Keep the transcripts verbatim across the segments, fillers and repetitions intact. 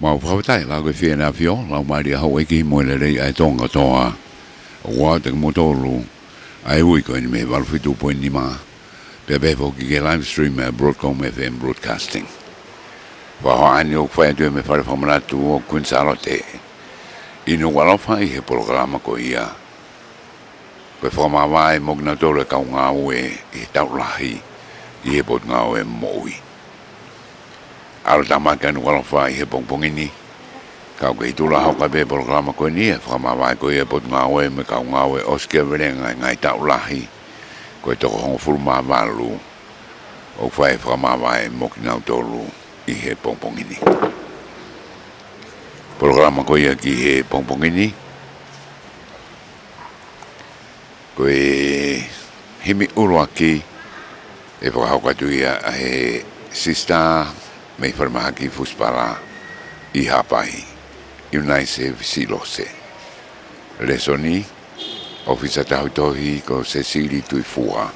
Mau fakafetaʻi, lau ko e Filadelfia, lau mālie ʻa houʻeiki mo e lelei ʻa e Tonga kotoa. ʻOku ʻoatu kiate kimoutolu ʻa e ui ko eni mei he valu fitu poini nima. Pea pehē foki ki he live stream ʻa e Broadcom F M Broadcasting. Fakahā ni ʻoku fai atu ia mei he fale fakamanatu ʻo Queen Sālote. ʻI Nukuʻalofa ʻi he polokalama ko ia. Ko e fakamāvae mo kinautolu e kau ngāue ʻi he taʻu lahi ʻi he Potungāue Moʻui. ʻAlu tāmaki ʻa Nukuʻalofa ʻi he pongipongi ni. Ka ʻoku ʻi he tula hoko ai pē polokalama ko eni, e fakamāvae ko ia e Potungāue mo e kau ngāue ʻosikiavelenga ʻi he ngaahi taʻu lahi, ko e toko hongofulu mā valu ʻoku fai e fakamāvae mo kinautolu ʻi he pongipongi ni. Polokalama ko ia ki he pongipongi ni, ko e himi ʻuluaki ʻe fakahoko atu ia ʻe he sisitā mei Falemahaki Fusipala ʻi Haʻapai, ʻIunaise Visilose. Lēsoni, ʻofisa tauhi tohi ko Sesili Tuʻifua.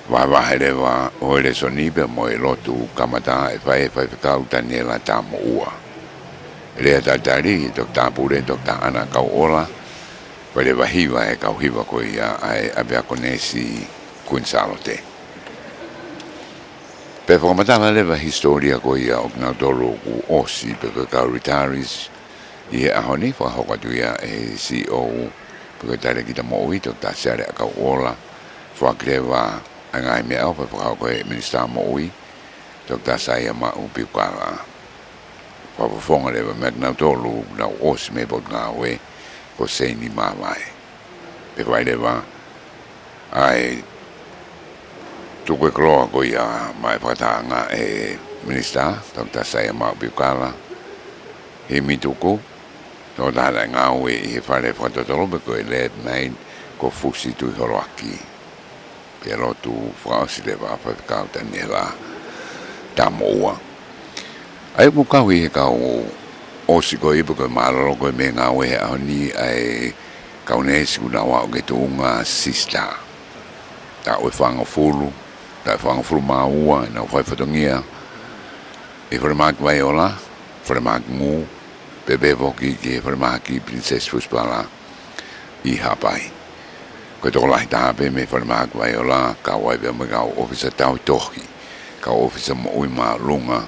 Vahevahe leva ʻo e lēsoni pea mo e lotu kamata ʻe fai ʻe Faifekau Taniela Tamoʻua. Lea talitali ʻe Toketā Pule Toketā ʻAna Kauʻola, pea leva hiva ʻe he kau hiva ko ia ʻa e ʻApiako Neesi Kuini Sālote. Pea fakamatala leva hisitōlia ko ia ʻo kinautolu kuo ʻosi pe ko e kau retirees ʻi he ʻaho ni, fakahoko atu ia ʻe he C E O pe ko e Talēkita Moʻui Toketā Siale ʻAkauʻola, foaki leva ʻa e ngaahi meʻaʻofa fakahoko ʻe he Minisitā Moʻui Toketā Saia Maʻu Piukala. Fakafofonga leva meia kinautolu kuo nau ʻosi mei he Potungāue ko Seini Māvae. Pea fai leva ʻa e tuku e koloa ko ia maʻa e fakatahaʻanga ʻa e Minisitā Toketā Saia Maʻu Piukala, himi tuku, tokotaha naʻe ngāue ʻi he fale fakatotolo pe ko e lab maid ko Fusi Tuʻiholoaki. Pea lotu fakaʻosi leva ʻa Faifekau Taniela Tamoʻua. ʻA ia ʻoku kau ʻi he kau ʻosi ko ia pe ko e mālōlō ko ia mei he ngāue he ʻaho ni ʻa e kau neesi kuo nau aʻu ki he tuʻunga sisitā. Taʻu ʻe fāngofulu, taʻu ʻe fāngofulu mā ua ʻenau fai fatongia ʻi he falemahaki Vaiola, falemahaki Mū, pea pehē foki ki he falemahaki Pilinisesi Fusipala ʻi Haʻapai. Ko e tokolahi taha pē mei he falemahaki Vaiola, kau ai pea mo e kau ʻōfisa tauhi tohi, kau ʻōfisa moʻui māʻolunga,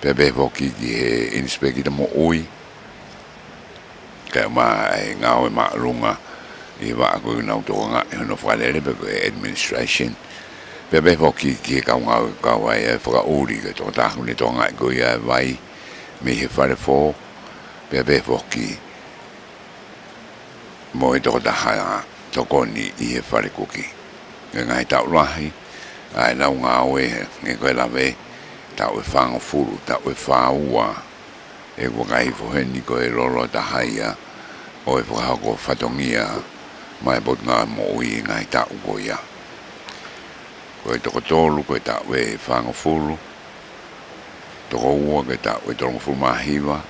pea pehē foki ki he ʻinisipēkita moʻui, kae ʻumaʻā ʻa e ngāue māʻolunga ʻi he vaʻa ko ia ʻoku nau tokangaʻi hono fakalele pe ko e administration. Pea pehē foki ki he kau ngāue kau ai ʻa e fakaʻuli, ko e tokotaha ʻoku ne tokangaʻi ko ia ʻa e vai mei he fale fō, pea pehē foki mo e tokotaha tokoni ʻi he fale kuki. Ko e ngaahi taʻu lahi ʻa ʻenau ngāue, hangē ko e lave, taʻu ʻe fāngofulu, taʻu ʻe fā ua, ʻe vakai hifo heni ko e lōloa taha ia ʻo e fakahoko fatongia maʻa e Potungāue Moʻui ʻi he ngaahi taʻu ko ia. Ko e toko tolu ko e taʻu ʻe fāngofulu, toko ua ko e taʻu ʻe tolungofulu mā hiva,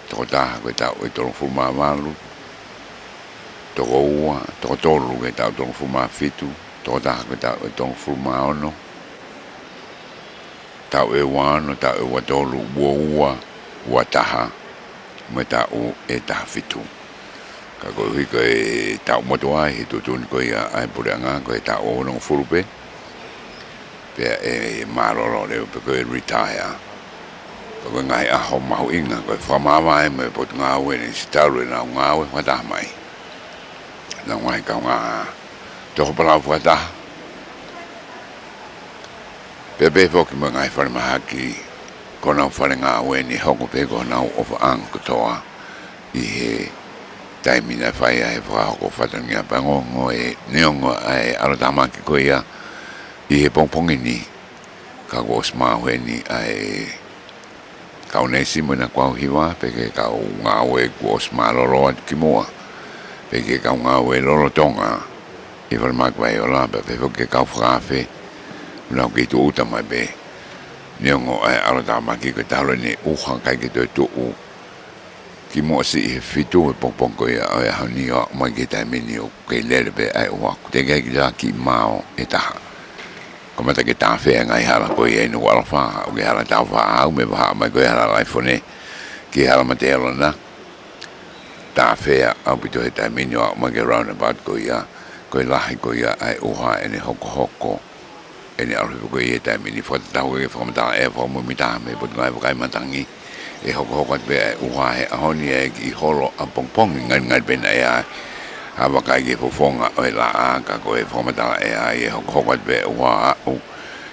toko taha ko e taʻu ʻe tolungofulu mā valu, toko ua, toko tolu ko e taʻu tolungofulu mā fitu, toko taha ko e taʻu ʻe tolungofulu mā ono, taʻu ʻe ua ono, taʻu ʻe ua tolu, ua ua, ua taha, mo e taʻu ʻe taha fitu. Ka koeʻuhi ko e taʻu motuʻa ʻi he tuʻutuʻuni ko ia ʻa e puleʻanga ko e taʻu ʻe onongofulu pē, pea ʻe mālōlō leva pe ko e retire. Pea ko e ngaahi ʻaho mahuʻinga ko e fakamāvae mo e Potungāue Neesi talu ʻenau ngāue fakataha mai. Nau ngaahi kaungā toho palau fakataha. Pea pehē foki mo e ngaahi falemahaki, ko honau fale ngāue ni ʻe hoko pē ko honau ʻofaʻanga kotoa ʻi he taimi naʻe fai ai e fakahoko fatongia. Pea ongoongo ē, neongo ʻa e ʻalotāmaki ko ia ʻi he pongipongi ni, ka kuo ʻosi maʻu heni ʻa e kau neesi mo ʻena kau hiva, pea ki he kau ngāue kuo ʻosi mālōlō atu kimuʻa, pea ki he kau ngāue lolotonga ʻi falemahaki Vaiola, pea pehē foki ki he kau fakaafe, ʻoku nau kei tūʻuta mai pē. Neongo ʻa e ʻalotāmaki ko e talu ʻene ʻuha, ʻikai ke toe tuʻu kimuʻa siʻi he fitu he pongipongi ko ia ʻo e ʻaho ni ʻo aʻu mai ki he taimi ni ʻoku kei lele pē ʻa e ʻuha, ʻoku teʻeki ai ke laka ki mao ʻe taha. Kamata ke tāfea e ngaahi hala ko ia ʻi Nukuʻalofa, ʻo ke hala Taufaʻāhau mei Vahaʻa mai ko e hala Laifone ki he hala Mateolana. Tāfea ʻaupito he taimi ni ʻo aʻu mai ki he roundabout ko ia, ko e lahi ko ia ʻa e ʻuha ʻene hokohoko. ʻEne ʻalu hifo ko ia he taimi ni. Fakatatau ki he fakamatala ʻea fakamuimui taha mei he Potungāue Vakai Matangi, ʻe hokohoko atu pē ʻa e ʻuha he ʻaho ni ʻa e kiʻi holo ʻapongipongi, ngalingali pē naʻe ʻi ai ha vakai ki he fofonga ʻo e laʻā, ka ko e fakamatala ʻea ʻe hokohoko atu pē ʻa e ʻuha ʻo aʻu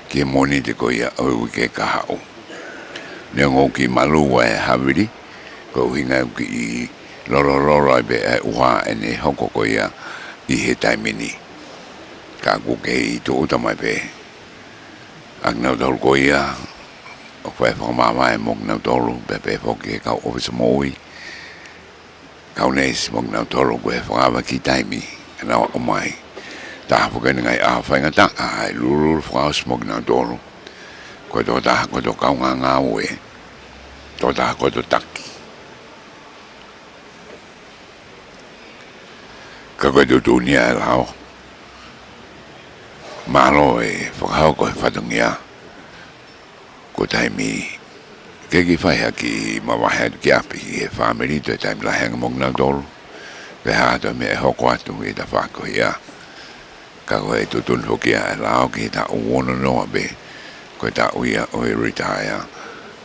ki he Mōnite ko ia ʻo e uike kahaʻu. Neongo ʻoku kiʻi malū ʻa e havili, ko e ʻuhinga ʻoku kiʻi lolololo ai pē ʻa e ʻuha ʻene hoko ko ia ʻi he taimi ni. Ka ʻoku kei tūʻuta mai pē ʻa kinautolu ko ia ʻoku fai fakamāvae mo kinautolu, pea pehē foki ki he kau ʻōfisa moʻui, kau neesi mo kinautolu, ko e fakaava ki he taimi ʻenau aʻu mai. Taha foki ʻene ngaahi ʻaho faingataʻa ʻa e lulululu fakaʻosi mo kinautolu. Ko e tokotaha koto kaungā ngāue, tokotaha koto taki. Ka ko e tuʻutuʻuni ia ʻa e lao, Mālō e fakahoko e fatongia. Ko e taimi ke kiʻi fai ha kiʻi mavahe atu ki ʻapi ʻi he fāmili, toe taimi lahi ange mo kinautolu. Pe ha toe meʻa ʻe hoko atu ʻi he tafaʻaki ko ia. Ka ko e tuʻutuʻuni foki ʻa e lao ki he taʻu ono noa pē, ko e taʻu ia ʻo e retire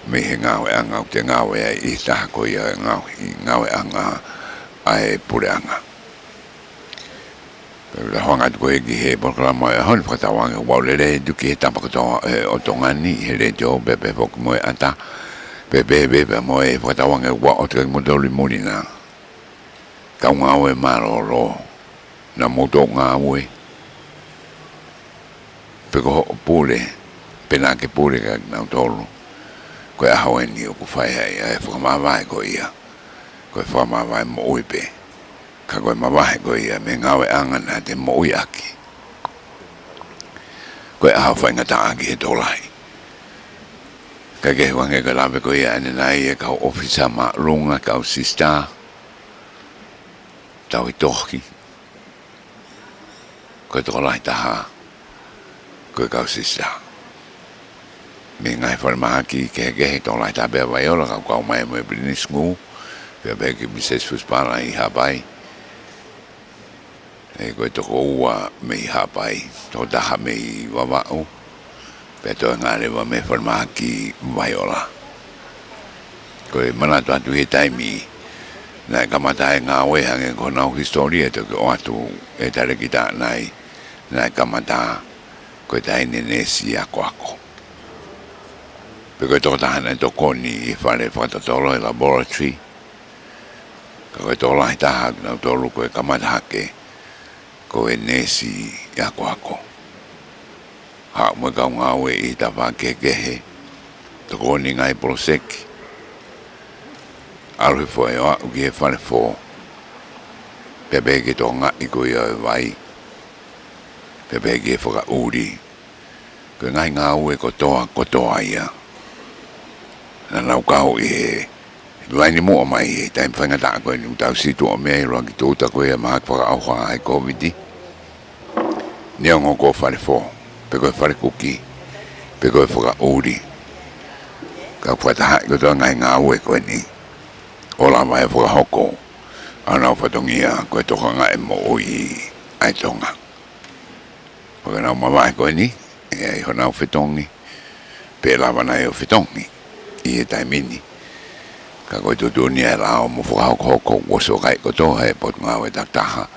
mei he ngāueʻanga ʻoku te ngāue ai ʻi he taha ko ia ʻo e ngāue, ʻi he ngāueʻanga ʻa e puleʻanga. Pea ʻoku ou hanga atu ko ē ki he polokalama ʻo e ʻaho ni, fakatauange ʻoku ou lele atu ki he tapa kotoa ʻo Tonga ni ʻi he letiō, pea pehē foki mo e ʻata, pea pehē pē pea mo e fakatauange ʻoku ou ʻoatu kiate kimoutolu ʻi muli na. Kau ngāue mālōlō, naʻa mou toki ngāue, pe ko hoʻo pule, pe naʻa ke pule kiate kinautolu. Ko e ʻaho eni ʻoku fai ai ʻa e fakamavae ko ia. Ko e fakamavae moʻui pē. Ka ko e mavahe ko ia mei he ngāueʻanga naʻa te moʻui ʻaki. Ko e ʻaho faingataʻa ki he tokolahi. Ka ke huange ko e lave ko ia ʻanenai e kau ʻōfisa māʻolunga, kau sisitā, tau ʻi tohi. Ko e tokolahi taha, ko e kau sisitā. Mei he ngaahi falemahaki kehekehe, tokolahi taha pē ʻa Vaiola, ka ʻoku kau mai mo e Pilinisi Ngū, pea pehē ki Misesi Fusipala ʻi Haʻapai. ʻE, ko e toko ua mei Haʻapai, toko taha mei Vavaʻu, pea toenga leva mei he falemahaki Vaiola. Ko e manatu atu he taimi naʻe kamata e ngāue, hangē ko honau hisitōlia ʻe toki ʻoatu ʻe Talekita ʻanenai, naʻe kamata ko e taʻahine neesi akoako. Pea ko e tokotaha naʻe tokoni ʻi he fale fakatotolo, e laboratory, ka ko e tokolahi taha kinautolu ko e kamata hake ko e neesi akoako. Haʻu mo e kau ngāue ʻi he tafaʻaki kehekehe, tokoni ngaahi poloseki. ʻAlu hifo ʻo aʻu ki he fale fō. Pea pehē ki he tokangaʻi ko ia ʻo e vai. Pea pehē ki he fakaʻuli. Ko e ngaahi ngāue kotoa, kotoa ia. Naʻa nau kau ʻi he laini muʻa mai he taimi faingataʻa ko eni ʻoku tau situʻa mei ai, ʻuluaki tūʻuta ko ia mahaki fakaʻauha ʻa e Kōviti. Neongo ko e fale fō, pe ko e fale kuki, pe ko e fakaʻuli. Ka ʻoku fakatahaʻi kotoa e ngaahi ngāue ko eni ʻo lava ʻo fakahoko ʻa honau fatongia ko e tokangaʻi moʻui ʻa e Tonga. Pea ko ʻenau mavahe ko eni, ʻe ʻi ai honau fetongi, pe lava nai ʻo fetongi ʻi he taimi ni. Ka ko e tuʻutuʻuni ʻa e lao mo fakahokohoko, ʻoku ʻosi ʻo kai kotoa ʻe he Potungāue Takitaha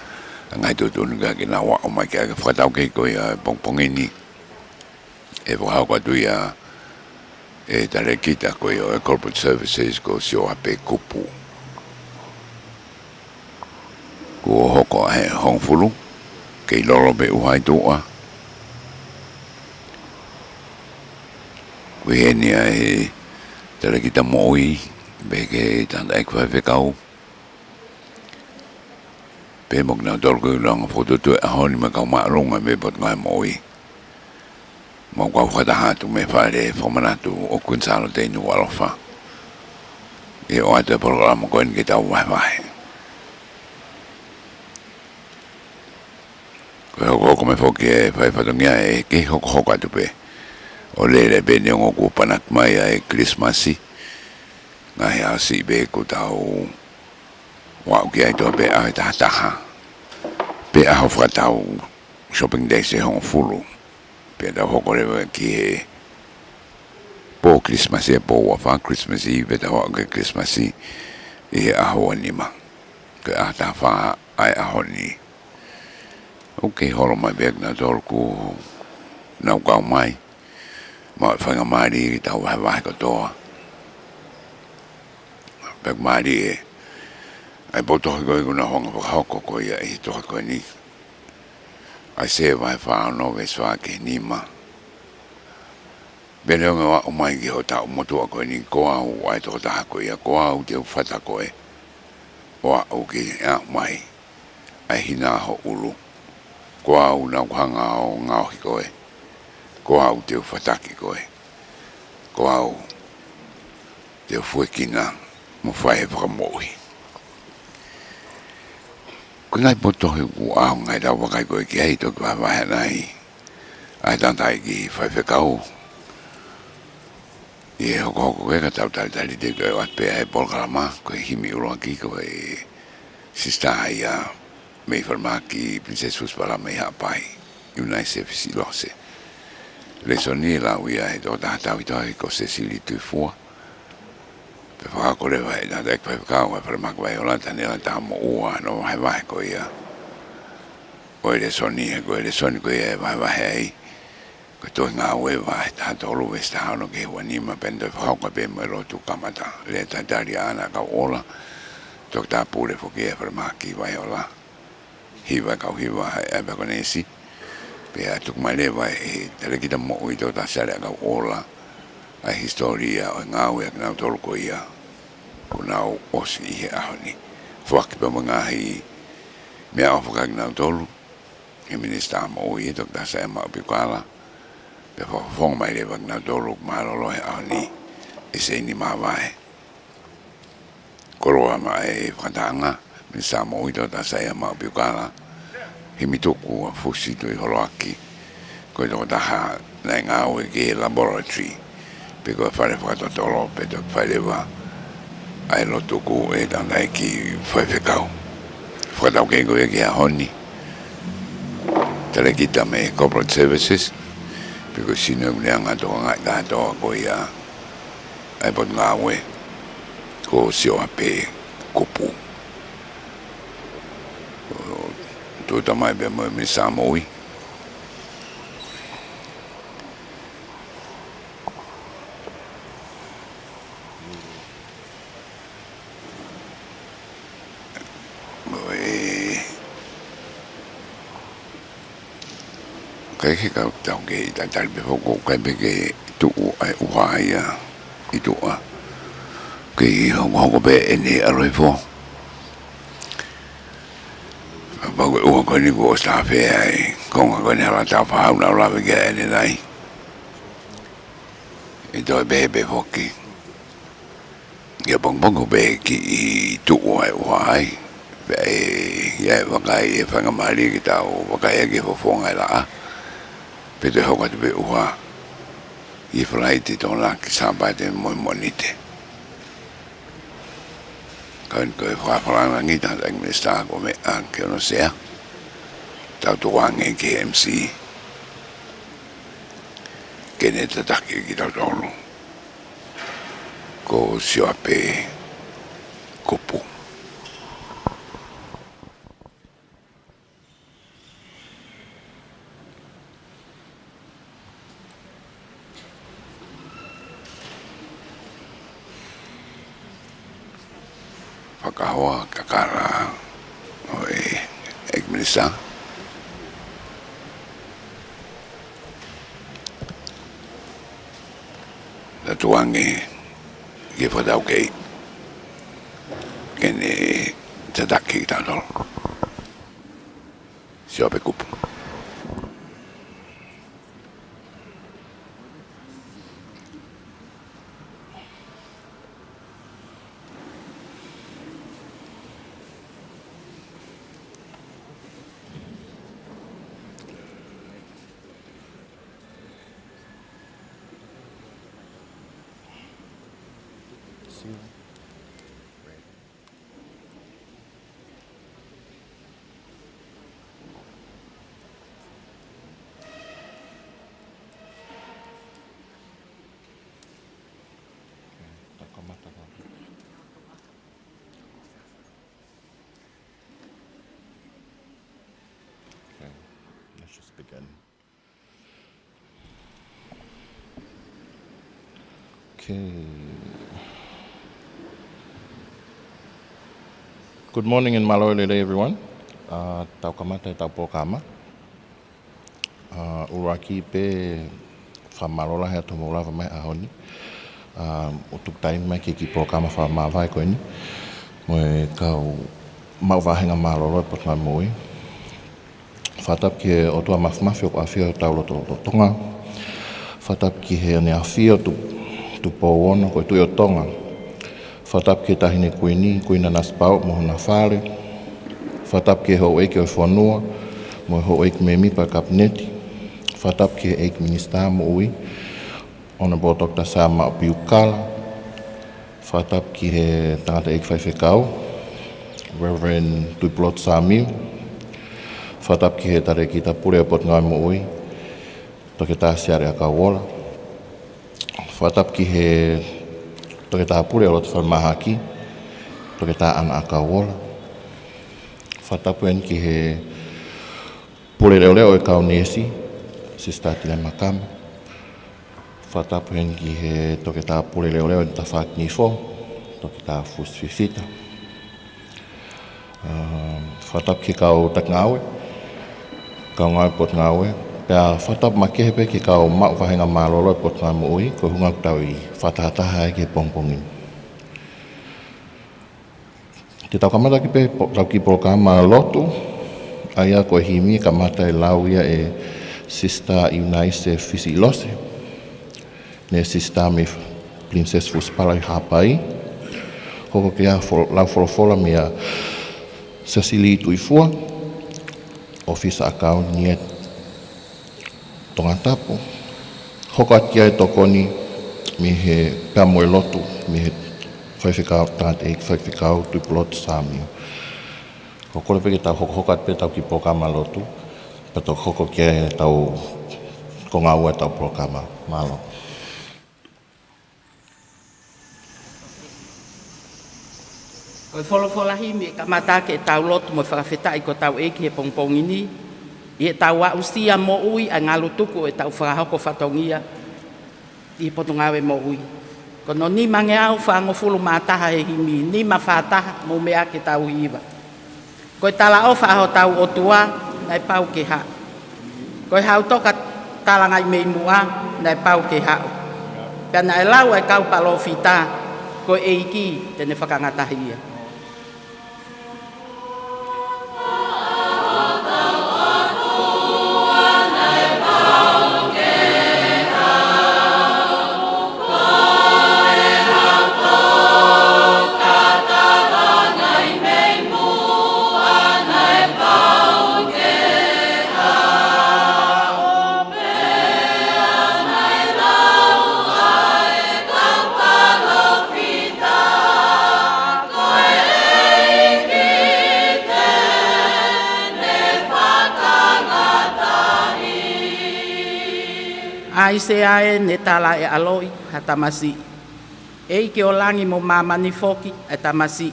ʻa e ngaahi tuʻutuʻuni ka ke nau aʻu mai ki ai. Ke fakatau ki he ko ia e pongipongi ni, ʻe fakahoko atu ia ʻe Talekita ko ia ʻo e Corporate Services ko Sioape Kupu. Kuo hoko ʻa e hongofulu, kei lolo pē ʻuha ʻi tuʻa. Ko eni ʻa e Talekita Moʻui, pehē ki he Tangataʻeiki Faifekau. Pea mo kinautolu ko ē ʻoku nau fokotuʻutuʻu he ʻaho ni mo e kau māʻolunga mei he Potungāue Moʻui. Mo e kau fakataha atu mei he fale fakamanatu ʻo Kuini Sālote ʻi Nukuʻalofa. ʻE ʻoatu e polokalama ko eni ke tau vahevahe. Ko e hokohoko mai foki e fai fatongia ʻe kei hokohoko atu pē. ʻO lele pē neongo kuo panaki mai ʻa e Kilisimasi. Ngaahi ʻaho siʻi pē ʻoku tau aʻu ki ai, toʻo pē ʻaho ʻe tahataha. Pe ʻaho fakatau, shopping days ʻe hongofulu. Pea tau hoko leva ki he pō Kilisimasi, e pō ua fā Kilisimasi, pea tau aʻu ki he Kilisimasi ʻi he ʻaho ua nima. Ko e ʻaho taha fā ʻa e ʻaho ni. ʻOku kei holo mai pē kinautolu ʻoku nau kau mai. Maʻu e faingamālie ke tau vahevahe kotoa. Pea ʻoku mālie ʻa e potu tohi ko ē ʻoku nau hanga fakahoko ko ia ʻi he tohi ko eni. ʻAisea vahe fā ono veesi fā ki he nima. Pea neongo ʻe aʻu mai ki hotau motuʻa ko eni, ko au ʻa e tokotaha ko ia, ko au te u fata koe ʻo aʻu ki he aʻu mai ʻa e hina ho ʻulu. Ko au naʻa ku hanga ʻo ngaohi koe. Ko au te u fataki koe. Ko au te u fuekina mo fai e fakamoʻui. Ko e ngaahi potu tohi ʻoku ʻaonga ʻetau vakai ko ē ki ai, toki vahevahe ʻanai. ʻa e tangataʻeiki faifekau. ʻI he hokohoko ko ē ka tau talitali, te u ʻoatu pē ʻa e polokalama, ko e himi ʻuluaki ko e Sisitā ia mei Falemahaki, Pilinisesi Fusipalama ʻi Haʻapai, ʻIunaise Fisilose. Lēsoni ʻe lau ia ʻe he tokotaha tauhi tohi ko Sesili Tuʻifua. Pea fakahoko leva ʻe he tangataʻeiki faifekau ʻa e Falemahaki Vaiola, Taniela Tamoʻua, hono vahevahe ko ia ʻo e lēsoni, he ko e lēsoni ko ia ʻe vahevahe ai ko e Tohi Ngāue vahe taha tolu veesi taha ono ki he ua nima, pea ne toe fakahoko pē mo e lotu kamata. Lea talitali ʻa ʻAna ʻAkauʻola, toketā pule foki ʻa e Falemahaki Vaiola. Hiva e kau hiva ʻa e ʻApiakonesi, pea tuku mai leva ʻe he talēkita moʻui Toketā Siale ʻAkauʻola ʻa e hisitōlia ʻo e ngāue ʻa kinautolu ko ia kuo nau ʻosi ʻi he ʻaho ni. Foaki pē mo e ngaahi meʻaʻofa kiate kinautolu ʻe he Minisitā Moʻui, ʻe Toketā Saia Maʻu Piukala, pea fakafofonga mai leva kinautolu ʻoku mālōlō he ʻaho ni ʻe Seini Mavae. Koloa mai e fakatahaʻanga, Minisitā Moʻui Toketā Saia Maʻu Piukala, himi tuku ʻa Fusi Tuʻiholoaki, ko e tokotaha naʻe ngāue ki he laboratory, pe ko e fale fakatotolo, pea toki fai leva ʻa e lotu ʻe he tangataʻeiki faifekau. Fakataukei ko ia ki he ʻaho ni, talēkita mei he Corporate Services, pe ko e sino ʻeku leanga tokangaʻi kātoa ko ia ʻa e Potungāue, ko Sioape Kupu. Tuʻuta mai pea mo e Minisitā Moʻui. Mo e, ʻikai ke kau tau ke ʻi talitali pē foki, ʻikai pē ke tuʻu ʻa e ʻuha ia ʻi tuʻa. Kei hokohoko pē ʻene ʻalu hifo. Kapau ko e ʻuha ko eni kuo ʻosi tāfea ʻa e konga ko eni hala tau fahau nau lave ki ai ʻanenai. ʻE toe pehē pē foki ki he pongipongi pē kiʻi tuʻu ʻa e ʻuha ai. Pea ʻe, ʻi ai e vakai ʻe faingamālie ke tau vakai ai ki he fofonga e laʻā. Pea toe hoko atu pē ʻuha ʻi he Falaite, Tokonaki, Sāpate mo e Mōnite. Ka ko e fakafanangi tangataʻeiki minisitā ko e meʻa ke ono sea. Tau tuku ange ki he M C ke ne tataki kitautolu. Ko Sioape Kupu. Fakahoa kakala ʻo e ʻEiki Minisitā. Tau tuku ange ki he fakataukei ke ne tataki kitautolu. Sioape Kupu. Tau kamata. Okay, let's just begin. Okay. Good morning and mālō e lelei, everyone. Uh, tau kamata ʻetau polokalama. Uh, ʻuluaki pē, fakamālō lahi atu hoʻomou lava mai he ʻaho ni. Uh, ʻo tuku taimi mai ki he kiʻi polokalama fakamāvae ko eni mo e kau maʻu vāhenga mālōlō ʻo e Potungāue Moʻui. Fakatapu ki he ʻOtua Māfimafi ʻoku ʻafio ʻi hotau lotolotonga. Fakatapu ki Heʻene ʻAfio Tu-, Tupou Ono, ko e Tuʻi ʻo Tonga. Fakatapu ki he Taʻahine Kuini, Kuini Nanasipauʻu mo hona fale. Fakatapu ki he houʻeiki ʻo e fonua mo e houʻeiki mēmipa ʻo e Kapineti. Fakatapu ki he ʻEiki Minisitā Moʻui, Honourable Doctor Sir Maʻopiukala. Fakatapu ki he tangataʻeiki faifekau, Reverend Tuʻipulotu Samiu. Fakatapu ki he talēkita pule ʻo e Potungāue Moʻui, Toketā Siale ʻAkauola. Fakatapu ki he toketā pule ʻo e loto falemahaki, Toketā ʻAna ʻAkauola. Fakatapu heni ki he pule leʻoleʻo ʻo e kau neesi, Sister Tilema Kama. Fakatapu heni ki he toketā pule leʻoleʻo ʻo e tafaʻaki nifo, Toketā Fusi Fifita. Um, fakatapu ki he kau taki ngāue, kau ngāue Potungāue. Pea fakatapu makehe pē ki he kau maʻu vāhenga mālōlō ʻo e Potungāue Moʻui, ko e ʻuhinga ʻoku tau ʻi fakatahataha ai ki he pongipongi ni. Te tau kamata ki pē, po-, tau kiʻi polokalama lotu, ʻa ia ko e himi kamata ʻe lau ia ʻe Sister Eunice Fisiʻilose, ne Sister mei Princess Fusipala ʻi Haʻapai. Hoko ki ai ha fol-, lau folofola meia Sesili Tuʻifua, ʻōfisa ʻakauni ʻa e Tongatapu. Hoko atu ki ai e tokoni mei he pea mo e lotu, mei he faifekau, tangataʻeiki faifekau Tuʻipulotu Samiu. Ko e kole pē ke tau hokohoko atu pē ʻetau kiʻi polokalama lotu, pea toki hoko ki ai ʻetau konga ua ʻetau polokalama. Mālō. Ko e folofola himi ʻe kamata ʻaki ʻetau lotu mo e fakafetaʻi ki hotau ʻEiki he pongipongi ni, ʻi heʻetau aʻusia moʻui ʻa e ngalutuku ʻo ʻetau fakahoko fatongia ʻi he Potungāue Moʻui. Ko hono nimangeau fāngofulu mā taha he himi, nima fā taha, mou meʻa ke tau hiva. Ko e talaʻofa ʻa hotau ʻOtua, naʻe pau ke haʻu. Ko e hautoka talangaimeimuʻa, naʻe pau ke haʻu. Pea naʻe lau ʻa e kau palōfita, ko e ʻEiki te ne fakangatahi ia. ʻAisea ē, ne tala ʻe ʻAloi ha tamasiʻi: ʻEiki ʻo langi mo māmani foki ʻa e tamasiʻi,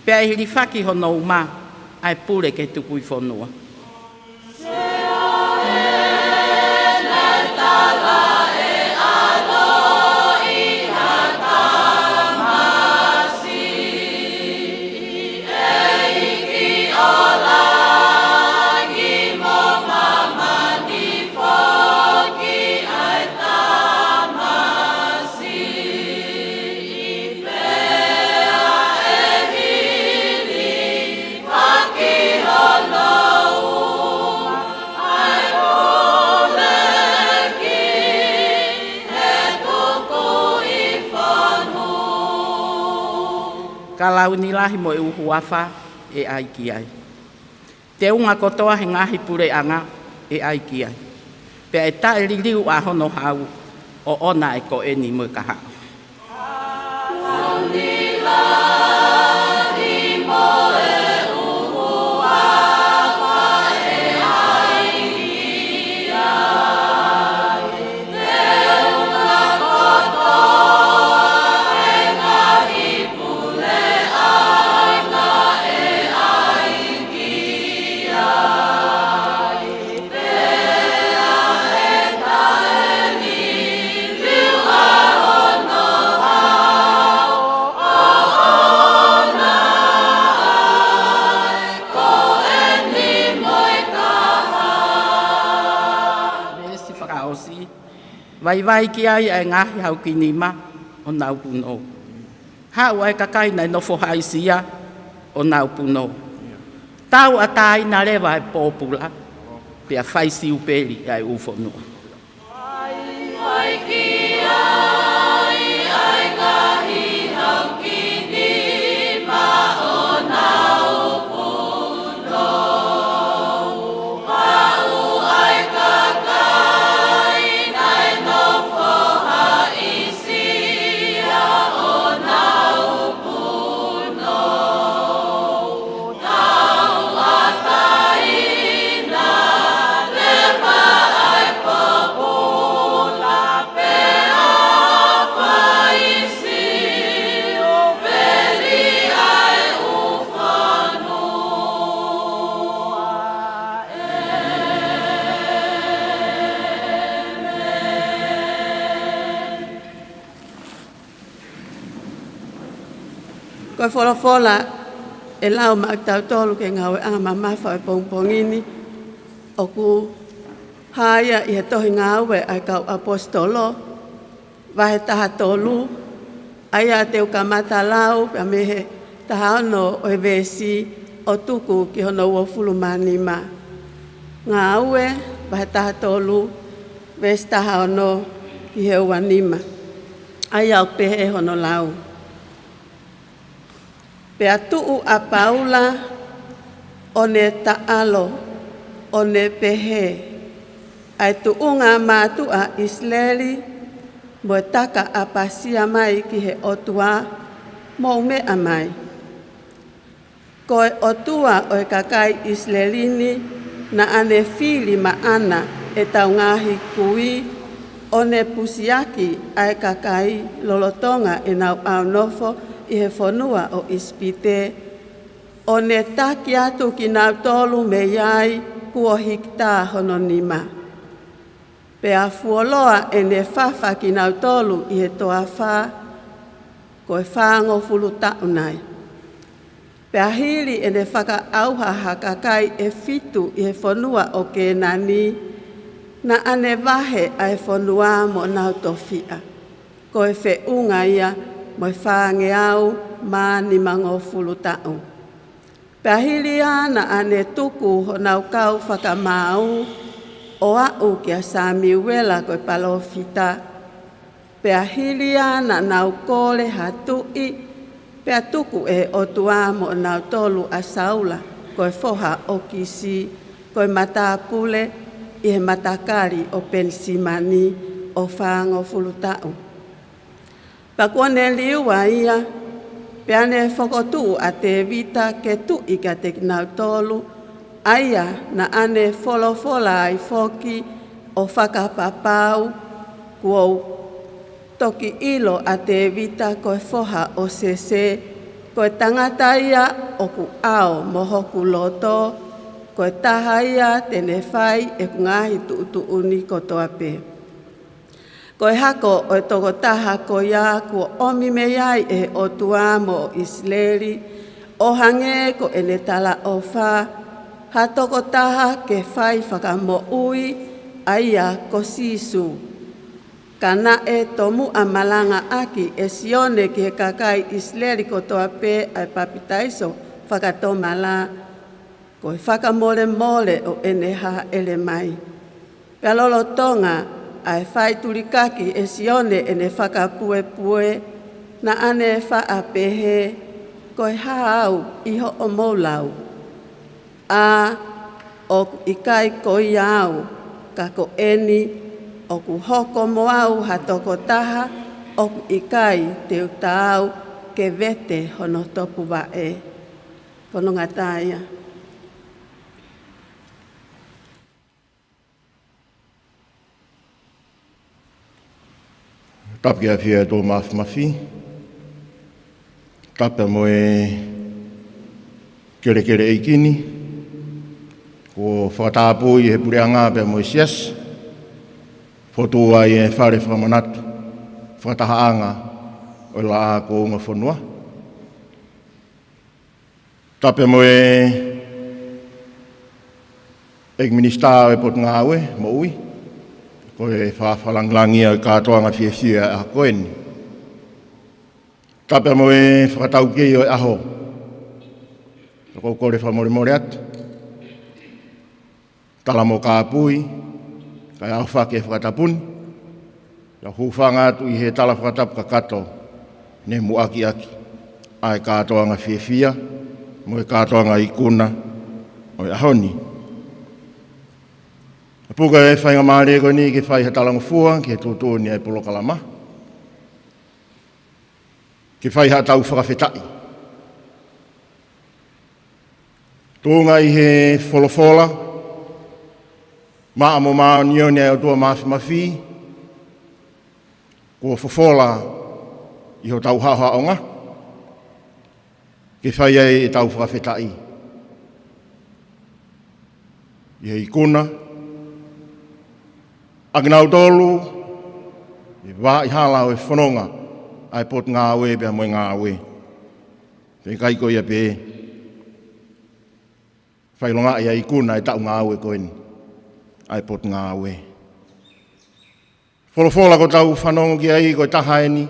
pea ʻe hilifaki hono uma ʻa e pule ki he tukuʻifonua. Ka launi lahi mo e ʻū huafa ʻe ʻai ki ai. Teunga kotoa he ngaahi puleʻanga ʻe ʻai ki ai. Pea ʻe taʻeliliu ʻa hono hau, ʻoʻona ʻa e ko eni mo e kahaʻu. Veesi fakaʻosi. Vaivai ki ai ʻa e ngaahi hau ki nima ʻo nau punou. Haʻu ʻa e kakai naʻe nofo haʻisia ʻo nau punou. Tauʻatāina leva ʻa e pōpula, pea fai siupeli ʻa e ʻū fonua. Ko e folofola ʻe lau maʻa kitautolu ki he ngāueʻanga mamafa ʻo e pongipongi ni, ʻoku hā ia ʻi he tohi Ngāue ʻa e Kau ʻAposetolo, vahe taha tolu, ʻa ia te u kamata lau pea mei he taha ono ʻo e veesi ʻo tuku ki hono uofulu mā nima. Ngāue, vahe taha tolu, veesi taha ono ki he ua nima. ʻA ia ʻoku pehē hono lau. Pea tuʻu ʻa Paula ʻo ne taʻalo, ʻo ne pehē, ʻA e tuʻunga mātuʻa ʻIsileli, mo e taka ʻapasia mai ki he ʻOtua, mou meʻa mai. Ko e ʻOtua ʻo e kakai ʻIsileli ni, naʻa ne fili maʻana ʻetau ngaahi kui, ʻo ne pusiaki ʻa e kakai lolotonga ʻenau ʻaunofo ʻi he fonua ʻo ʻIsipite, ʻo ne taki atu kinautolu mei ai kuo hikitā hono nima. Pea fuoloa ʻene fafa kinautolu ʻi he toafa, ko e fāngofulu taʻu nai. Pea hili ʻene fakaʻauha ha kakai ʻe fitu ʻi he fonua ʻo Kēnani, naʻa ne vahe ʻa e fonua mo ʻenau tofiʻa, ko e feʻunga ia mo e fāngeau mā nimangofulu taʻu. Pea hili ia naʻa ne tuku honau kau fakamaau ʻo aʻu kia Samiuela ko e palōfita. Pea hili ia naʻa nau kole ha tuʻi, pea tuku ʻe he ʻOtua moʻonautolu ʻa Saula ko e foha ʻo Kisi, ko e matāpule ʻi he matakali ʻo Penisimani ʻo fāngofulu taʻu. Pea kuo ne liua ia, pea ne fokotuʻu ʻa Tēvita ke tuʻi kiate kinautolu, ʻa ia naʻa ne folofola ai foki ʻo fakapapau, Kuo u toki ʻilo ʻa Tēvita ko e foha ʻo Sese, ko e tangata ia ʻoku ʻao mo hoku loto, ko e taha ia te ne fai ʻeku ngaahi tuʻutuʻuni kotoa pē. Ko e hako ʻo e tokotaha ko ia kuo ʻomi mei ai ʻe he ʻOtua moʻo ʻIsileli, ʻo hangē ko ʻene talaʻofa, ha tokotaha ke fai fakamoʻui, ʻa ia ko Sīsū. Ka naʻe tomuʻa malangaʻaki ʻe Sione ki he kakai ʻIsileli kotoa pē ʻa e papitaiso fakatomala, ko e fakamolemole ʻo ʻene hāʻele mai. Pea lolotonga ʻa e faitulikaki ʻe Sione ʻene fakapuepue, naʻa ne faʻa pehē, Ko e hā au ʻi hoʻomou lau? ʻA, ʻoku ʻikai ko ia au, ka ko eni, ʻoku hoko mo au ha tokotaha, ʻoku ʻikai te u taau ke vete hono topuvaʻe. Ko hono ngata ia. Tapu ki he ʻafio ʻa e ʻOtua Māfimafi. Tapu mo e kelekele ʻeiki ni, kuo fakatapui ʻe he puleʻanga pea mo e siasi, fokotuʻu ai e fale fakamanatu fakatahaʻanga ʻo e Laʻā Kuonga Fonua. Tapu mo e ʻEiki Minisitā ʻo e Potungāue Moʻui, ko e fakalangilangi ʻo e kātoanga fiefia ʻa ko eni. Tapu mo e fakataukei ʻo e ʻaho, ʻoku ou kole fakamolemole atu, tala mo kāpui, kae ʻaofaki e fakatapu ni, ʻa e hūfanga atu ʻi he tala fakatapu kakato, ne muʻaki ʻaki ʻa e kātoanga fiefia, mo e kātoanga ikuna ʻo e ʻaho ni. ʻA puka e faingamālie ko eni ke fai ha talangofua ki he tuʻutuʻuni ʻa e polokalama, ke fai haʻatau fakafetaʻi. Tuʻunga ʻi he folofola maʻa mo māʻoniʻoni ʻa e ʻOtua Māfimafi, kuo fofola ʻi hotau haʻohaʻonga, ke fai ai ʻetau fakafetaʻi ʻi he ikuna ʻa kinautolu ʻi he vaʻa hala ʻo e fononga ʻa e Potungāue pea mo e Ngāue. Pea ʻikai ko ia pē, fakaʻilongaʻi ʻa e ikuna ʻa e taʻu ngāue ko eni ʻa e Potungāue. Folofola kuo tau fanongo ki ai ko e taha eni,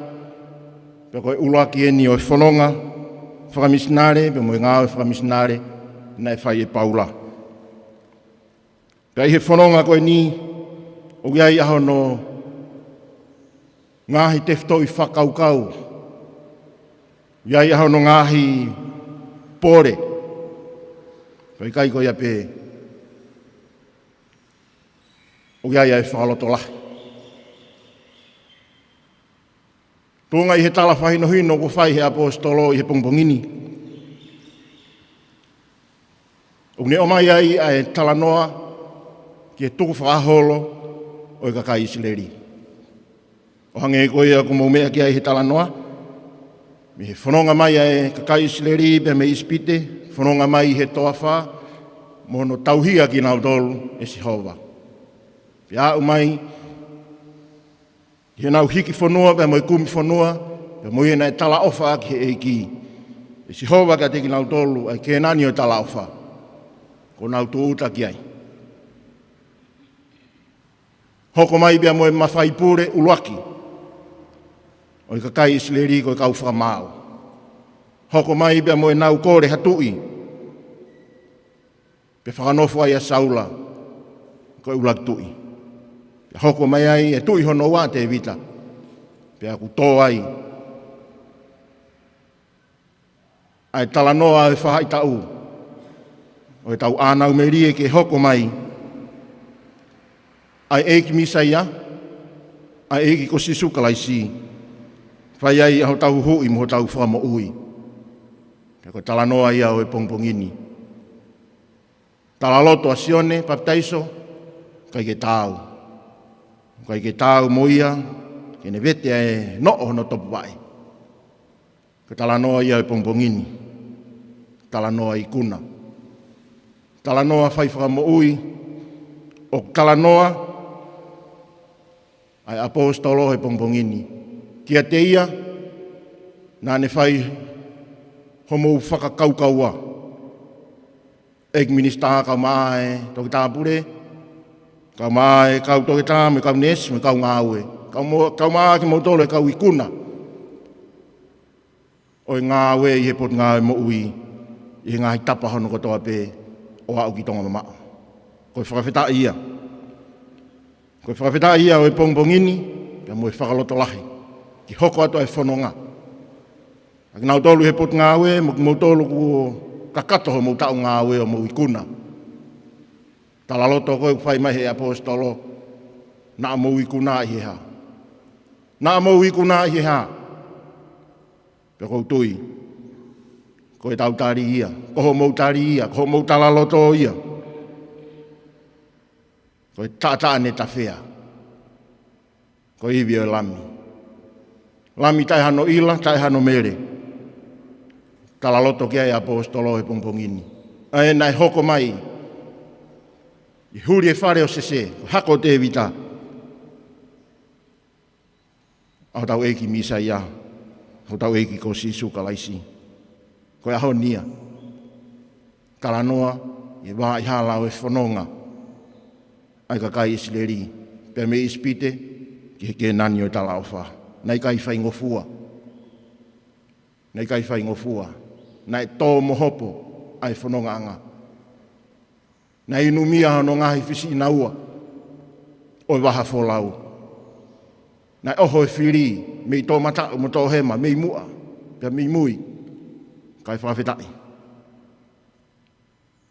pea ko e ʻuluaki eni ʻo e fononga fakamisinale, pea mo e ngāue fakamisinale naʻe fai ʻe Paula. Pea ʻi he fononga ko eni, ʻoku ʻi ai ʻa hono ngaahi tefitoʻi fakakaukau, ʻoku ʻi ai ʻa hono ngaahi pole. Pea ʻikai ko ia pē, ʻoku ʻi ai ʻa e fakalotolahi. Tuʻunga ʻi he tala fakahinohino kuo fai ʻe he ʻaposetolo ʻi he pongipongi ni, ʻoku ne ʻomai ai ʻa e talanoa ki he tukufakaholo ʻo e kakai ʻIsileli. ʻO hangē ko ia kuo mou meʻa ki ai he talanoa, mei he fononga mai ʻa e kakai ʻIsileli pea mei ʻIsipite, fononga mai ʻi he toafa, mo hono tauhi ʻa kinautolu ʻe Sihova. Pea aʻu mai ʻi heʻenau hiki fonua pea mo e kumi fonua, pea mo ia naʻe talaʻofa ʻaki ʻe he ʻEiki, ʻe Sihova kiate kinautolu ʻa e Kēnani ʻo e talaʻofa, kuo nau tūʻuta ki ai. Hoko mai pea mo e mafai pule ʻuluaki ʻo e kakai ʻIsileli ko e kau fakamaau. Hoko mai pea mo ʻenau kole ha tuʻi, pea fakanofo ai ʻa Saula ko e ʻuluaki tuʻi. Pea hoko mai ai ʻa e tuʻi hono ua, Tēvita. Pea ʻoku tō ai ʻa e talanoa ʻo e faʻahitaʻu ʻo ʻetau ʻānau melie ke hoko mai ʻa e ʻEiki Mīsaia, ʻa e ʻEiki ko Sīsū Kalaisi, fai ai ʻa hotau huhuʻi mo hotau fakamoʻui. Pea ko e talanoa ia ʻo e pongipongi ni. Talaloto ʻa Sione Papitaiso, ʻikai ke taau. ʻIkai ke taau mo ia ke ne vete ʻa e noʻo hono topuvaʻe. Ko e talanoa ia ʻo e pongipongi ni. Talanoa ikuna. Talanoa fai fakamoʻui. ʻOku talanoa ʻa e ʻaposetolo he pongipongi ni kiate ia naʻa ne fai homou fakakaukaua. ʻEiki Minisitā, kae ʻumaʻā e Toketā Pule, kae ʻumaʻā e kau toketā mo e kau neesi mo e kau ngāue, kae ʻumaʻā, kae ʻumaʻā kimoutolu e kau ikuna ʻo e ngāue ʻi he Potungāue Moʻui ʻi he ngaahi tapa hono kotoa pē ʻo aʻu ki Tonga mamaʻo. Ko e fakafetaʻi ia. Ko e fakafetaʻi ia ʻo e pongipongi ni, pea mo e fakalotolahi ke hoko atu ʻa e fononga ʻa kinautolu he Potungāue mo kimoutolu kuo kakato homou taʻu ngāue ʻo mou ikuna. Talaloto ko ē ʻoku fai mai he ʻaposetolo, naʻa mou ikuna ʻi he hā? Naʻa mou ikuna ʻi he hā? Pea ʻoku ou tui ko ʻetau tali ia, ko hoʻomou tali ia, ko hoʻomou talaloto ia, ko e taʻataʻa ne tafea, ko e ivi ʻo e Lami. Lami taʻe hano ʻila, taʻe hano mele. Talaloto ki ai ʻa e ʻaposetolo he pongipongi ni. ʻA ē naʻe hoko mai ʻi he huli e fale ʻo Sese, ko e hako ʻo Tēvita, ʻa hotau ʻEiki Mīsaia, hotau ʻEiki ko Sīsū Kalaisi. Ko e ʻaho ni ia. Talanoa ʻi he vaʻa hala ʻo e fononga ʻa e kakai ʻIsileli, pea mei ʻIsipite ki he Kēnani ʻo e talaʻofa. Naʻe ʻikai faingofua. Naʻe ʻikai faingofua. Naʻe tō mo hopo ʻa e fonongaʻanga. Naʻe inumia hono ngaahi fisiʻinaua ʻo e vaha folau. Naʻe ʻoho e fili mei toʻomataʻu mo toʻohema, mei muʻa pea mei mui. Kae fakafetaʻi,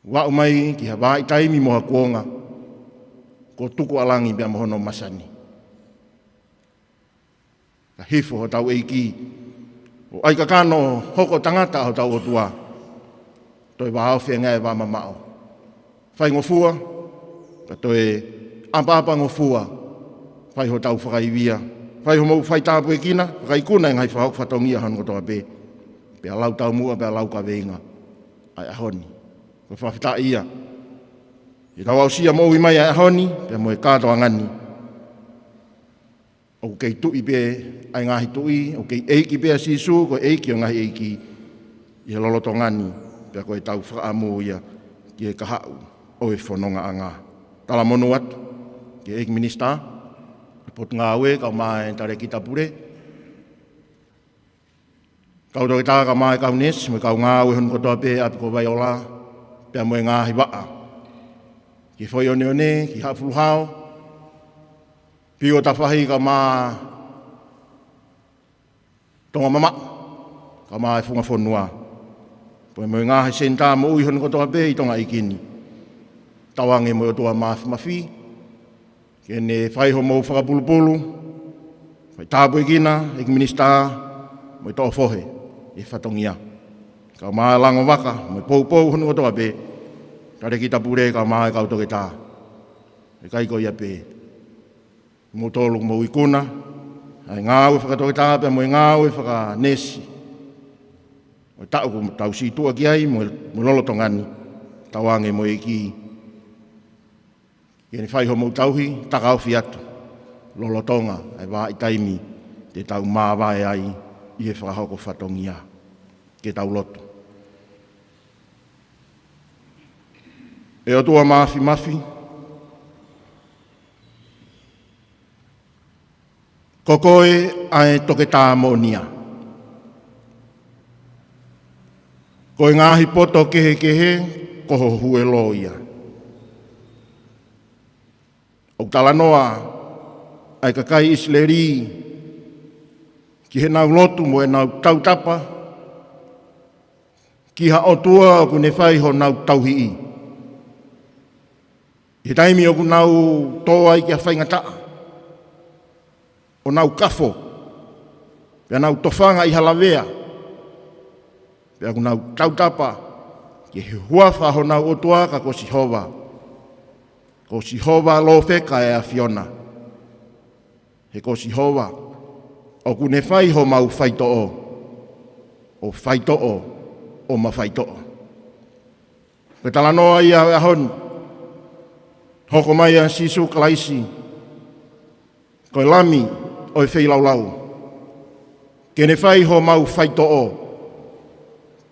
ʻoku aʻu mai ki ha vahaʻa taimi mo ha kuonga kuo tukuʻalangi pea mo hono masani. Ka hifo hotau ʻEiki, ʻo ʻai kakano hoko tangata ʻa hotau ʻOtua, toe vāofi ange ʻa e vā mamaʻo. Faingofua, ka toe ʻapaʻapangofua, fai hotau fakaivia, fai homou faitāpuekina, fakaikuna e ngaahi fakahoko fatongia hono kotoa pē, pea lau taumuʻa, pea lau kaveinga ʻa e ʻaho ni. Ko e fakafetaʻi ia ʻi heʻetau aʻusia moʻui mai ʻa e ʻaho ni, pea mo e kātoanga ni. ʻOku kei tuʻi pē ʻa e ngaahi tuʻi, ʻoku kei ʻeiki pē ʻa Sīsū, ko e ʻEiki ʻo e ngaahi ʻeiki. ʻi he lolotonga ni, pea ko ʻetau fakaʻamu ia ki he kahaʻu ʻo e fonongaʻanga. Talamonū atu ki he ʻEiki Minisitā, ki he Potungāue, kae ʻumaʻā e Talēkita Pule, kau toketā, kae ʻumaʻā e kau neesi, mo e kau ngāue hono kotoa pē ʻi ʻapi ko Vaiola, pea mo e ngaahi vaʻa. Ki he Foʻi ʻOneʻone, ki Haʻafuluhao, Piu ʻo Tafahi, kae ʻumaʻā Tonga Mamaʻo, kae ʻumaʻā e Funga Fonua, pea mo e ngaahi senitā moʻui hono kotoa pē ʻi Tonga ʻEiki ni. Tauange mo e ʻOtua Māfimafi ke ne fai homou fakapulupulu, fai tāpuekina ʻEiki Minisitā mo e toʻo fohe ʻi he fatongia, kae ʻumaʻā e lango vaka mo e poupou hono kotoa pē, Talēkita Pule kae ʻumaʻā e kau toketā. ʻIkai ko ia pē, moutolu ʻoku mou ikuna ʻa e ngāue fakatoketā pea mo e ngāue fakaneesi ʻo e taʻu kuo tau situʻa ki ai mo, mo e lolotonga ni. Tauange mo e ʻEiki ke ne fai homou tauhi takaofi atu lolotonga ʻa e vahaʻa taimi te tau māvae ai ʻi he fakahoko fatongia. Ke tau lotu. ʻE ʻOtua Māfimafi, ko koe ʻa e toketā moʻonia. Ko e ngaahi poto kehekehe ko ho huelo ia. ʻOku talanoa ʻa e kakai ʻIsileli ki heʻenau lotu mo ʻenau tautapa ki ha ʻOtua ʻoku ne fai honau tauhi. ʻI he taimi ʻoku nau tō ai ki ha faingataʻa, ʻo nau kafo, pea nau tofanga ʻi ha lavea, pea ʻoku nau tautapa ki he huafa honau ʻOtua, ka ko Sihova. Ko Sihova Lofeka ʻa e ʻAfiona. He ko Sihova ʻoku ne fai homau faitoʻo, ʻo faitoʻo ʻo ma faitoʻo. Ko e talanoa ia ʻo e ʻaho ni, hoko mai ʻa Sīsū Kalaisi, ko e Lami ʻo e feilaulau, ke ne fai homau faitoʻo,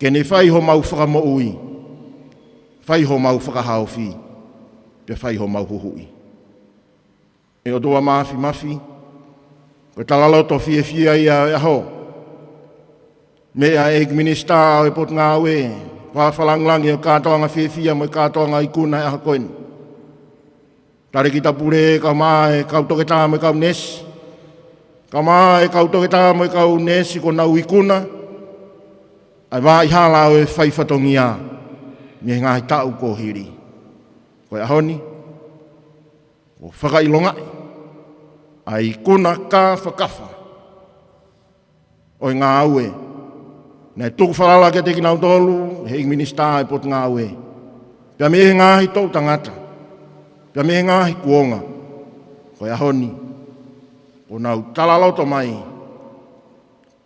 ke ne fai homau fakamoʻui, fai homau fakahaofi, pea fai homau huhuʻi. ʻE ʻOtua Māfimafi, ko e talaloto fiefia ia ʻo e ʻaho, meʻa ʻEiki Minisitā ʻo e Potungāue, Fakalāngilangi ʻo e kātoanga fiefia mo e kātoanga ikuna ʻo e ʻaho ko eni, Talēkita Pule kae ʻumaʻā e kau toketā mo e kau neesi, kae ʻumaʻā e kau toketā mo e kau neesi kuo nau ikuna ʻa e vaʻa hala ʻo e fai fatongia mei he ngaahi taʻu kuo hili. Ko e ʻaho ni, ʻo fakaʻilongaʻi ʻa e ikuna kāfakafa ʻo e ngāue naʻe tuku falala kiate kinautolu ʻe he ʻEiki Minisitā ʻo e Potungāue, pea mei he ngaahi toʻu tangata, pea mei he ngaahi kuonga. Ko e ʻaho ni, kuo nau talaloto mai,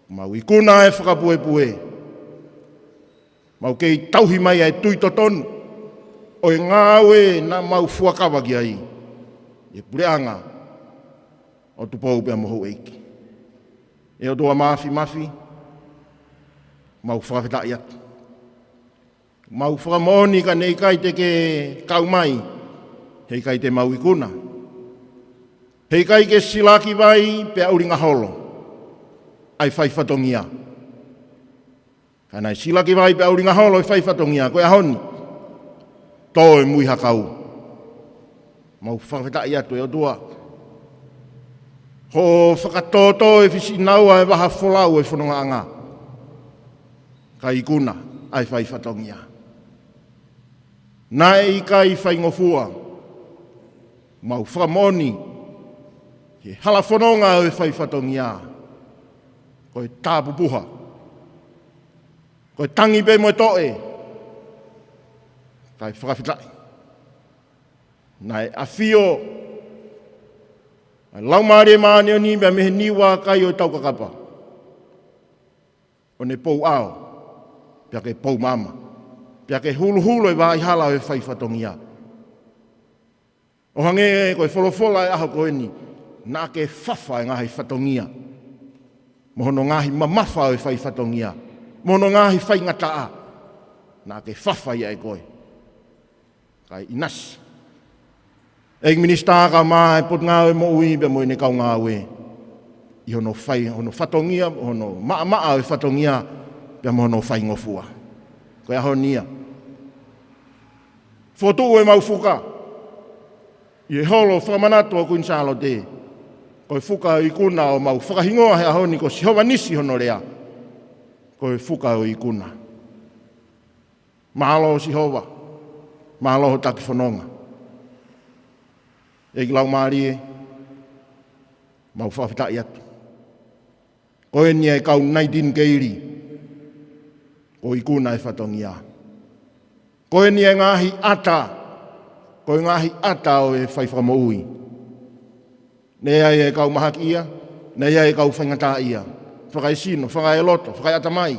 mau ikuna e fakapuepue, mau kei tauhi mai ʻa e tui totonu ʻo e ngāue naʻa mau fuakava ki ai ʻi he puleʻanga ʻo Tupou pea mo Houʻeiki. ʻE ʻOtua Māfimafi, mau fakafetaʻi atu. Mau fakamoʻoni ka ne ʻikai te ke kau mai, heʻikai te mau ikuna. Heʻikai ke silaki vai pea ʻulinga holo ʻa e fai fatongia. Ka naʻe silaki vai pea ʻulinga holo e fai fatongia, ko e ʻaho ni, tō e mui hakau. Mau fakafetaʻi atu ʻe ʻOtua, hoʻo fakatōtō e fisiʻinaua e vaha folau e fonongaʻanga, kae ikuna ʻa e fai fatongia. Naʻe ʻikai faingofua, mau fakamoʻoni, he hala fononga ʻo e fai fatongia, ko e tāpupuha, ko e tangi pē mo e toʻe. Kae fakafetaʻi, naʻe ʻafio ʻa e Laumālie Māʻoniʻoni pea mei he niu ʻākai ʻo e taukakapa, ʻo ne pou ʻao, pea ke pou maama, pea ke huluhulu e vaʻa hala ʻo e fai fatongia. ʻO hangē ko e folofola ʻo e ʻaho ko eni, naʻa ke fafa e ngaahi fatongia mo hono ngaahi mamafa ʻo e fai fatongia. mo hono ngaahi faingataʻa, naʻa ke fafa ia ʻe koe. Kae ʻinasi ʻEiki Minisitā kae ʻumaʻā e Potungāue Moʻui pea mo ʻene kau ngāue ʻi hono fai, hono fatongia, hono maʻamaʻa ʻo e fatongia pea mo hono faingofua. Ko e ʻaho ni ia, fokotuʻu ʻemau fuka ʻi he holo fakamanatu ʻo Kuini Sālote, ko e fuka ʻo e ikuna ʻoku mau fakahingoa he ʻaho ni ko Sihova Nisi hono lea, ko e fuka ʻo e ikuna. Mālō Sihova, mālō hoʻo taki fononga. ʻEiki Laumālie, mau fakafetaʻi atu. Ko eni e kau Nightingale, ko e ikuna e fatongia. Ko eni e ngaahi ʻata, ko e ngaahi ʻata ʻo e fai fakamoʻui. Naʻe ʻi ai e kau mahakiʻia, naʻe ʻi ai e kau faingataʻaʻia, fakaesino, fakaeloto, fakaeʻatamai.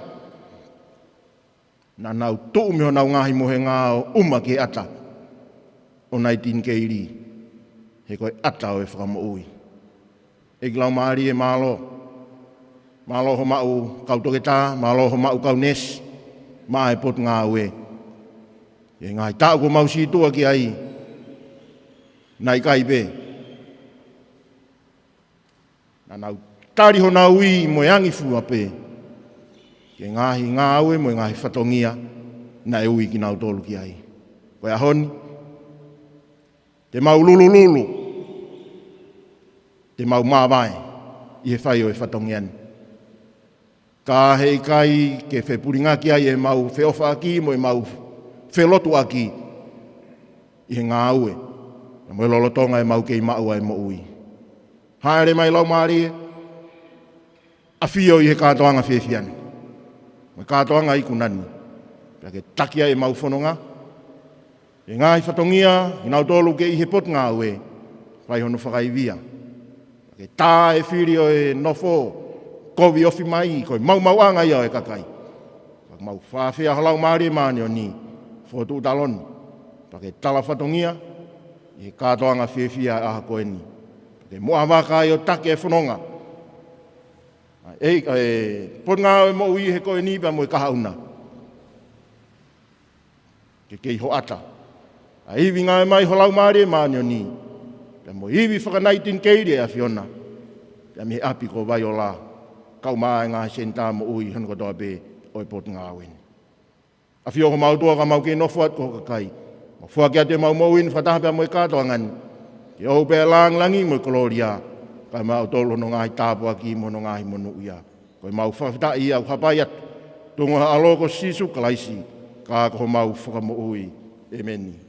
Naʻa nau tuʻu mei honau ngaahi mohenga ʻo ʻuma ki he ʻata ʻo Nightingale, he ko e ʻata ʻo e fakamoʻui. ʻEiki Laumālie, mālō. Mālō hoʻo maʻu kau toketā, mālō hoʻo maʻu kau neesi maʻa e Potungāue. ʻI he ngaahi taʻu kuo mau situʻa ki ai, naʻe ʻikai pē. Naʻa nau tali honau ui mo e angi fua pē ki he ngaahi ngāue mo e ngaahi fatongia naʻe ui kinautolu ki ai. Ko e ʻaho ni, te mau lulululu, te mau māvae ʻi he fai ʻo e fatongia ni. Ka heʻikai ke fepulingaki ai ʻemau feʻofaʻaki mo ʻemau felotuʻaki ʻi he ngāue, mo e lolotonga ʻemau kei maʻu ʻa e moʻui. Hāʻele mai Laumālie, ʻafio ʻi he kātoanga fiefia ni, mo e kātoanga ikuna ni, pea ke taki ai ʻemau fononga, ʻi he ngaahi fatongia, kinautolu ke ʻi he Potungāue, fai hono fakaivia. Ke tā e fili ʻo e nofo kovi ofi mai, ko e maumauʻanga ia ʻo e kakai. Ka mau fafea ho Laumālie Māʻoniʻoni, fokotuʻu taloni, pea ke tala fatongia ʻi he kātoanga fiefia ʻa e ʻaho ko eni. Pea ke muʻa vaka ai ʻo taki e fononga ʻa e, ʻa e Potungāue Moʻui he ko eni pea mo e kahaʻu na. Ke kei hoʻata ʻa e ivi ngāue mai ho Laumālie Māʻoniʻoni, pea mo e ivi faka-Nightingale ʻa e ʻAfiona, pea mei he ʻapi ko Vaiola, kae ʻumaʻā e ngaahi senitā moʻui hono kotoa pē ʻo e Potungāue ni. ʻAfio ko homau ʻOtua ka mau kei nofo atu ko ho kakai. Mau foaki atu ʻemau moʻui ni fakataha pea mo e kātoanga ni, ke ʻoʻou pē ʻa e lāngilangi mo e kolōlia, kae maʻu ʻe kimoutolu hono ngaahi tāpuaki mo hono ngaahi monūʻia. Ko ʻemau fakafetaʻi ia ʻoku hapai atu, tuʻunga ho ʻAlo ko Sīsū Kalaisi, ka ko homau Fakamoʻui. ʻEmeni.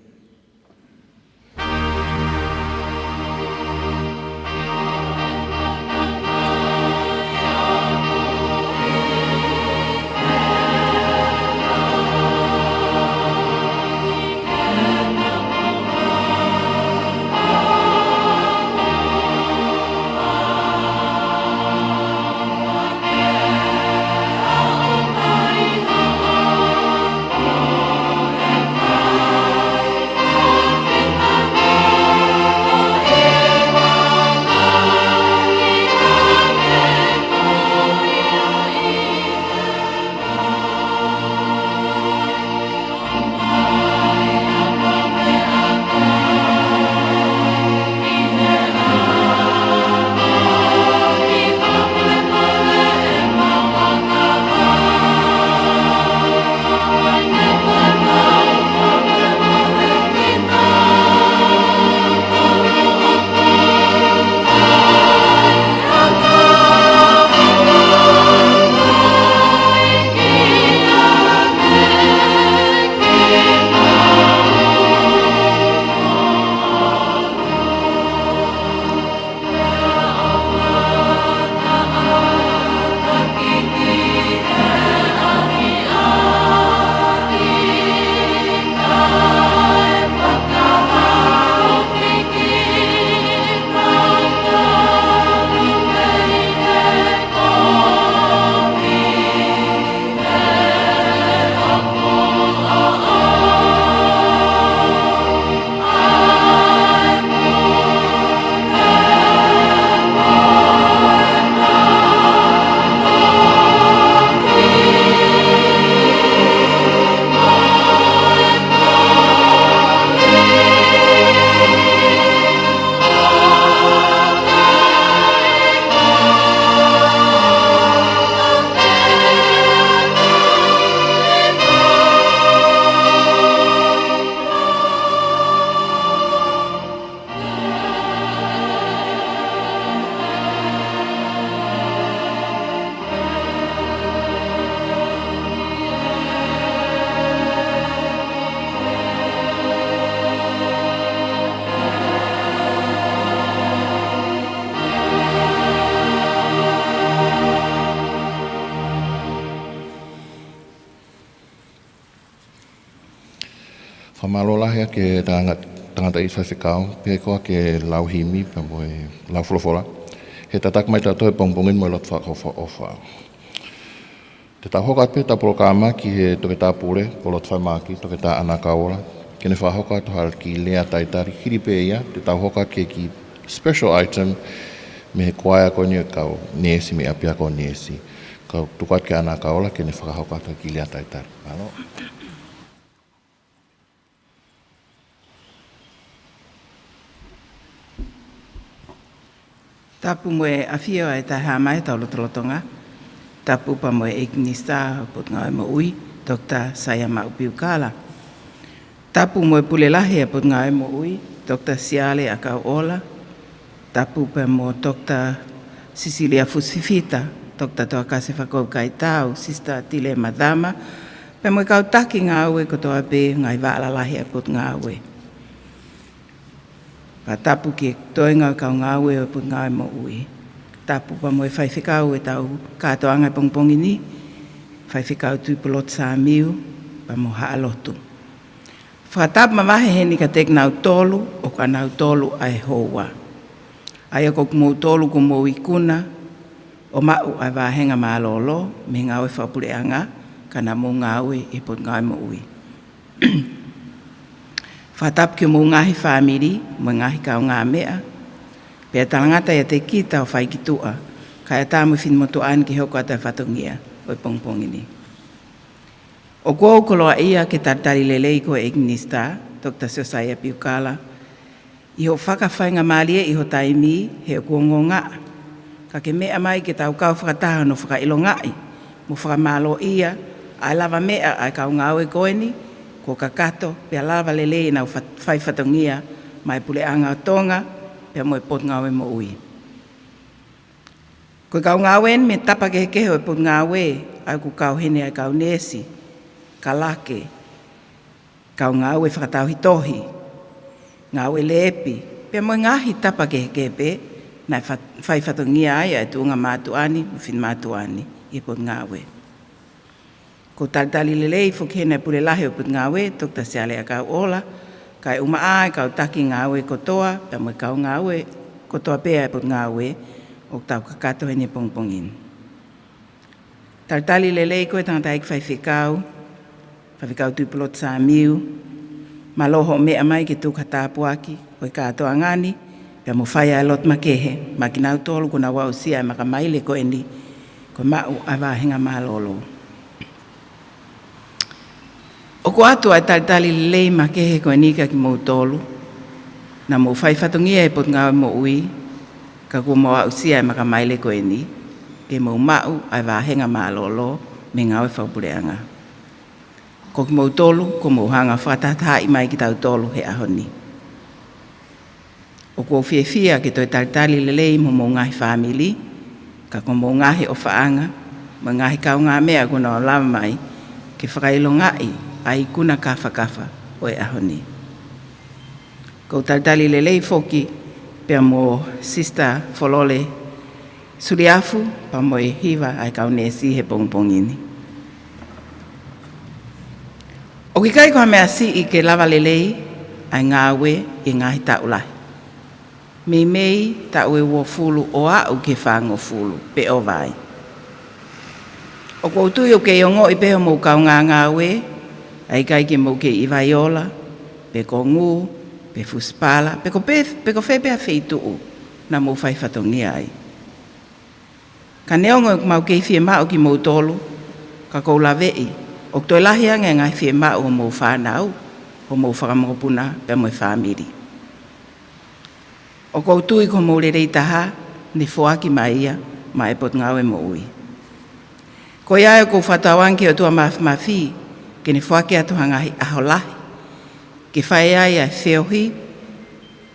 Fakamālō lahi ʻa e tangata, tangataʻeiki faifekau, pea ko e lau himi, pea mo e lau folofola. He tataki mai tautolu he pongipongi ni mo e loto fakaʻofoʻofa. Te tau hoko atu pē ʻetau polokalama ki he Toketā Pule, ko e Lotofaimāki, Toketā ʻAna Kauola, ke ne fakahoko atu ha kiʻi lea talitali, hili pē ia, te tau hoko atu ki he kiʻi special item, mei he kuaea ko eni ʻo e kau neesi, mei he ʻapiako neesi. Kau tuku atu kia ʻAna Kauola, ke ne fakahoko atu ha kiʻi lea talitali. Mālō. Tapu mo e ʻafio ʻa e Taʻehāmai ʻi hotau lotolotonga. Tapu pea mo e ʻEiki Minisitā ʻo e Potungāue Moʻui, Toketā Saia Maʻu Piukala. Tapu mo e Pule Lahi ʻo e Potungāue Moʻui, Toketā Siale ʻAkauʻola. Tapu pea mo Toketā Sisilia Fusi Fifita, Toketā Toakase Fakaukaitau, Sisitā Tile Mazama, pea mo e kau taki ngāue kotoa pē ngaahi vaʻa lalahi ʻa e Potungāue. Pea tapu ki he toenga ʻo e kau ngāue ʻo e Potungāue Moʻui. Tapu pea mo e faifekau ʻetau kātoanga he pongipongi ni, Faifekau Tuʻipulotu Sāmiu, pea mo Haʻa Lotu. Fakatapu mavahe heni kiate kinautolu, ʻoku ʻanautolu ʻa e houa. ʻA ia ko kimoutolu kuo mou ikuna ʻo maʻu ʻa e vāhenga mālōlō mei he ngāue fakapuleʻanga, ka naʻa mou ngāue ʻi he Potungāue Moʻui. Fakatapu ki homou ngaahi fāmili, mo e ngaahi kaungāmeʻa, pea talangata ʻiate kita ʻo fai ki tuʻa, kae ʻatā mo e finemotuʻa ni ke hoko atu ʻa e fatongia ʻo e pongipongi ni. ʻOku ou koloaʻia ke talitali lelei koe ʻEiki Minisitā, Toketā Siosaia Piukala, ʻi hoʻo fakafaingamālieʻi ho taimi he ʻoku ongoongaʻa. Ka ke meʻa mai ke tau kau fakataha hono fakaʻilongaʻi mo fakamālōʻia ʻa e lavameʻa ʻa e kau ngāue ko eni, kuo kakato pea lava lelei ʻenau fa-, fai fatongia maʻa e Puleʻanga ʻo Tonga, pea mo e Potungāue Moʻui. Ko e kau ngāue eni mei he tapa kehekehe ʻo e Potungāue, ʻa ia ʻoku kau heni ʻa e kau neesi, kalake, kau ngāue fakatauhitohi, ngāue lēpi, pea mo e ngaahi tapa kehekehe pē naʻe fa-, fai fatongia ai ʻa e tuʻunga mātuʻa ni mo e finemātuʻa ni ʻi he Potungāue. ʻOku ou talitali lelei foki heni ʻa e Pule Lahi ʻo e Potungāue, Toketā Siale ʻAkauʻola, kae ʻumaʻā ʻa e kau taki ngāue kotoa, pea mo e kau ngāue kotoa pē ʻa e Potungāue ʻoku tau kakato heni he pongipongi ni. Talitali lelei koe tangataʻeiki faifekau, Faifekau Tuʻipulotu Sāmiu, mālō hoʻo meʻa mai ke tuku ha tāpuaki ʻo e kātoanga ni, pea mo fai ʻa e lotu makehe maʻa kinautolu kuo nau aʻusia ʻa e makamaile ko eni, ko e maʻu ʻa e vāhenga mālōlō. ʻOku ʻoatu ʻa e talitali lelei makehe ko eni kiate kimoutolu naʻa mou fai fatongia ʻi he Potungāue Moʻui, ka kuo mou aʻusia ʻa e makamaile ko eni, ke mou maʻu ʻa e vāhenga mālōlō mei he ngāue fakapuleʻanga. Ko kimoutolu, kuo mou hanga ʻo fakatahatahaʻi mai kitautolu he ʻaho ni. ʻOku ou fiefia ke toe talitali lelei mo homou ngaahi fāmili, ka ko homou ngaahi ʻofaʻanga, mo e ngaahi kaungāmeʻa kuo nau lava mai ke fakaʻilongaʻi ʻa e ikuna kafakafa ʻo e ʻaho ni. ʻOku ou talitali lelei foki pea mo Sisitā Folole Suliafu, pea mo e hiva ʻa e kau neesi he pongipongi ni. ʻOku ʻikai ko ha meʻa siʻi ke lava lelei ʻa e ngāue ʻi he ngaahi taʻu lahi. Meimei taʻu ʻe uofulu ʻo aʻu ki he fāngofulu pe ʻova ai. ʻOku ou tui ʻoku kei ongoʻi pē ʻe homou kaungāngāue, ʻa e ʻikai ke mou kei ʻi Vaiola, pe ko Ngu, pe Fusipala, pe ko pe-, pe ko fē pē ʻa e feituʻu naʻa mou fai fatongia ai. Ka neongo ʻoku mau kei fiemaʻu kimoutolu, ka ʻoku ou laveʻi ʻoku toe lahi ange ʻa e ngaahi fiemaʻu ʻa homou fānau, homou fakamokopuna, pea mo e fāmili. ʻOku ou tui ko homou lelei taha, ne foaki mai ia maʻa e Potungāue Moʻui. Ko ia ai ʻoku ou fakatauange ki he ʻOtua Māfimafi, ke ne foaki atu ha ngaahi ʻaho lahi, ke fai ai ʻa e feohi,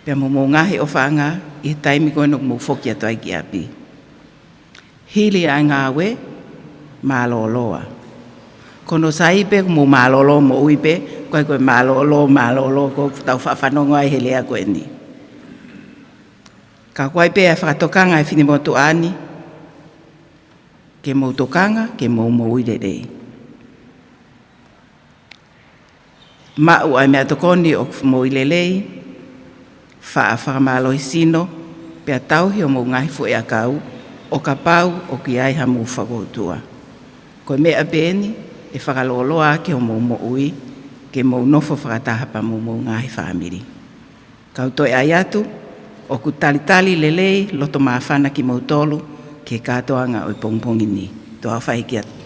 pea mo homou ngaahi ʻofaʻanga, ʻi he taimi ko eni ʻoku mou foki atu ai ki ʻapi. Hili ʻa e ngāue, mālōlō ā. Ko hono sai pē, ʻoku mou mālōlō moʻui pē, ʻoku ʻikai ko e mālōlō, mālōlō, ʻoku tau faʻa fanongo ai he lea ko eni. Ka ʻoku ʻi ai pē ʻa e fakatokanga ʻa e finemotuʻa ni, ke mou tokanga, ke mou moʻui lelei. Maʻu ʻa e meʻatokoni ʻoku moʻui lelei, faʻa fakamālohisino, pea tauhi homou ngaahi fuʻu ʻakau, ʻo kapau ʻoku ʻi ai hamou fakautua. Ko e meʻa pē eni ʻe fakalōloa ʻaki homou moʻui, ke mou nofo fakataha pea mo homou ngaahi fāmili. Kau toe ʻai atu, ʻoku talitali lelei loto māfana kimoutolu ki he kātoanga ʻo e pongipongi ni. Tau fai ki atu.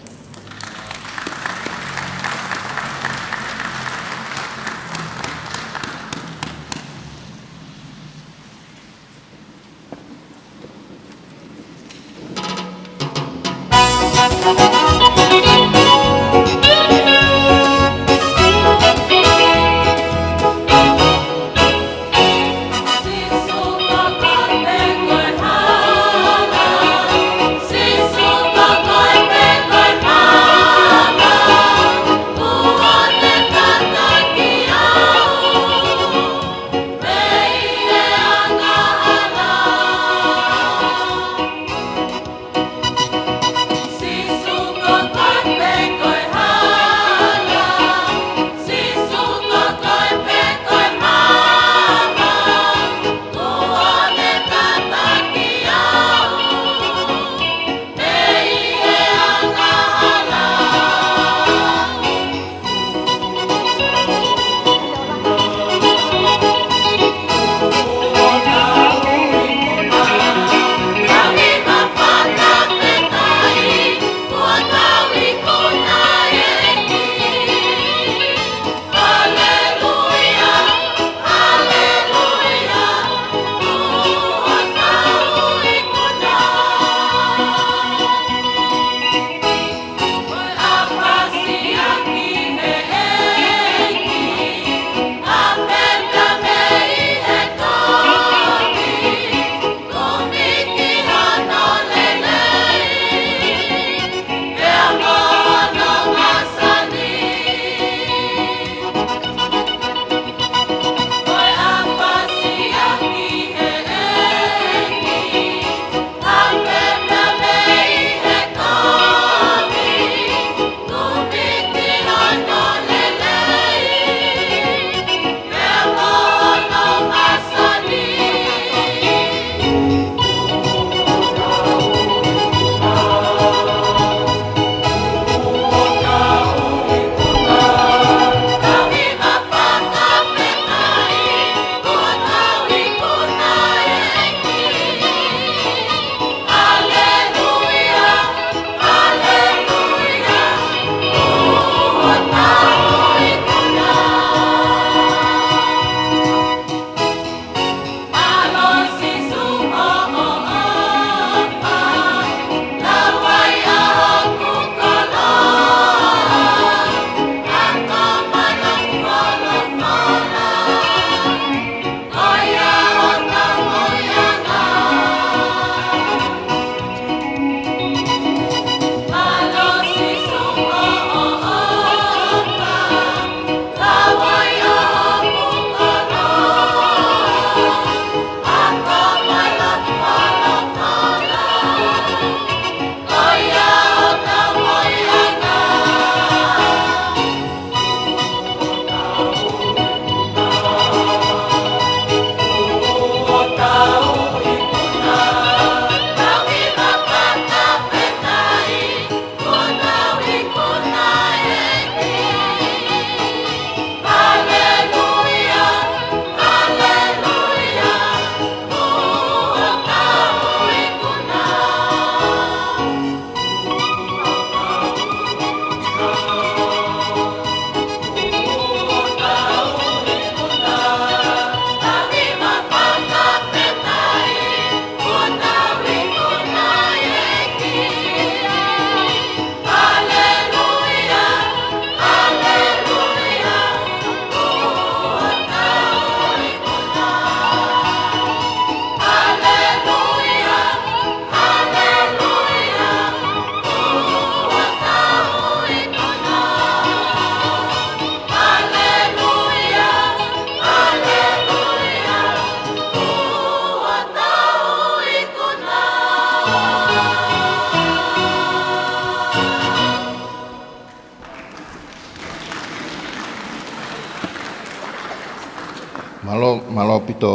Mālō, mālō ʻaupito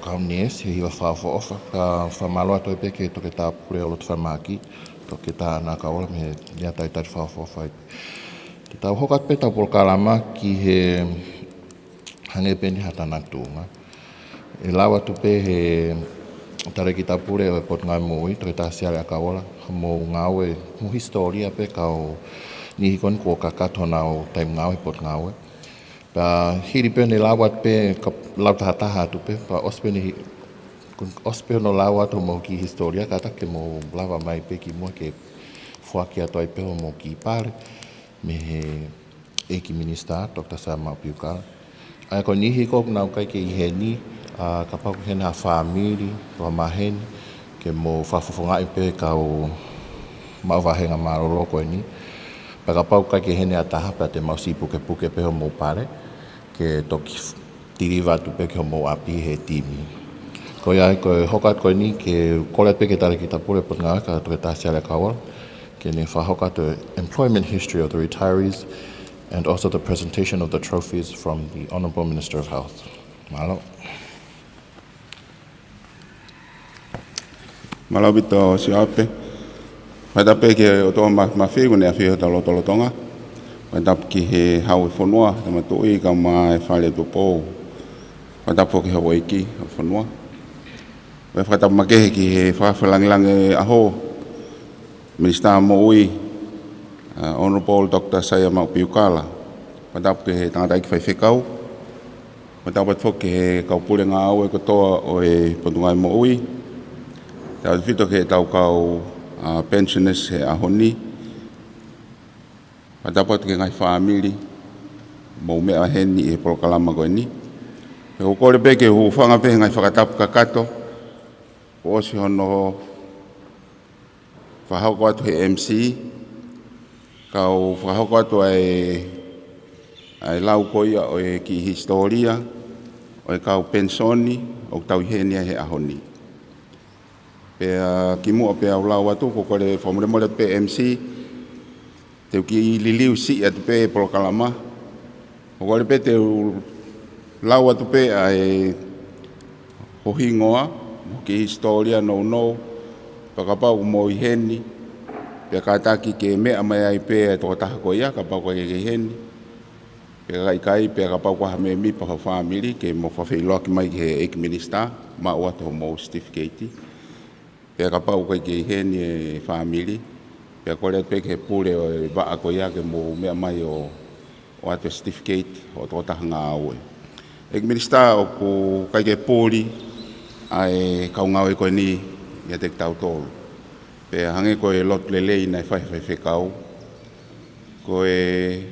Kaunisi, he hiva fakaʻofoʻofa, ka fakamālō atu pē ki he Toketā Pule ʻo e Lotofalemahaki, Toketā ʻAna ʻAkaola mei he lea talitali fakaʻofoʻofa. Te tau hoko atu pē ʻetau polokalama ki he hangē pē eni haʻatau tuʻunga. ʻE lau atu pē he Talēkita Pule ʻo e Potungāue Moʻui, Toketā Siale ʻAkaola, hoʻomou ngāue, mo e hisitōlia pē kau niʻihi ko eni kuo kakato honau taimi ngāue he Potungāue. Pea hili pē ʻene lau atu pē, ka lau tahataha atu pē, pea ʻosi pē ʻene hi-, ʻosi pē hono lau atu hoʻomou kiʻi hisitōlia, kātaki ke mou lava mai pē ki muʻa ke foaki atu ai pē hoʻomou kiʻi pale mei he ʻEiki Minisitā, Toketā Saia Maʻu Piukala. ʻA ia ko e niʻihi ko ē ʻoku nau ʻikai ke ʻi heni, ʻa, kapau ʻoku ʻi heni ha fāmili, ʻo maheni, ke mou fakafofongaʻi pē kau maʻu vāhenga mālōlō ko eni. Pea kapau ʻoku ʻikai ke ʻi heni ha taha, pea te mau siʻi pukepuke pē hoʻomou pale, ke toki f-, tiliva atu pē ki hoʻomou ʻapi he timi. Ko ia ai ko e hoko atu ko eni ke kole pē ki he Talēkita Pule Potungāue, Toketā Siale ʻAkaola, ke ne fakahoko atu e employment history of the retirees and also the presentation of the trophies from the Honourable Minister of Health. Mālō. Mālō ʻaupito Siope. Fakatapu pē ki he ʻOtua Mā-, Māfimafi ʻoku ne ʻafio ʻi hotau lotolotonga. Fakatapu ki he Hau ʻo e fonua, Tama Tuʻi, kae ʻumaʻā e Fale Tuʻapō. Fakatapu foki ki he houʻeiki ʻo e fonua. Pea fakatapu makehe ki he fakafelangilangi ʻo e ʻaho, Minisitā Moʻui, ʻa, Honourable Toketā Saia Maʻu Piukala. Fakatapu ki he tangataʻeiki faifekau. Fakatapu atu foki ki he kau pule ngāue kotoa ʻo e Potungāue Moʻui. Tautefito ki heʻetau kau, ʻa, pensioners he ʻaho ni. Fakatapu atu ki he ngaahi fāmili ʻoku mou meʻa heni he polokalama ko eni. Pea ʻoku ou kole pē ke u hūfanga pē he ngaahi fakatapu kakato kuo ʻosi hono fakahoko atu he M C, kau fakahoko atu ʻa e, ʻa e lau ko ia ʻo e kiʻi hisitōlia ʻo e kau penisoni ʻoku tau ʻi heni ai he ʻaho ni. Pea kimuʻa pea u lau atu, ʻoku ou kole fakamolemole atu pē M C, te u kiʻi liliu siʻi atu pē polokalama. ʻOku ou kole pē te u lau atu pē ʻa e ho hingoa, mo e kiʻi hisitōlia nounou, pea kapau ʻoku mou ʻi heni, pea kātaki ke meʻa mai ai pē ʻa e tokotaha ko ia, kapau ʻoku ʻikai ke ʻi heni. Pea ka ʻikai, pea kapau ko ha mēmipa ho fāmili, ke mou fakafeʻiloaki mai ki he ʻEiki Minisitā, maʻu atu hoʻomou certificate. Pea kapau ʻoku ʻikai ke ʻi heni e fāmili, pea kole atu pē ki he pule ʻo e vaʻa ko ia ke mou meʻa mai ʻo, ʻo ʻoatu e certificate ʻo e tokotaha ngāue. ʻEiki Minisitā, ʻoku ʻikai ke puli ʻa e kau ngāue ko eni ʻiate kitautolu. Pea hangē ko e lotu lelei naʻe fai ʻe he faifekau, ko e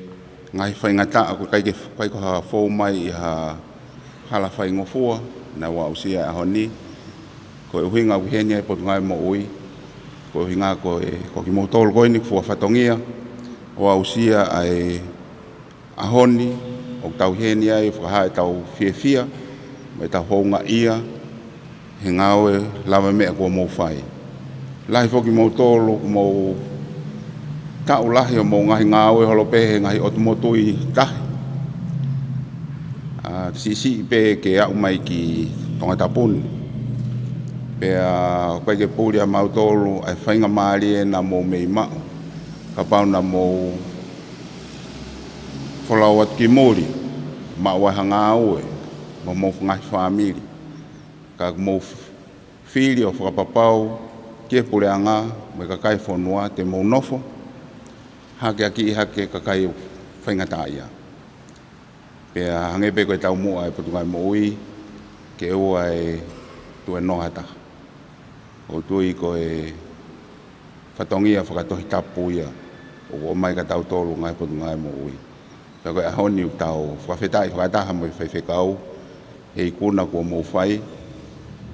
ngaahi faingataʻa ʻoku ʻikai ke, ʻikai ko ha fou mai ʻi ha hala faingofua naʻa tau aʻusia he ʻaho ni. Ko e ʻuhinga ʻoku ʻi heni ai e Potungāue Moʻui, ko e ʻuhinga ko e, ko kimoutolu ko eni ʻoku fua fatongia ʻo aʻusia ʻa e ʻaho ni, ʻoku tau ʻi heni ai ʻo fakahā ʻetau fiefia, mo ʻetau houngaʻia, he ngāue lavameʻa kuo mou fai. Lahi foki kimoutolu, kuo mou taʻu lahi hoʻomou ngaahi ngāue holo pē he ngaahi ʻotu motu ʻi tahi. ʻA, siʻisiʻi pē ke aʻu mai ki Tongatapu ni. Pea ʻoku ʻikai ke puli ʻa mautolu ʻa e faingamālie naʻa mou mei maʻu. Kapau naʻa mou folau atu ki muli, maʻu ai ha ngāue, mo hoʻomou ngaahi fāmili. Ka mou f-, fili ʻo fakapapau ki he puleʻanga mo e kakai e fonua te mou nofo hake, ʻaki hake kakai faingataʻaʻia. Pea hangē pē ko e taumuʻa ʻa e Potungāue Moʻui, ke ʻoua ʻe tuēnoa ha taha. ʻOku ou tui ko e fatongia fakatohitapu ia ʻoku ʻomai kia tautolu ngaahi Potungāue Moʻui. Pea ko e ʻaho ni ʻoku tau fakafetaʻi fakataha mo e faifekau he ikuna kuo mou fai,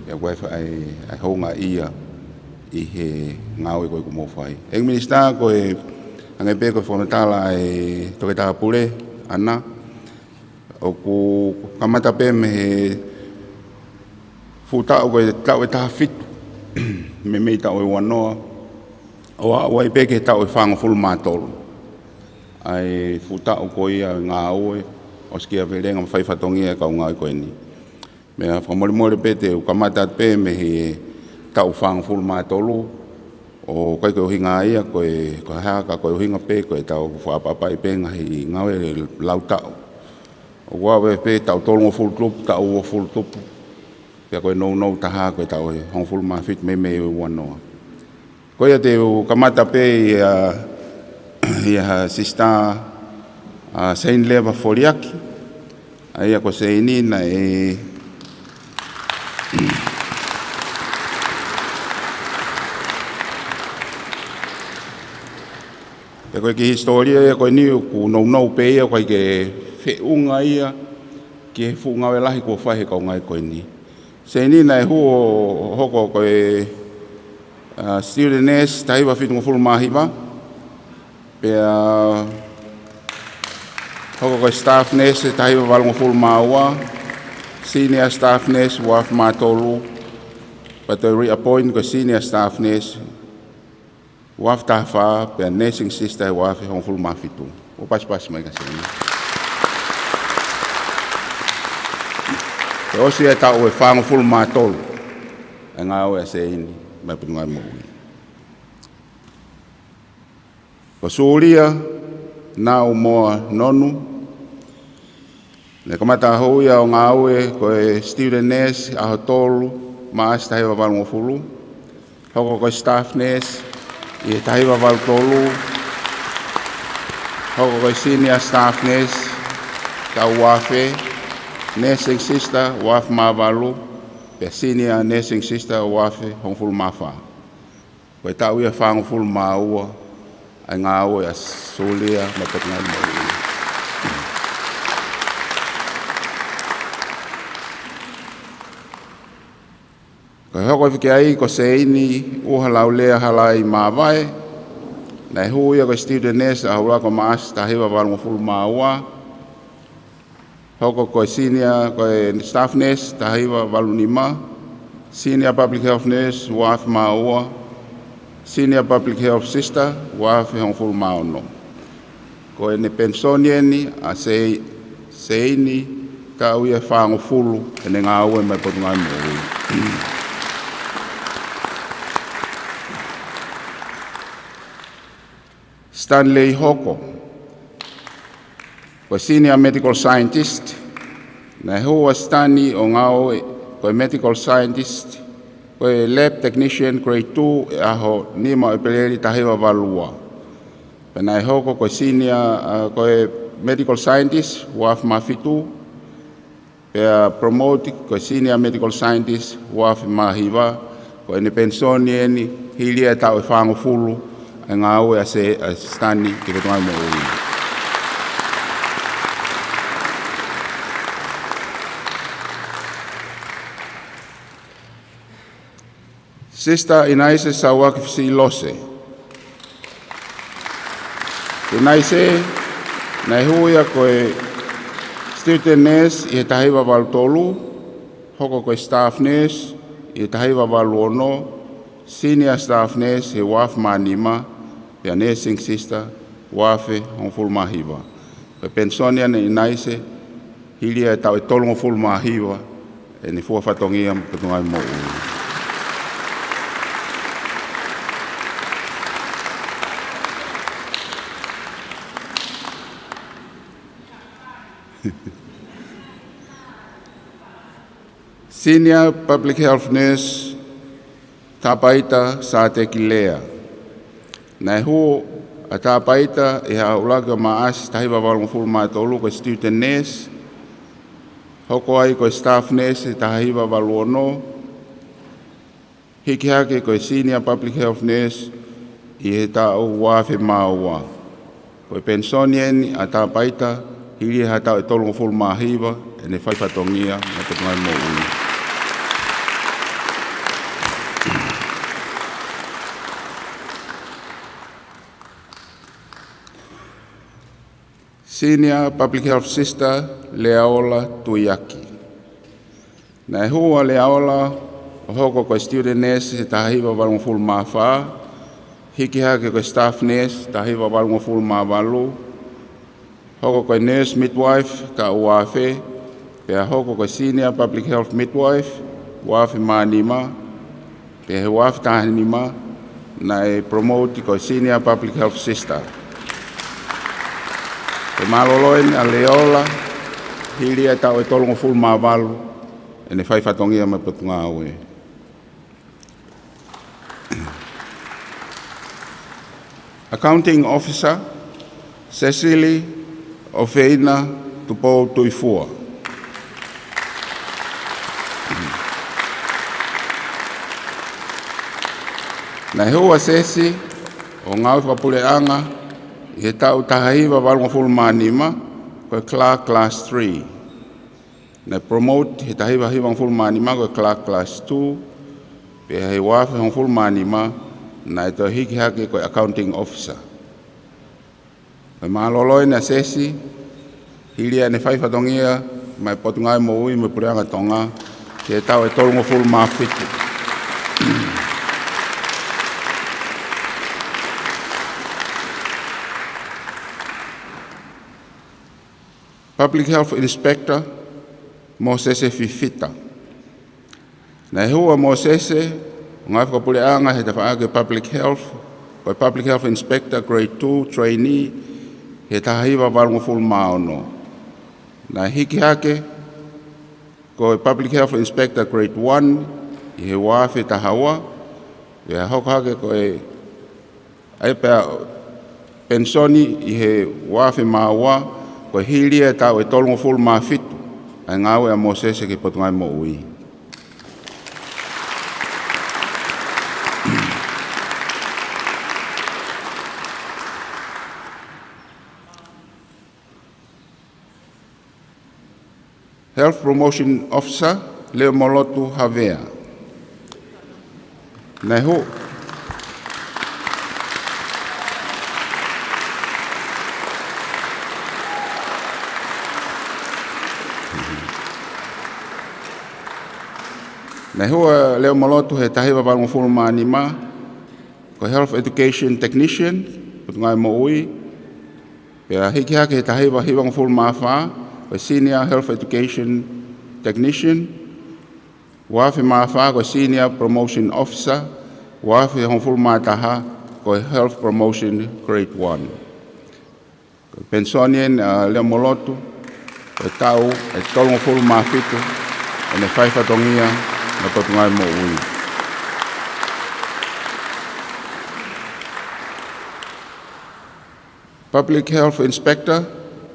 pea ko e fa-, ʻa e, ʻa e houngaʻia ʻi he ngāue ko ē kuo mou fai. ʻEiki Minisitā, ko e hangē pē ko e fakamatala ʻa e Toketā Pule, ʻAna, ʻoku kamata pē mei he fuʻu taʻu ko e taʻu ʻe taha fitu, meimei taʻu ʻe uanoa, ʻo aʻu ai pē ki he taʻu ʻe fāngofulu mā tolu. ʻA e fuʻu taʻu ko ia e ngāue, ʻosikiavelenga mo e faifatongia e kau ngāue ko eni. Meʻa fakamolemole pē te u kamata pē mei he taʻu fāngofulu mā tolu, ʻo ʻikai ko e ʻuhinga ia ko e, ko e hā ka ko e ʻuhinga pē ko ʻetau fakaʻapaʻapaʻi pē ngaahi ngāue lau taʻu. ʻOku ʻave pē taʻu tolungofulu tupu, taʻu uofulu tupu, pea ko e nounou taha ko e taʻu ʻe hongofulu mā fitu mei mei ua noa. Ko ia te u kamata pē ʻia, ʻia Sister, ʻa, Seinileva Foliaki, ʻa ia ko Seini naʻe, pea ko e kiʻi hisitōlia ia ko eni ʻoku nounou pē ia ʻoku ʻikai ke feʻunga ia ki he fuʻu ngāue lahi kuo fai he kau ngāue ko eni. Seini naʻe hū ʻo hoko ko e, ʻa, student nurse taha hiva fitungofulu mā hiva, pea hoko ko e staff nurse taha hiva valungofulu mā ua, senior staff nurse ua afe mā tolu, pea toe reappoint ko e senior staff nurse ua afe taha fā, pea nursing sister ua afe hongofulu mā fitu. ʻO pasipasi mai ka Seini. Pea ʻosi e taʻu ʻe fāngofulu mā tolu ʻa e ngāue ʻa Seini maʻa e Potungāue Moʻui. Ko Sulia Naumoa Nonu, naʻe kamata hū ia ʻo ngāue ko e student nurse ʻaho tolu, Maʻasi taha hiva valungofulu. Hoko ko e staff nurse ʻi he taha hiva valu tolu. Hoko ko e senior staff nurse taʻu ua afe, nursing sister ua afe mā valu, pea senior nursing sister ua afe hongofulu mā fā. Ko e taʻu ia ʻe fāngofulu mā ua ʻa e ngāue ʻa Sulia maʻa e Potungāue Moʻui. Ko e hoko ʻi fē ki ai ko Seini ʻUha Laulea Halai Māvae, naʻe hū ia ko e student nurse ʻaho ʻuluaki ʻo Maʻasi taha hiva valungofulu mā ua. Hoko ko e senior, ko e staff nurse taha hiva valu nima, senior public health nurse ua afe mā ua, senior public health sister ua afe hongofulu mā ono. Ko ʻene penisoni eni ʻa Sei-, Seini, taʻu ia ʻe fāngofulu ʻene ngāue maʻa e Potungāue Moʻui. Stanley Hoko, ko e senior medical scientist, naʻe hū ʻa Stani ʻo ngāue ko e medical scientist, ko e lab technician grade two ʻi he ʻaho nima ʻo ʻEpeleli taha hiva valu ua. Pea naʻe hoko ko e senior, ʻa, ko e medical scientist ua afe mā fitu, pea promote ko e senior medical scientist ua afe mā hiva. Ko ʻene penisoni eni, hili ia e taʻu ʻe fāngofulu ʻa e ngāue ʻa Se-, ʻa Stani ki he Potungāue Moʻui. Sister Inaise Sauaki Fisilose. Inaise, naʻe hū ia ko e student nurse ʻi he taha hiva valu tolu, hoko ko e staff nurse ʻi he taha hiva valu ono, senior staff nurse he ua afe mā nima, pea nursing sister ua afe hongofulu mā hiva. Ko e penisoni ʻa Inaise, hili ia e taʻu ʻe tolungofulu mā hiva ʻene fua fatongia maʻa e Potungāue Moʻui. Senior Public Health Nurse, Tāpaita Sāteki Lea. Naʻe hū ʻa Tāpaita ʻi he ʻaho ʻuluaki ʻo Maʻasi taha hiva valungofulu mā tolu ko e student nurse, hoko ai ko e staff nurse he taha hiva valu ono, hiki hake ko e senior public health nurse ʻi he taʻu ua afe mā ua. Ko e penisoni eni ʻa Tāpaita, hili ia ha taʻu ʻe tolungofulu mā hiva ʻene fai fatongia maʻa e Potungāue Moʻui. Senior Public Health Sister Leaola Tuiaki. Naʻe hū ʻa Leaola ʻo hoko ko e student nurse he taha hiva valungofulu mā fā, hiki hake ko e staff nurse taha hiva valungofulu mā valu, Hoko ko e nurse midwife, taʻu ua afe, pea hoko ko e senior public health midwife, ua afe mā nima, pea he ua afe taha nima, naʻe promote ko e senior public health sister. Pea mālōlō eni ʻa Leola, hili ʻa e taʻu ʻe tolungofulu mā valu, ʻene fai fatongia mai Potungāue. Accounting Officer, Cecily ʻOfeina Tupou Tuifua. Naʻe hū ʻa Ceci ʻo ngāue fakapuleʻanga ʻi he taʻu taha hiva valungofulu mā nima, ko e Clerk Class three. Naʻe promote he taha hiva hivangofulu mā nima ko e Clerk Class two, pea he ua afe hongofulu mā nima, naʻe toe hiki hake ko e Accounting Officer. Ko e mālōlō eni ʻa Ceci, hili ʻa ʻene fai fatongia mai Potungāue Moʻui mo e Puleʻanga Tonga, ki he taʻu ʻe tolungofulu mā fitu. Public Health Inspector, Mōsese Fifita. Naʻe hū ʻa Mōsese ʻo ngāue fakapuleʻanga he tafaʻaki Public Health, ko e Public Health Inspector Grade two Trainee, he taha hiva valungofulu mā ono. Naʻe hiki hake ko e Public Health Inspector Grade one ʻi he ua afe taha ua, pea hoko hake ko e ʻai pea penisoni ʻi he ua afe mā ua, ko e hili ʻa e taʻu ʻe tolungofulu mā fitu ʻa e ngāue ʻa Mōsese ki he Potungāue Moʻui. Health Promotion Officer, Leomolotu Havea. Naʻe hū. Naʻe hū ʻa Leomolotu he taha hiva valungofulu mā nima, ko e Health Education Technician, Potungāue Moʻui, pea hiki hake he taha hiva hivangofulu mā fā, ko e Senior Health Education Technician, ua afe mā fā ko e Senior Promotion Officer, ua afe hongofulu mā taha ko e Health Promotion Grade one. Ko e penisoni eni ʻa Leomolotu, ko e taʻu ʻe tolungofulu mā fitu ʻene fai fatongia mai Potungāue Moʻui. Public Health Inspector,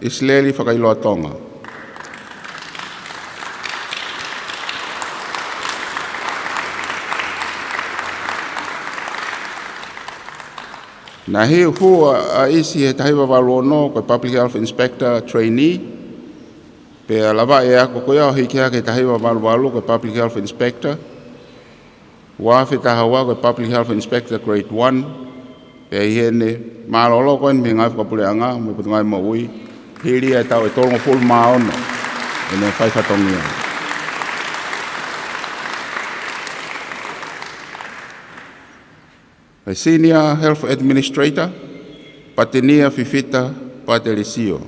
ʻIsileli Fakailoa Tonga. Naʻe hū ʻa ʻIsi he taha hiva valu ono ko e Public Health Inspector Trainee, pea lava ʻa e ako ko ia ʻo hiki hake he taha hiva valu valu ko e Public Health Inspector, ua afe taha ua ko e Public Health Inspector Grade one, pea ʻi heʻene mālōlō ko eni mei he ngāue fakapuleʻanga mo e Potungāue Moʻui, hili ʻa e taʻu ʻe tolungofulu mā ono ʻene fai fatongia. Ko e Senior Health Administrator, Patinia Fifita Patelisio.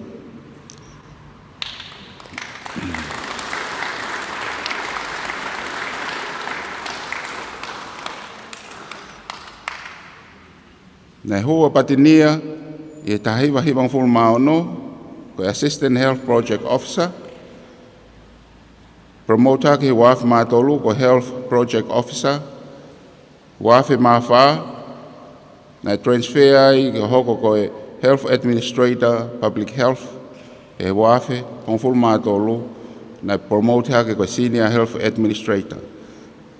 Naʻe hū ʻa Patinia ʻi he taha hiva hivangofulu mā ono, ko e Assistant Health Project Officer, promote hake he ua afe mā tolu ko e Health Project Officer, ua afe mā fā, naʻe transfer ai ke hoko ko e Health Administrator Public Health, he ua afe hongofulu mā tolu, naʻe promote hake ko e Senior Health Administrator.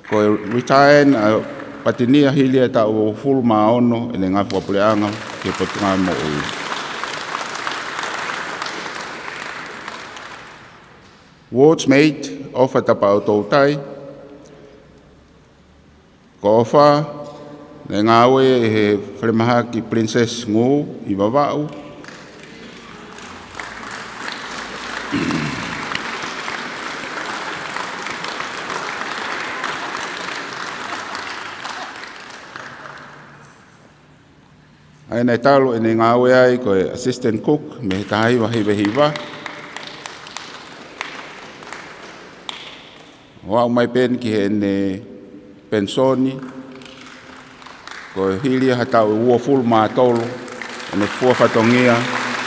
Ko e retire eni ʻa Patinia hili ʻa e taʻu hongofulu mā ono ʻene ngāue fakapuleʻanga ki he Potungāue Moʻui. Wards Mate, ʻOfa Tapaʻo Toutai. Ko ʻOfa, naʻe ngāue he falemahaki Princess Ngū ʻi Vavaʻu. ʻA ʻEne talu ʻene ngāue ai ko e assistant cook mei he taha hiva hiva hiva. ʻO aʻu mai pē eni ki heʻene penisoni, ko e hili ia ha taʻu ʻe uofulu mā tolu ʻene fua fatongia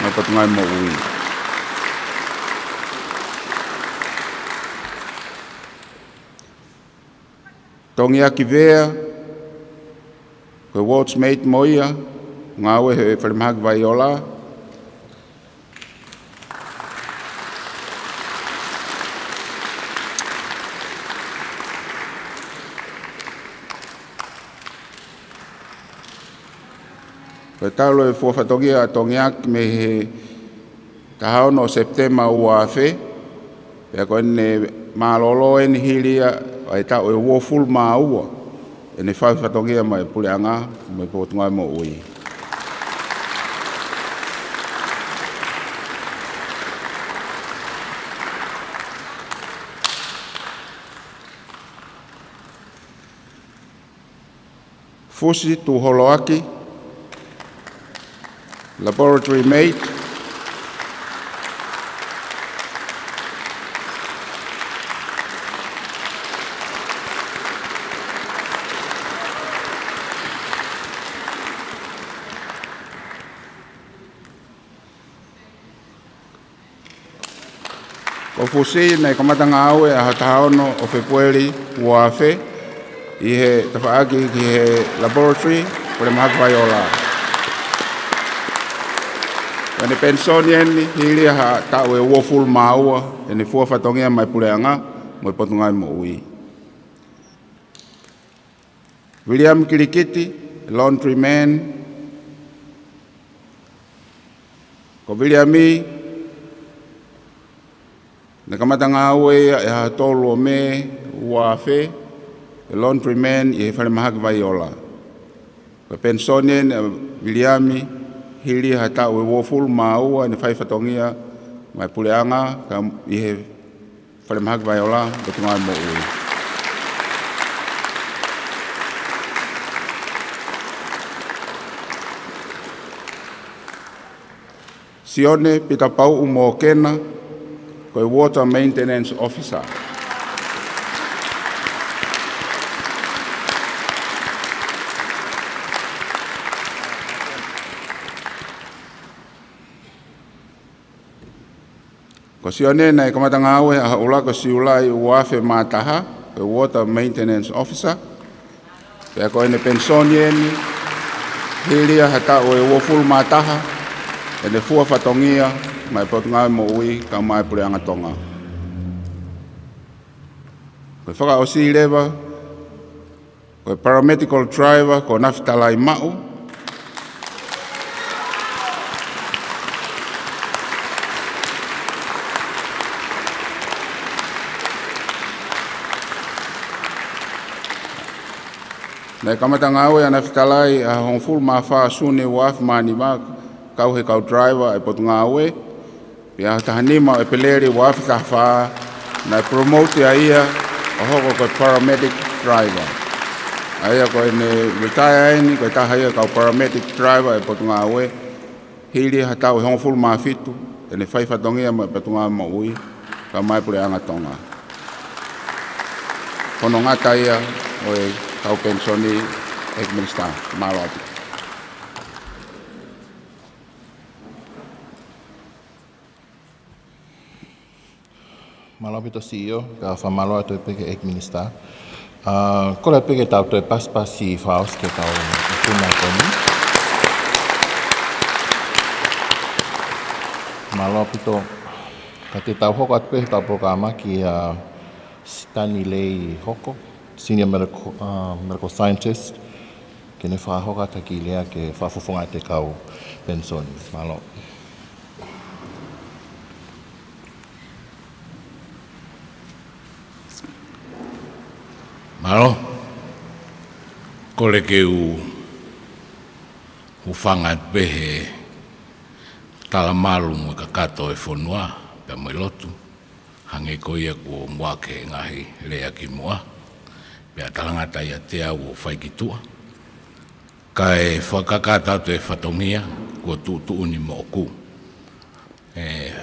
mei he Potungāue Moʻui. Tongiaki Vea, ko e ward's mate mo ia, ngāue he Falemahaki Vaiola. Ko e talu e fua fatongia ʻa Tongiaki mei he taha ono ʻo Sepitema ua afe, pea ko ʻene mālōlō eni hili ia ʻa e taʻu ʻe uofulu mā ua ʻene fai fatongia maʻá e puleʻanga mo e Potungāue Moʻui. Fusi Tuholoaki, laboratory mate. Ko Fusi naʻe kamata ngāue ʻaho taha ono ʻo Fēpueli ua afe ʻi he tafaʻaki ki he laboratory, Falemahaki Vaiola. Ko ʻene penisoni eni hili ia ha taʻu ʻe uofulu mā ua ʻene fua fatongia maʻá e puleʻanga mo e Potungāue Moʻui. Viliami Kilikiti, laundry man. Ko Viliami naʻe kamata ngāue ia ʻi he ʻaho tolu ʻo Mē ua afe, ko e laundry man ʻi he Falemahaki Vaiola. Ko e penisoni eni ʻa Viliami hili ia ha taʻu ʻe uofulu mā ua ʻene fai fatongia maʻá e puleʻanga kae ʻumaʻā e Falemahaki Vaiola mo e Potungāue Moʻui. Sione Pita Pauʻu Mokena, ko e water maintenance officer. Ko Sione naʻe kamata ngāue ʻaho ʻuluaki ʻo Siulai ua afe mā taha, ko e water maintenance officer. Pea ko ʻene penisoni eni hili ia ha taʻu ʻe uofulu mā taha ʻene fua fatongia maʻá e Potungāue Moʻui kae ʻumaʻā e puleʻanga Tonga. Ko e fakaʻosi leva, ko e paramedical driver ko Nafitalai Maʻu. Naʻe kamata ngāue ʻa Nafitalai ʻaho hongofulu mā fā Sune ua afe mā nima, kau he kau driver ʻa e Potungāue. Pea ʻaho taha nima ʻo ʻEpeleli ua afe taha fā, naʻe promote ai ia ʻo hoko ko e paramedic driver. ʻA ia ko ʻene retire eni, ko e taha ia e kau paramedic driver ʻa e Potungāue, hili ia ha taʻu ʻe hongofulu mā fitu ʻene fai fatongia maʻá e Potungāue Moʻui kae ʻumaʻā e puleʻanga Tonga. Ko hono ngata ia ʻo e kau penisoni, ʻEiki Minisitā. Mālō ʻaupito. Mālō ʻaupito, C E O, kae fakamālō atu pē ki he ʻEiki Minisitā. ʻA, kole pē ke tau toe pasipasi fakaʻosi ki he kau ikuna ko eni. Mālō ʻaupito, ka te tau hoko atu pē he kau polokalama kia Sitani Lei Hoko, Senior Medical, ʻa, Medical Scientist, ke ne fakahoko atu ha kiʻi lea ke fakafofonga atu e kau penisoni. Mālō. Mālō. Kole ke u hūfanga atu pē he talamalu mo e kakato ʻo e fonua, pea mo e lotu. Hangē ko ia kuo muʻaki e ngaahi lea kimuʻa, pea talangata ʻiate au ʻo fai ki tuʻa. Kae fakakakato atu e fatongia kuo tuʻutuʻuni moʻoku. ʻE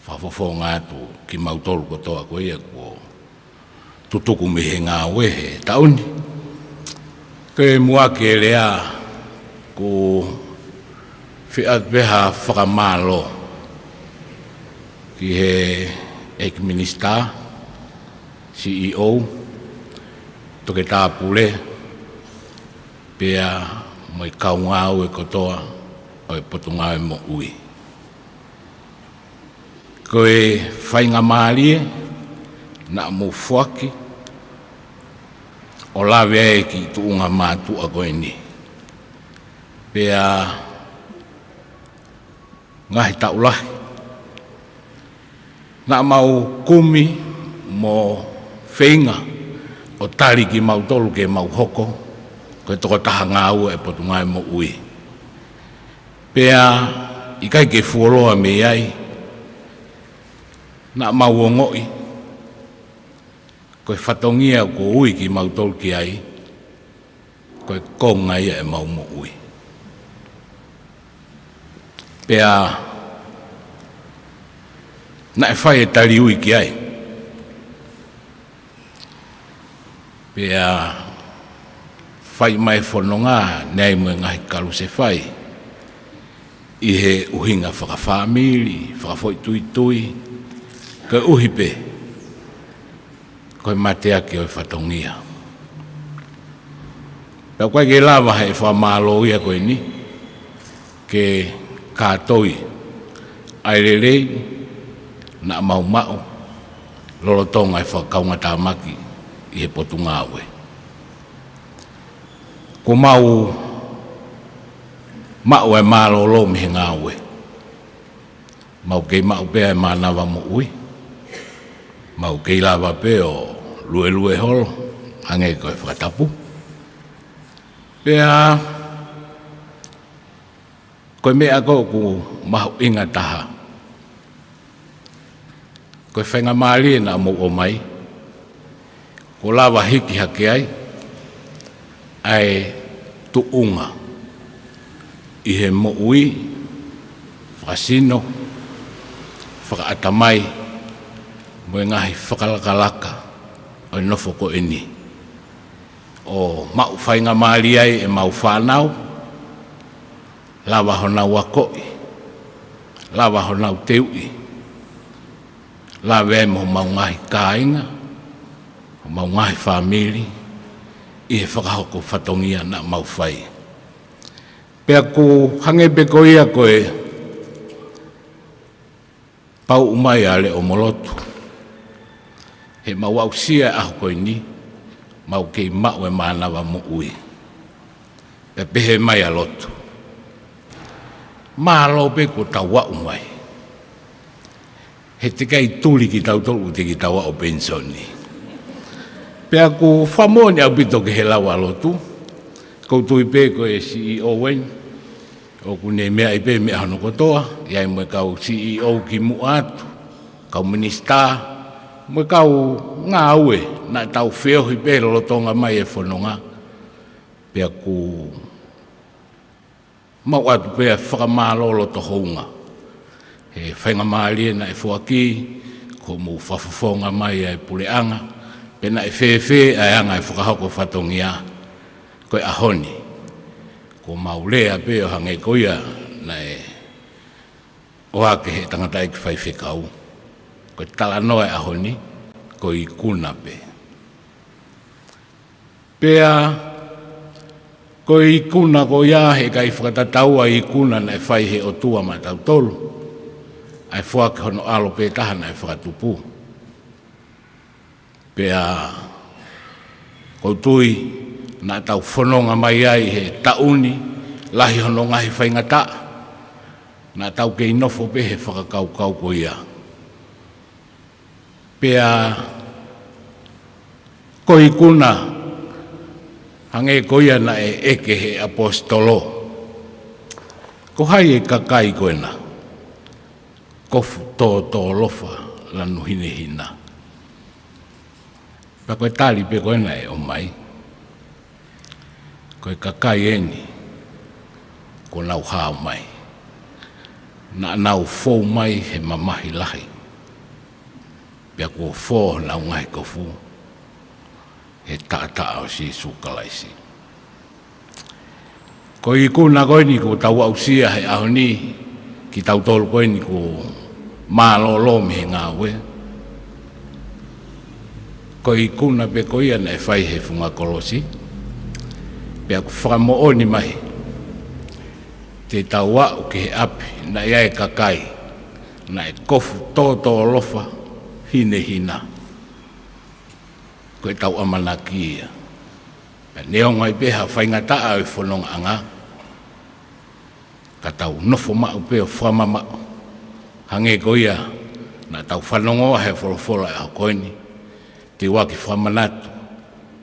fakafofonga atu kimautolu kotoa ko ia kuo tutuku mei he ngāue he taʻu ni. Ko e muʻaki e lea, ʻoku ou fie ʻoatu pē ha fakamālō ki he ʻEiki Minisitā, C E O, Toketā Pule, pea mo e kau ngāue kotoa ʻo e Potungāue Moʻui. Ko e faingamālie naʻa mou foaki ʻo lave ai ki he tuʻunga mātuʻa ko eni. Pea ngaahi taʻu lahi naʻa mau kumi mo feinga ʻo tali kimautolu ke mau hoko ko e tokotaha ngāue ʻa e Potungāue Moʻui. Pea ʻikai ke fuoloa mei ai, naʻa mau ongoʻi ko e fatongia kuo ui kimautolu ki ai, ko e konga ia ʻemau moʻui. Pea naʻe fai e tali ui ki ai. Pea fai mai e fononga, naʻe ʻi ai mo e ngaahi kalusefai ʻi he ʻuhinga fakafāmili, fakafoʻituitui, koeʻuhi pē ko e mateaki ʻo e fatongia. Pea ʻoku ʻikai ke lava ʻe he fakamālō ia ko eni ke kātoi ʻa e lelei naʻa mau maʻu lolotonga e fakakaungātāmaki ʻi he Potungāue. Kuo mau maʻu e mālōlō mei he ngāue. Mau kei maʻu pē ʻa e mānava moʻui. Mau kei lava pē ʻo luelue holo, hangē ko e fakatapu. Pea ko e meʻa ko ē ʻoku mahuʻinga taha, ko e faingamālie naʻa mou ʻomai, kuo lava hiki hake ai ʻa e tuʻunga ʻi he moʻui fakasino, fakaʻatamai, mo e ngaahi fakalakalaka ʻo e nofo ko eni. ʻO maʻu faingamālie ai ʻemau fānau, lava honau akoʻi, lava honau teuʻi, lava ai mo homau ngaahi kāinga, homau ngaahi fāmili, ʻi he fakahoko fatongia naʻa mau fai. Pea ʻoku hangē pē ko ia ko e pauʻu mai ʻa Leʻo mo Lotu. He mau aʻusia e ʻaho ko eni, mau kei maʻu e mānava moʻui. Pea pehē mai ʻa Lotu, mālō pē kuo tau aʻu mai. He teʻeki ai tuli kitautolu ʻoku teʻeki tau aʻu penisoni. Pea ʻoku fakamoʻoni ʻaupito ki he lau ʻa Lotu, ʻoku ou tui pē ko e C E O eni, ʻoku ne meaʻi pē meʻa hono kotoa, ʻi ai mo e kau C E O kimuʻa atu, kau minisitā, mo e kau ngāue, naʻa tau feohi pē lolotonga mai e fononga. Pea ʻoku mau ʻoatu pē ʻa e fakamālō loto hounga. He faingamālie naʻe foaki, kuo mou fakafofonga mai ʻa e puleʻanga, pe naʻe fēfē ʻa e anga e fakahoko fatongia ko e ʻaho ni. Kuo mau lea pē ʻo hangē ko ia naʻe ʻohake ʻe he tangataʻeiki faifekau. Ko e talanoa e ʻaho ni, ko e ikuna pē. Pea ko e ikuna ko ia he ʻikai fakatatau ʻa e ikuna naʻe fai ʻe he ʻOtua maʻatautolu, ʻa e foaki hono ʻAlo pē taha naʻe fakatupu. Pea ʻoku ou tui naʻa tau fononga mai ai he taʻu ni, lahi hono ngaahi faingataʻa, naʻa tau kei nofo pē he fakakaukau ko ia. Pea ko e ikuna, hangē ko ia naʻe ʻeke ʻe he ʻaposetolo, ko hai e kakai ko ena? Kofu tōtōlofa lanu hinehina. Pea ko e tali pē ko ena ʻe ʻomai, Ko e kakai eni kuo nau hao mai, naʻa nau fou mai he mamahi lahi, pea kuo fō honau ngaahi kofu he taʻataʻa ʻo Sīsū Kalaisi. Ko e ikuna ko eni kuo tau aʻusia he ʻaho ni, kitautolu ko eni kuo mālōlō mei he ngāue. Ko e ikuna pē ko ia naʻe fai he funga kolosi, pea ʻoku fakamoʻoni mai te tau aʻu ki he ʻapi naʻe ʻi ai e kakai naʻe kofu tōtōlofa, hinehina. Ko ʻetau ʻamanaki ia. Pea neongo ai pē ha faingataʻa ʻo e fonongaʻanga, ka tau nofo maʻu pē ʻo fakamamaʻu. Hangē ko ia naʻa tau fanongoa he folofola ʻo e ʻaho ko eni, te u ʻoatu fakamanatu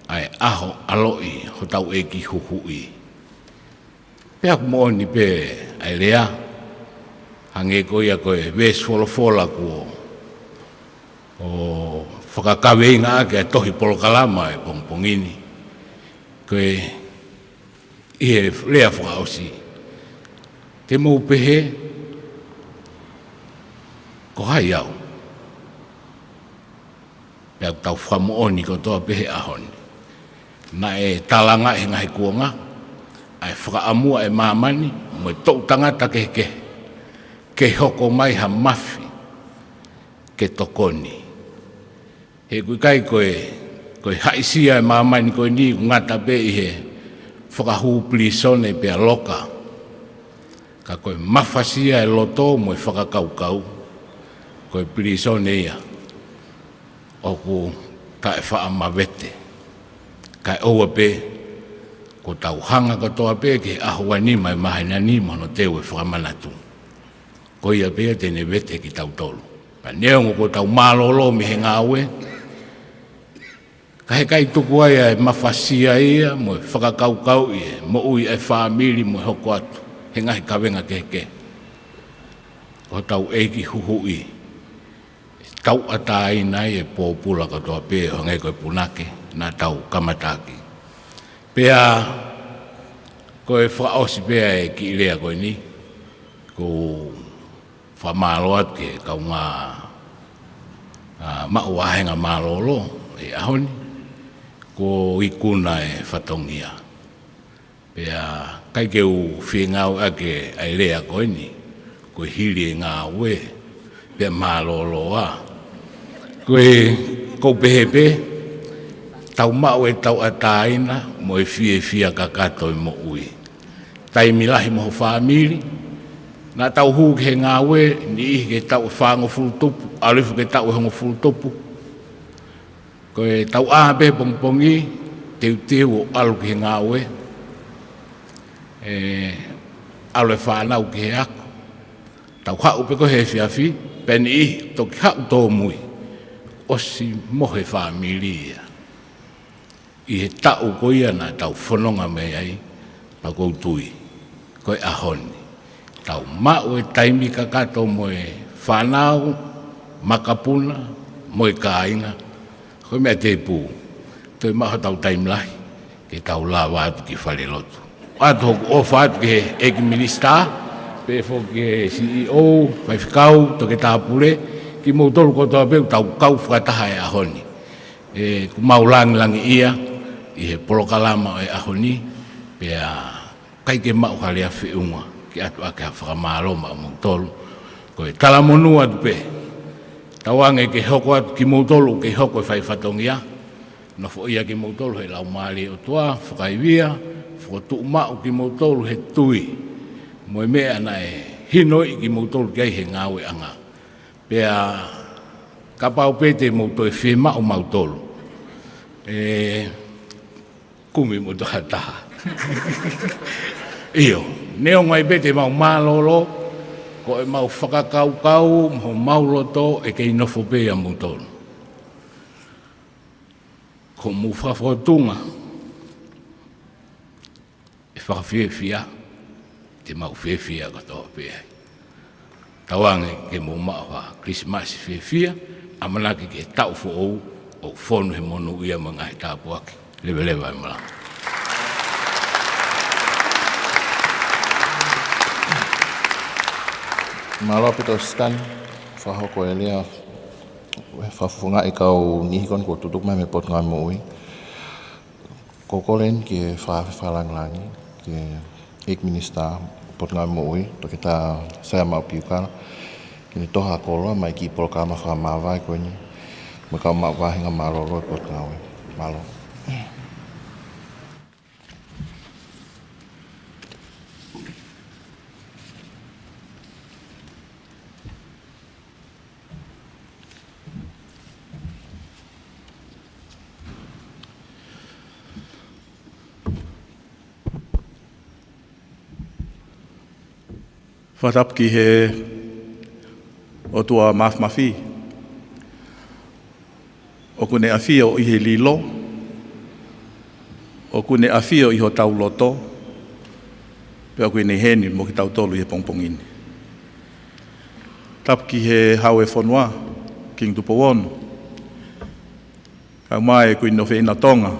ʻa e ʻaho ʻaloʻi hotau ʻEiki Huhuʻi. Pea ʻoku moʻoni pē ʻa e lea, hangē ko ia ko e veesi folofola kuo fakakaveinga ʻaki ʻa e tohi polokalama ʻo e pongipongi ni. Ko e ʻi he lea fakaʻosi, te mou pehē, ko hai au? Pea ʻoku tau fakamoʻoni kotoa pē he ʻaho ni, naʻe talangaʻi he ngaahi kuonga ʻa e fakaʻamu ʻa e māmani mo e toʻu tangata kehekehe ke hoko mai ha mafi ke tokoni. He ʻoku ʻikai ko e, ko e haʻisia ʻa e māmani ko eni ʻoku ngata pē ʻi he fakahū pilīsone pea loka, ka ko e mafasia ʻa e loto mo e fakakaukau, ko e pilīsone ia ʻoku taʻefaʻamavete. Kae ʻoua pē kuo tau hanga kotoa pē ki he ʻaho ua nima ʻo e māhina ni mo hono teu e fakamanatu. Ko ia pē ia te ne vete kitautolu. Pea neongo kuo tau mālōlō mei he ngāue, ka heʻikai tuku ai ʻa e mafasia ia mo e fakakaukauʻi e moʻui ʻa e fāmili mo e hoko atu he ngaahi kavenga kehekehe. Ko hotau ʻEiki Huhuʻi, ʻe tauʻatāina ai e pōpula kotoa pē ʻo hangē ko e punake naʻa tau kamataʻaki. Pea ko e fakaʻosi pē ʻa e kiʻi lea ko eni, ʻoku ou fakamālō atu ki he kaungā, ʻa, maʻu vāhenga mālōlō he ʻaho ni, kuo ikuna e fatongia. Pea ʻikai ke u fie ngāueʻaki ʻa e lea ko eni, ko e hili e ngāue, pea mālōlō ā. Ko e, ʻoku ou pehē pē, tau maʻu e tauʻatāina mo e fiefia kakato ʻi he moʻui. Taimi lahi mo ho fāmili, naʻa tau hū ki he ngāue, niʻihi ke taʻu ʻe fāngofulu tupu, ʻalu hifo ke taʻu ʻe hongofulu tupu. Ko e tau ʻā pē pongipongi, teuteu ʻo ʻalu ki he ngāue, ʻe ʻalu e fānau ki he ako, tau haʻu pē ko ē he efiafi, pea niʻihi toki haʻu tōmui, ʻosi mohe fāmili ia. ʻI he taʻu ko ia naʻa tau fononga mai ai, pea ʻoku ou tui ko e ʻaho ni, tau maʻu e taimi kakato mo e fānau, makapuna, mo e kāinga, ko e meʻa tēpū, toe maʻu hotau taimi lahi ke tau lava atu ki falelotu. ʻOatu hoku ʻofa atu ki he ʻEiki Minisitā, pehē foki ki he CEO, Faifekau, Toketā Pule, kimoutolu kotoa pē ʻoku tau kau fakataha he ʻaho ni. ʻOku mau langilangiʻia ʻi he polokalama ʻo e ʻaho ni, pea ʻikai ke maʻu ha lea feʻunga ke ʻoatu ʻaki ha fakamālō maʻamoutolu. Ko e talamonū atu pē, tauange ke hoko atu kimoutolu ke hoko e fai fatongia, nofoʻia kimoutolu he Laumālie ʻo e ʻOtua, fakaivia, fokotuʻu maʻu kimoutolu he tui, mo e meʻa naʻe hinoiʻi kimoutolu ki ai he ngāueʻanga. Pea kapau pē te mou toe fiemaʻu mautolu, ʻe kumi moutolu ha taha. ʻIo, neongo ai pē te mau mālōlō, ko e mau fakakaukau mo homau loto ʻe kei nofo pē ʻia moutolu. Ko mou fakafotunga ʻe fakafiefia, te mau fiefia kotoa pē ai. Tauange ke mou maʻu ha Kilisimasi fiefia, ʻamanaki ki he taʻu foʻou ʻoku fonu he monūʻia mo e ngaahi tāpuaki. Leveleva e malanga. Mālō ʻaupito Stan, fakahoko e lea, fakafofongaʻi e kau niʻihi ko eni kuo tutuku mai mei he Potungāue Moʻui. Ko e kole eni ki he Fakaafe Fakalāngilangi, ki he ʻEiki Minisitā Potungāue Moʻui, Toketā Saia Maʻu Piukala, ke ne toʻo ha koloa mai ki he polokalama fakamāvae ko eni, mo e kau maʻu vāhenga mālōlō ʻo e Potungāue. Mālō. Fakatapu ki he ʻOtua Māfimafi. ʻOku ne ʻafio ʻi he lilo, ʻoku ne ʻafio ʻi hotau loto, pea ʻoku ne ʻi heni mo kitautolu ʻi he pongipongi ni. Tapu ki he Hau ʻo e fonua, Kingi Tupou Ono, kae ʻumaʻā e Kuini ʻofeina ʻo Tonga,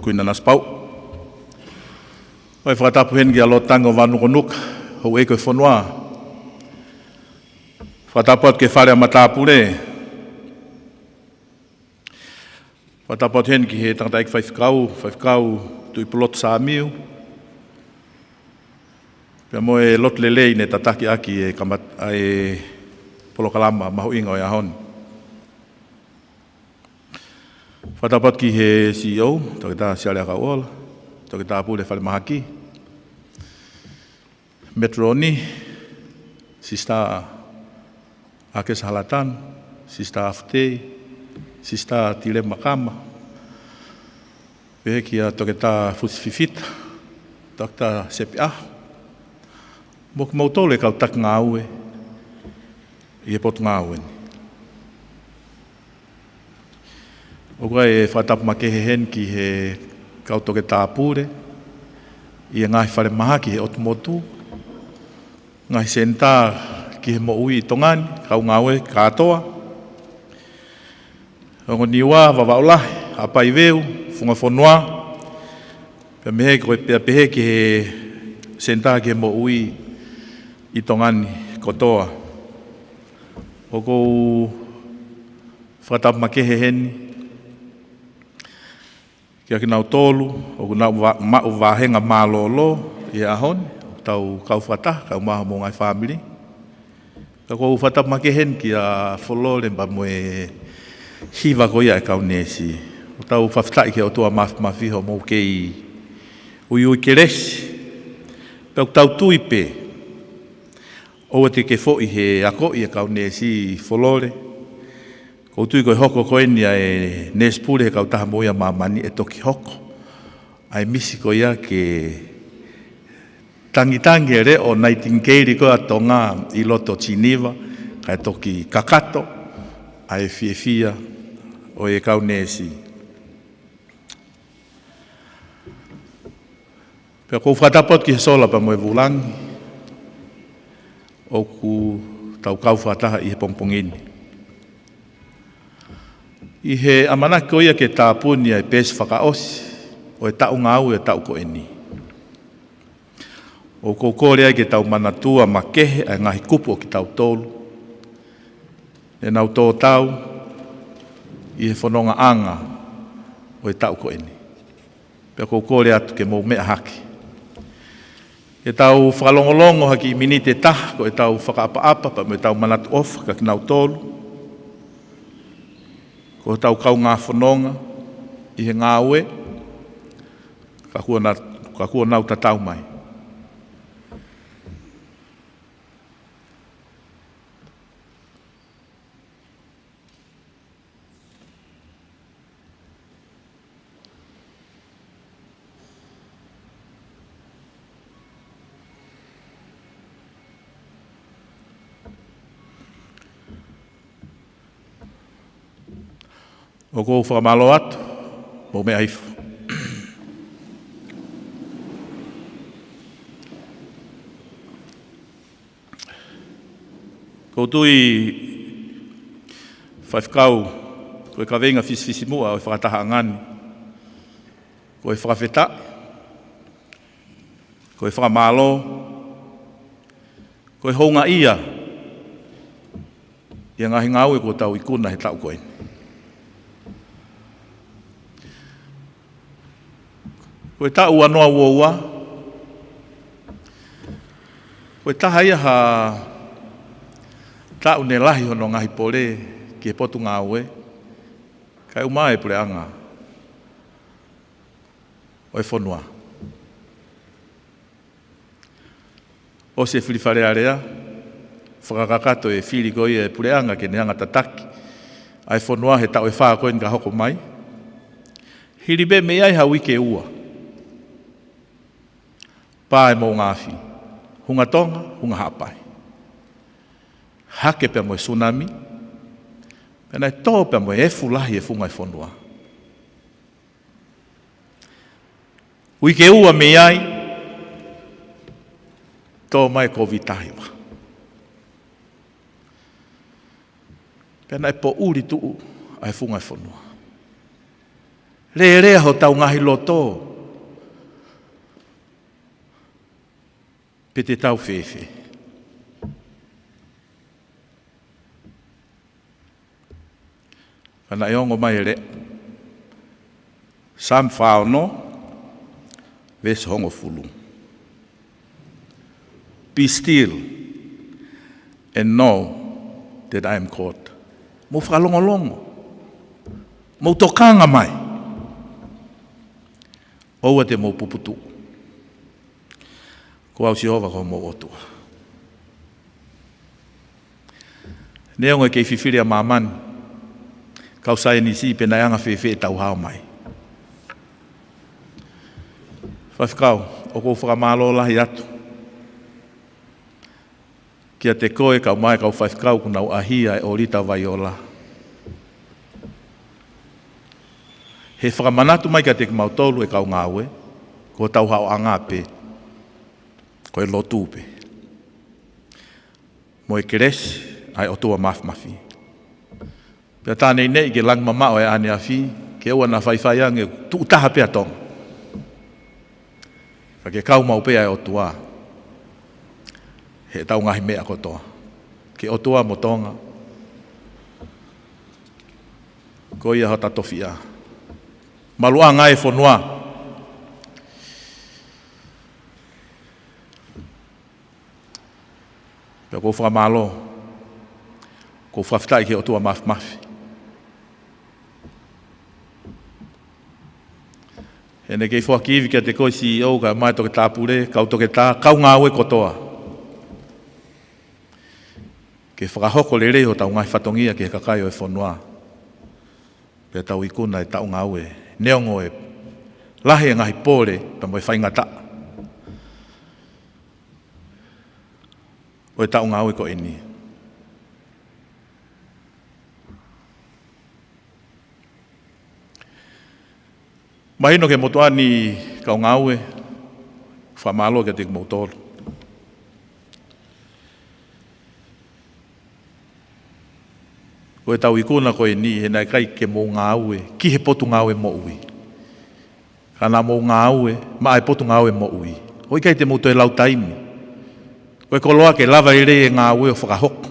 Kuini Nanasipauʻu. ʻOku ou fakatapu heni kia Lord Tangi ʻo Vanukonuka, houʻeiki ʻo e fonua. Fakatapu atu ki he Fale ʻa Matāpule. Fakatapu atu heni ki he tangataʻeiki faifekau, Faifekau Tuʻipulotu Sāmiu, pea mo e lotu lelei ne tataki ʻaki e kamat-, ʻa e polokalama mahuʻinga ʻo e ʻaho ni. Fakatapu atu ki he C E O, Toketā Siale ʻAkauʻola, Toketā Pule Falemahaki, Metroni, Sister ʻAkesa Halatanu, Sister Afutei, Sister Tilema Kama, pehē kia Toketā Fusi Fifita, Toketā Sepi ʻAho, mo kimoutolu e kau taki ngāue ʻi he Potungāue ni. ʻOku ʻi ai e fakatapu makehe heni ki he kau toketā pule ʻi he ngaahi falemahaki he ʻotu motu, ngaahi senitā ki he moʻui ʻi Tonga ni, kau ngāue kātoa, Ongo Niua, Vavaʻu Lahi, Haʻapai Veu, Funga Fonua, pea mei he ko e pea pehē ki he senitā ki he moʻui ʻi Tonga ni kotoa. ʻOku ou fakatapu makehe heni kia kinautolu ʻoku nau va-, maʻu vāhenga mālōlō ʻi he ʻaho ni, ʻoku tau kau fakataha, kau maha mo e ngaahi fāmili. Ka ʻoku ou fakatapu makehe heni kia Folole pea mo e hiva ko ia e kau neesi. ʻOku tau fakafetaʻi ki he ʻOtua Māfimafi hoʻomou kei uiui kelesi. Pea ʻoku tau tui pē ʻoua te ke foʻi he akoʻi e kau neesi, Folole. ʻOku ou tui ko e hoko ko eni ʻa e neesi pule he kautaha moʻui ʻa māmani ʻe toki hoko ʻa e misi ko ia ke tangitangi e leʻo Nightingale ko ia ʻa Tonga ʻi loto Geneva, kae toki kakato ʻa e fiefia ʻo e kau neesi. Pea ʻoku ou fakatapu atu ki he sola pea mo e vūlangi ʻoku tau kau fakataha ʻi he pongipongi ni, ʻi he ʻamanaki ko ia ke tāpuni ʻa e peesi fakaʻosi ʻo e taʻu ngāue ʻo e taʻu ko eni. ʻOku ou kole ai ke tau manatua makehe ʻa e ngaahi kupu ʻo kitautolu ne nau tō tau ʻi he fonongaʻanga ʻo e taʻu ko eni. Pea ʻoku ou kole atu ke mou meʻa hake, ke tau fakalongolongo ha kiʻi miniti ʻe taha, ko ʻetau fakaʻapaʻapa pea mo ʻetau manatu ʻofa kia kinautolu ko hotau kaungā fononga ʻi he ngāue, ka kuo na-, ka kuo nau tatau mai. ʻOku ou fakamālō atu, mou meʻa hifo. ʻOku ou tui, Faifekau, ko e kaveinga fisifisimuʻa ʻo e fakatahaʻanga ni, ko e fakafetaʻi, ko e fakamālō, ko e houngaʻia ʻI he ngaahi ngāue kuo tau ikuna he taʻu ko eni. Ko e taʻu ua noa ua ua, ko e taha ia ha taʻu ne lahi hono ngaahi pole ki he potungāue, kae ʻumaʻā e puleʻanga ʻo e fonua. ʻOsi e fili Fale Alea, fakakakato e fili ko ia e puleʻanga ke ne hanga tataki ʻa e fonua he taʻu ʻe fā ko eni ka hoko mai. Hili pē mei ai ha uike ʻe ua, pā e moʻunga afi, Hunga Tonga, Hunga Haʻapai. Hake pea mo e sunami, pea naʻe tō pea mo e efu lahi e funga e fonua. Uike ʻe ua mei ai, tō mai e Kōviti taha hiva. Pea naʻe poʻuli tuʻu ʻa e funga e fonua. Lelea hotau ngaahi loto, pe te tau fēfē. Ka naʻe ongo mai e lea, Saame fā ono, veesi hongofulu. Be still and know that I am God. Mou fakalongolongo. Mou tokanga mai. ʻOua te mou puputuʻu. Ko au Sihova ko homou ʻOtua. Neongo e kei fifili ʻa māmani, kau saienisi pe naʻe anga fēfē ʻetau hao mai. Faifekau, ʻoku ou fakamālō lahi atu kiate koe kae ʻumaʻā e kau faifekau kuo nau ʻaʻahi ʻa e ʻōlita Vaiola he fakamanatu mai kiate kimautolu e kau ngāue, ko hotau haoʻanga pē ko e lotu pē mo e kelesi ʻa e ʻOtua Māfimafi. Pea tā neineʻi ke langi mamaʻo e ʻaneafi, ke ʻoua naʻa faifai ange, tuʻu taha pē ʻa Tonga. Ka ke kau maʻu pē ʻa e ʻOtua heʻetau ngaahi meʻa kotoa. Ko e ʻOtua mo Tonga, ko ia hota tofiʻa. Maluʻanga e fonua. Pea ʻoku ou fakamālō, ʻoku ou fakafetaʻi ki he ʻOtua Māfimafi. Heʻene kei foaki ivi kiate koe C E O kae ʻumaʻā e Toketā Pule, kau toketā, kau ngāue kotoa, ke fakahoko lelei hotau ngaahi fatongia ki he kakai ʻo e fonua. Pea tau ikuna e taʻu ngāue, neongo e lahi e ngaahi pole pea mo e faingataʻa ʻo e taʻu ngāue ko eni. Mahino ki he motuʻa ni kau ngāue, fakamālō kiate kimoutolu. Ko ʻetau ikuna ko eni he naʻe ʻikai ke mou ngāue ki he potungāue moʻui, ka naʻa mou ngāue maʻa e potungāue moʻui. ʻOku ʻikai te mou toe lau taimi. Ko e koloa ke lava lelei e ngāue ʻo fakahoko.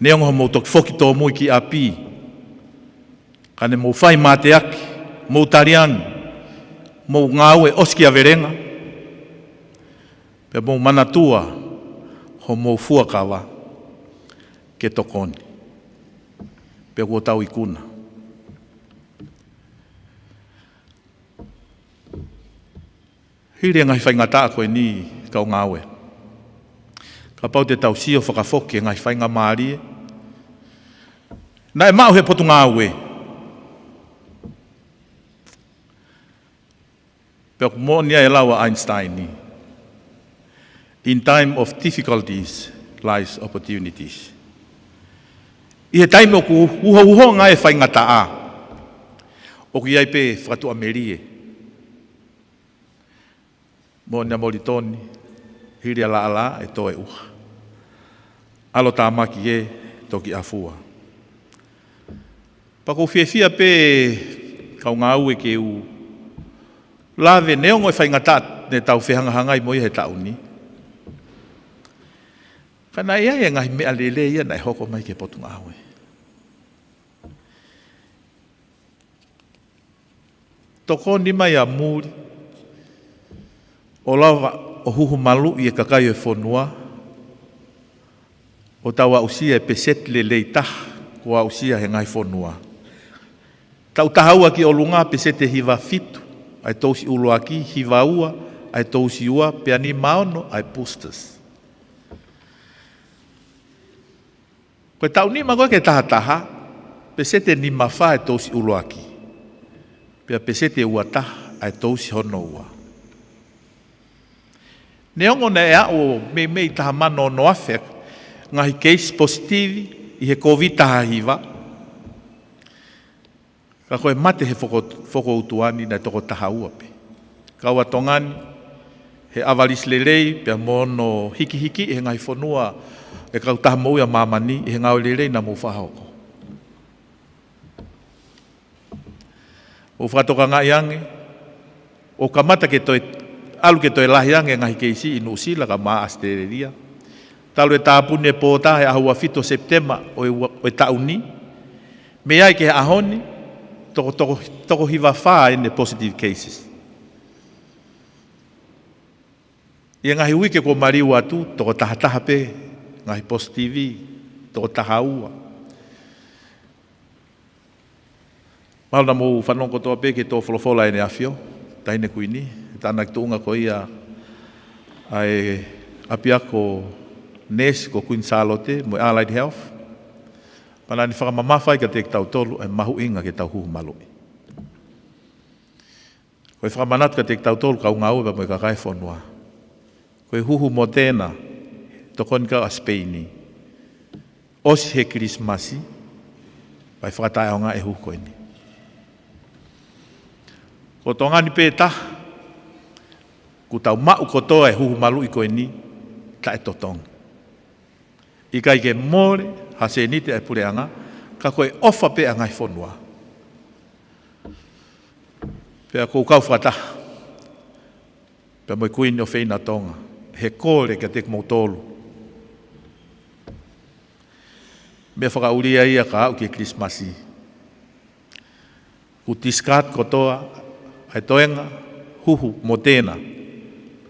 Neongo hoʻomou toki foki tōmui ki ʻapi, ka ne mou fai mateaki, mou taliangi, mou ngāue ʻosikiavelenga, pea mou manatua hoʻomou fuakava ke tokoni. Pea kuo tau ikuna. Hili e ngaahi faingataʻa ko eni kau ngāue, kapau te tau sio fakafoki e ngaahi faingamālie naʻe maʻu he potungāue. Pea ʻoku moʻoni ʻa e lau ʻa Einstein ni, "In time of difficulties lies opportunities." ʻI he taimi ʻoku uhouhonga e faingataʻa, ʻoku ʻi ai pē fakatuʻamelie. Moʻoni ʻa Molitoni, hili ʻa Laʻalaʻā ʻe tō e ʻuha, ʻalotāmaki ʻe toki ʻafua. Pea ʻoku ou fiefia pē kau ngāue ke u lave neongo e faingataʻa ne tau fehangahangai mo ia he taʻu ni. Ka naʻe ʻi ai e ngaahi meʻa lelei ia naʻe hoko mai ki he Potungāue. Tokoni mai ʻa muli ʻo lava ʻo huhu maluʻi e kakai ʻo e fonua, ʻo tau aʻusia e peseti lelei taha kuo aʻusia he ngaahi fonua. Taʻu taha ua ki ʻolunga, peseti ʻe hiva fitu ʻa e tousi ʻuluaki, hiva ua ʻa e tousi ua, pea nima ono ʻa e boosters. Ko e taʻu nima ko ē ki he taha taha, peseti ʻe nima fā ʻa e tousi ʻuluaki, pea peseti ʻe ua taha ʻa e tousi hono ua. Neongo naʻe aʻu ʻo meimei taha mano ono afe ngaahi keisi positivi ʻi he Kōviti taha hiva, ka ko e mate he foko-, fokoutua ni naʻe toko taha ua pē. Kau ʻa Tonga ni he ʻavalisi lelei pea mo hono hikihiki he ngaahi fonua ʻe Kautaha Moʻui ʻa Māmani ʻi he ngāue lelei naʻa mou fakahoko. ʻOku fakatokangaʻi ange ʻoku kamata ke toe ʻalu ke toe lahi ange e ngaahi keisi ʻi Nuʻusila kae ʻumaʻā ʻAositelēlia. Talu e tāpuni e pōtā he ʻaho ua fitu ʻo Sepitema ʻo e ua-, ʻo e taʻu ni, mei ai ki he ʻaho ni, toko, toko, toko hiva fā ʻene positive cases. ʻI he ngaahi uike kuo maliu atu, toko taha taha pē ngaahi positivi, toko taha ua. Mahalo naʻa mou fanongo kotoa pē ki he tō folofola ʻEne ʻAfio, Taʻahine Kuini, he tānaki tuʻunga ko ia ʻa e ʻapiako neesi ko Queen Sālote mo e Allied Health, pea naʻa ne fakamamafaʻi kiate kitautolu e mahuʻinga ke tau huhu maluʻi. Ko e fakamanatu kiate kitautolu kau ngāue pea mo e kakai e fonua, ko e huhu Moderna, tokoni kau ʻa Sipeini, ʻosi he Kilisimasi, pea ʻe fakataʻeʻaongaʻi e huhu ko eni. Ko Tonga ni pē taha ʻoku tau maʻu kotoa e huhu maluʻi ko eni taʻetotongi. ʻIkai ke mole ha sēniti ʻa e puleʻanga, ka ko e ʻofa pē ʻa e ngaahi fonua. Pea ʻoku ou kau fakataha pea mo e Kuini ʻofeina Tonga he kole kiate kimoutolu. Meʻa fakaʻulia ia ka aʻu ki he Kilisimasi, kuo discard kotoa ʻa e toenga huhu Moderna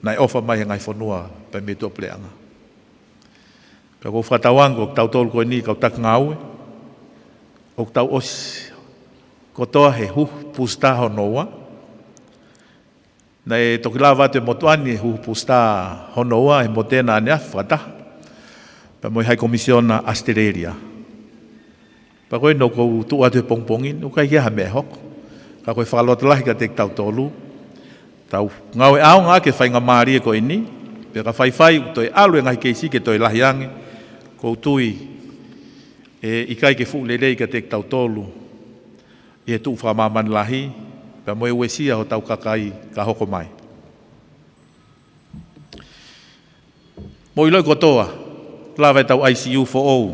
naʻe ʻofa mai he ngaahi fonua pea mei tuʻapuleʻanga. Pea ʻoku ou fakatauange ko kitautolu ko eni kau taki ngāue, ʻoku tau ʻosi kotoa he huhu booster hono ua. Naʻe toki lava atu e motuʻa ni e huhu booster hono ua he Moderna ʻaneafi fakataha pea mo e High Commissioner ʻAositelēlia. Pea ko eni ʻoku ou tuʻu atu he pongipongi ni, ʻoku ʻikai ke ʻi ai ha meʻa ʻe hoko. Ka ko e fakalotolahi kiate kitautolu, tau ngāue ʻaonga ʻaki e faingamālie ko eni, pea ka faifai ʻoku toe ʻalu e ngaahi keisi ke toe lahi ange, ʻoku ou tui ʻe ʻikai ke fuʻu lelei kiate kitautolu ʻi he tuʻu fakamāmani lahi, pea mo e uesia hotau kakai ka hoko mai. Mou ʻiloʻi kotoa, lava ʻetau I C U foʻou,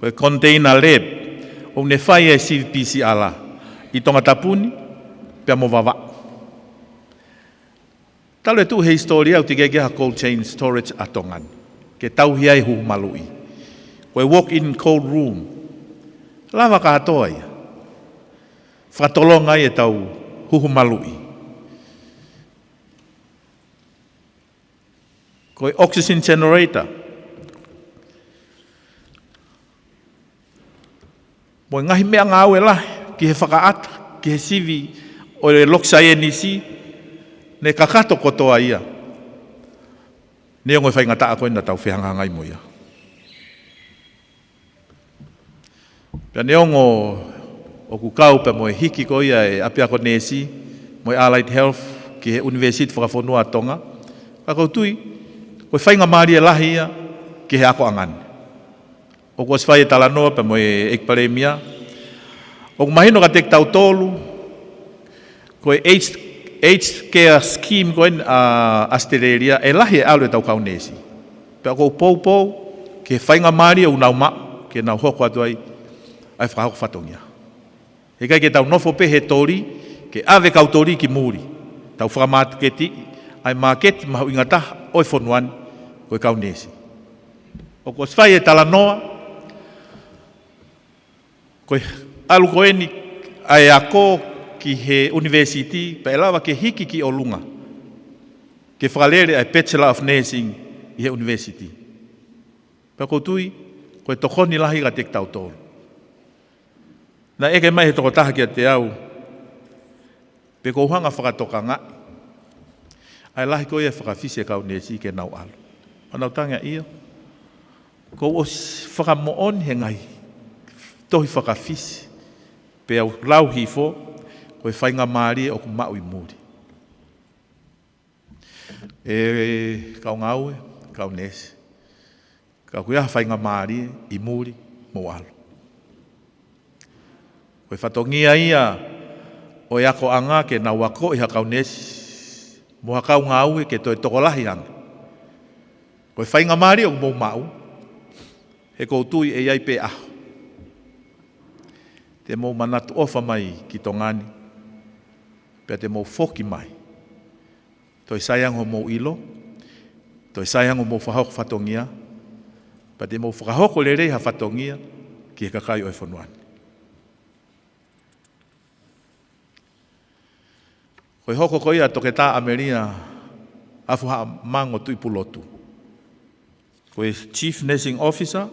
ko e container lab, ʻoku ne fai e sivi P C R ʻi Tongatapu ni, pea mo Vavaʻu. Talu e tuʻu he hisitōlia ʻoku teʻeki ai ke ʻi ai ha cold chain storage ʻa Tonga ni ke tauhi ai e huhu maluʻi. Ko e walk-in cold room. Lava kātoa ia. Fakatolonga ai ʻetau huhu maluʻi. Ko e oxygen generator mo e ngaahi meʻangāue lahi ki he fakaʻata, ki he sivi ʻo e loki saienisi, ne kakato kotoa ia. Neongo e faingataʻa ko ē naʻa tau fehangahangai mo ia. Pea neongo ʻoku kau pea mo e hiki ko ia e ʻapiako neesi mo e Allied Health ki he ʻUnivēsiti Fakafonua ʻa Tonga, ka ʻoku ou tui ko e faingamālie lahi ia ki he akoʻanga ni. ʻOku ʻosi fai e talanoa pea mo e ʻEiki Palēmia. ʻOku mahino kiate kitautolu, ko e aged, aged care scheme ko eni ʻa ʻAositelēlia, ʻe lahi e ʻalu ʻetau kau neesi. Pea ʻoku ou poupou ki he faingamālie ʻoku nau maʻu ke nau hoko atu ai ʻa e fakahoko fatongia. Heʻikai ke tau nofo pē he toli, ke ʻave kau toli ki muli. Tau fakamāketi, ʻa e māketi mahuʻinga taha ʻo e fonua ni, ko e kau neesi. ʻOku ʻosi fai e talanoa, ko e ʻalu ko eni ʻa e ako ki he ʻunivēsiti, pea ʻe lava ke hiki ki ʻolunga ke fakalele ʻa e Bachelor of Nursing ʻi he ʻunivēsiti. Pea ʻoku ou tui, ko e tokoni lahi kiate kitautolu. Naʻe ʻeke mai he tokotaha kiate au, pe ʻoku ou hanga ʻo fakatokangaʻi ʻa e lahi ko ia e fakafisi e kau neesi ke nau ʻalu. Pea u tangi ʻio. Kuo u ʻosi fakamoʻoni he ngaahi tohi fakafisi, pea u lau hifo, ko e faingamālie ʻoku maʻu ʻi muli. ʻE kau ngāue, kau neesi, ka ʻoku ʻi ai ha faingamālie ʻi muli, mou ʻalu. Ko e fatongia ia ʻo e akoʻanga ke nau akoʻi ha kau neesi mo ha kau ngāue ke toe tokolahi ange. Ko e faingamālie ʻoku mou maʻu, he ʻoku ou tui ʻe ʻi ai pē ʻaho te mou manatu ʻofa mai ki Tonga ni, pea te mou foki mai, toe sai ange hoʻomou ʻilo, toe sai ange hoʻomou fakahoko fatongia, pea te mou fakahoko lelei ha fatongia ki he kakai ʻo e fonua ni. Ko e hoko ko ia ʻa Toketā ʻAmelia ʻAfuhaʻamango Tuʻipulotu ko e Chief Nursing Officer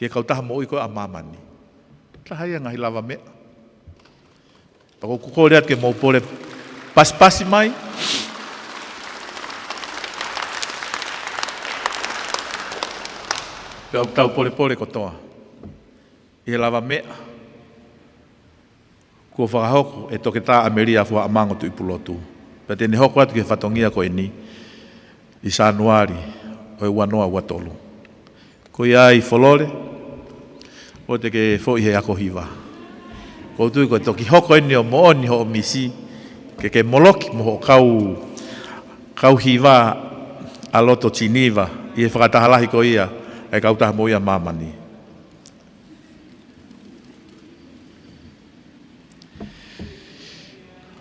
ki he Kautaha Moʻui ko ia ʻa Māmani. Taha ia e ngaahi lavameʻa. Pea ʻoku ou kole atu ke mou pole pasipasi mai. Pea ʻoku tau polepole kotoa ʻi he lavameʻa kuo fakahoko ʻe Toketā ʻAmelia ʻAfuhaʻamango Tuʻipulotu, pea te ne hoko atu ki he fatongia ko eni ʻi Sānuali ʻo e ua noa ua tolu. Ko ia ai Folole, ʻoua te ke foʻi he ako hiva. ʻOku ou tui ko e toki hoko eni ʻo moʻoni hoʻo misi, ke ke moloki mo hoʻo kau, kau hiva ʻa loto Geneva, ʻi he fakataha lahi ko ia ʻa e Kautaha Moʻui ʻa Māmani.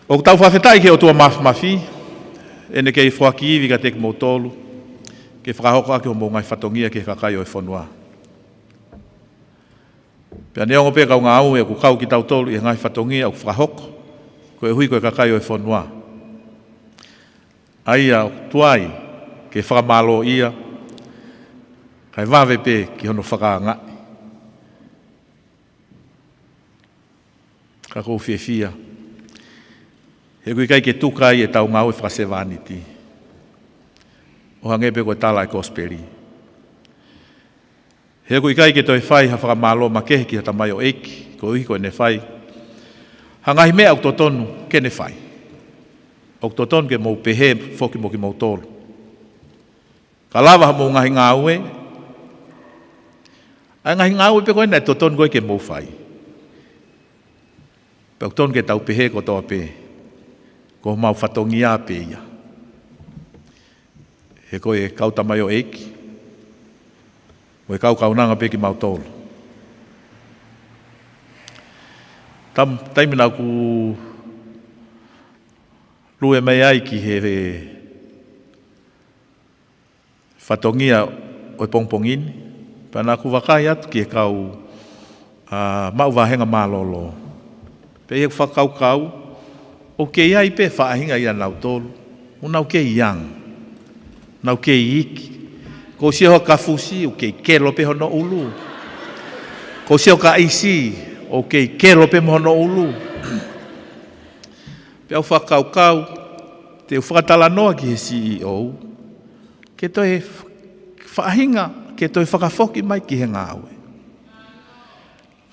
ʻOku tau fakafetaʻi ki he ʻOtua Māfimafi, ʻene kei foaki ivi kiate kimoutolu ke fakahoko ʻaki hoʻomou ngaahi fatongia ki he kakai ʻo e fonua. Pea neongo pē kau ngāue ʻoku kau kitautolu ʻi he ngaahi fatongia ʻoku fakahoko, koeʻuhi ko e kakai ʻo e fonua, ʻa ia ʻoku tuai ke fakamālōʻia, kae vave pē ki hono fakaangaʻi. Ka ʻoku ou fiefia he ʻoku ʻikai ke tuku ai ʻetau ngāue fakasevāniti, ʻo hangē pē ko e tala ʻa e Kosipeli. He ʻoku ʻikai ke toe fai ha fakamālō makehe ki ha tamaioʻeiki, koeʻuhi ko ʻene fai ha ngaahi meʻa ʻoku totonu ke ne fai. ʻOku totonu ke mou pehē foki mo kimoutolu. Ka lava hoʻomou ngaahi ngāue, ʻa e ngaahi ngāue pē ko ē naʻe totonu ko ē ke mou fai, pea ʻoku totonu ke tau pehē kotoa pē, ko homau fatongia pē ia. He ko e kau tamaioʻeiki mo e kau kaunanga pē kimautolu. Tam-, taimi naʻa ku lue mai ai ki he fatongia ʻo e pongipongi ni, pea naʻa ku vakai atu ki he kau, ā, maʻu vāhenga mālōlō. Pea ʻi heʻeku fakakaukau, ʻoku kei ʻi ai pē faʻahinga ʻia nautolu, ʻoku nau kei young, nau kei iiki. Ko e sio ha kafusi, ʻoku kei kelo pē hono ʻulu. Ko e sio ha kaʻisi, ʻoku kei kelo pē mo hono ʻulu. Pea u fakakaukau, te u fakatalanoa ki he C E O, ke toe f-, faʻahinga, ke toe fakafoki mai ki he ngāue.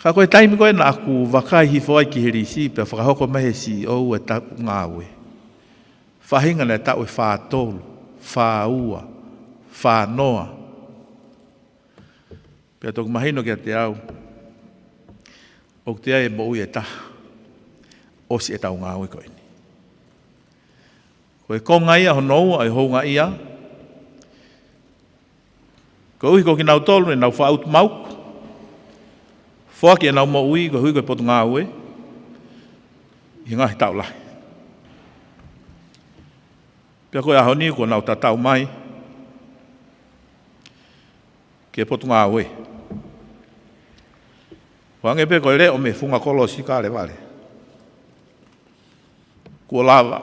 Ka ko e taimi ko ē naʻa ku vakai hifo ai ki he lisi, pea fakahoko mai he C E O ʻa e taʻu ngāue, faʻahinga naʻe taʻu ʻe fā tolu, fā ua, fā noa. Pea toki mahino kiate au, ʻoku ʻi ai e moʻui ʻe taha ʻosi ʻetau ngāue ko eni. Ko e konga ia hono ua ʻo e houngaʻia, koeʻuhi ko kinautolu ne nau faʻa utu mauku, foaki ʻenau moʻui koeʻuhi ko e potungāue ʻi he ngaahi taʻu lahi. Pea ko e ʻaho ni kuo nau tatau mai, ki he Potungāue. Hangē pē ko e leʻo mei he funga kolosi Kalevale. Kuo lava.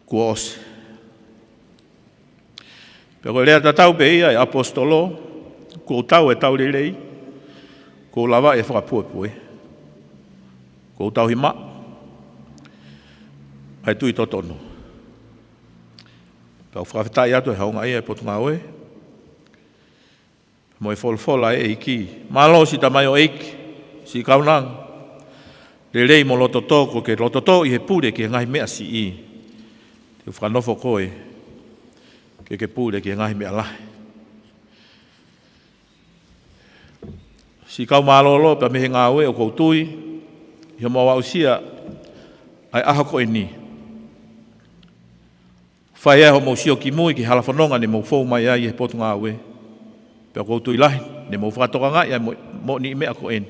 Kuo ʻosi. Pea ko e lea tatau pē ia ʻa e ʻaposetolo, kuo tau e tau lelei, kuo lava e fakapuepue. Kuo tauhi maʻu ʻa e tui totonu. Pea ʻoku fakafetaʻi atu he houngaʻia e Potungāue mo e folofola ʻa e ʻEiki. Mālō siʻi tamaioʻeiki, siʻi kaunanga. Lelei mo lototō, ko ke lototō ʻi he pule ki he ngaahi meʻa siʻi, te u fakanofo koe ke ke pule ki he ngaahi meʻa lahi. Siʻi kau mālōlō pea mei he ngāue, ʻoku ou tui ʻi hoʻomou aʻusia ʻa e ʻaho ko eni, fai ai hoʻomou sio ki mui ki he hala fononga ne mou fou mai ai he Potungāue. Pea ʻoku ou tui lahi ne mou fakatokangaʻi ʻa e mo-, moʻoniʻi meʻa ko eni.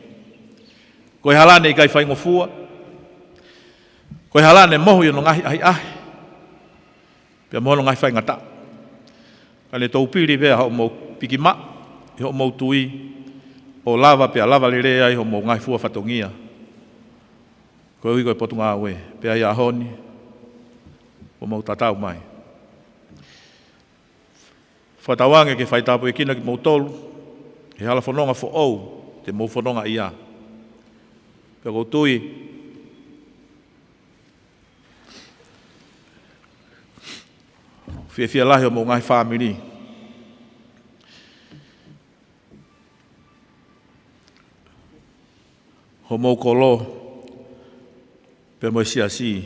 Ko e hala ne ʻikai faingofua. Ko e hala ne mohu ʻi hono ngaahi ʻahiʻahi pea mo hono ngaahi faingataʻa. Ka ne toupili pē ʻa hoʻomou piki maʻu ʻi hoʻomou tui, ʻo lava pea lava lelei ai hoʻomou ngaahi fua fatongia. Koeʻuhi ko e Potungāue, pea ʻi he ʻaho ni, ʻoku mou tatau mai. Fakatauange ke faitāpuekina kimoutolu he hala fononga foʻou te mou fononga ai. Pea ʻoku ou tui, fiefia lahi hoʻomou ngaahi fāmili, hoʻomou kolo, pea mo e siasi,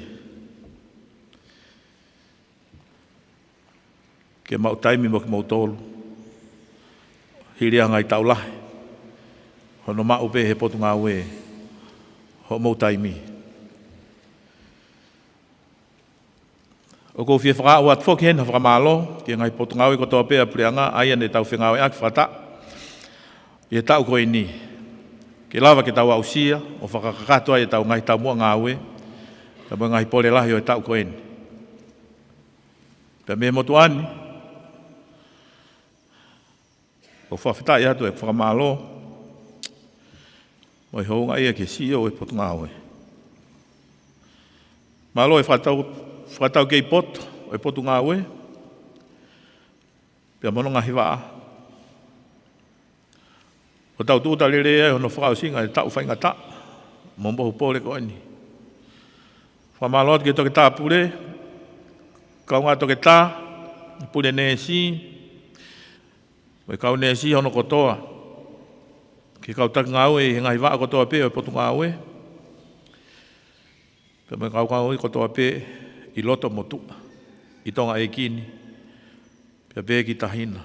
ke maʻu taimi mo kimoutolu. Hili ʻa e ngaahi taʻu lahi hono maʻu pē he Potungāue hoʻomou taimi. ʻOku ou fie fakaaʻu atu foki heni ha fakamālō ki he ngaahi Potungāue kotoa pē ʻa e Puleʻanga, ʻa ia ne tau fengāueʻaki fakataha ʻi he taʻu ko eni, ke lava ke tau aʻusia ʻo fakakakato ai ʻetau ngaahi taumuʻa ngāue, pea mo e ngaahi pole lahi ʻo e taʻu ko eni. Pea mei he motuʻa ni, ʻoku fakafetaʻi atu e fakamālō mo e houngaʻia ki he CEO ʻo e Potungāue. Mālō e fakatau, fakataukei poto ʻo e Potungāue, pea mo hono ngaahi vaʻa, ʻo tau tūʻuta lelei ai hono fakaʻosinga e taʻu faingataʻa mo e mohu pole ko eni. Fakamālō atu ki he Toketā Pule, kaungā toketā, pule neesi, mo e kau neesi hono kotoa, ki he kau taki ngāue ʻi he ngaahi vaʻa kotoa pē ʻo e Potungāue, pea mo e kau ngāue kotoa pē ʻi loto motuʻa, ʻi Tonga ʻeiki ni, pea pehē ki tahi na.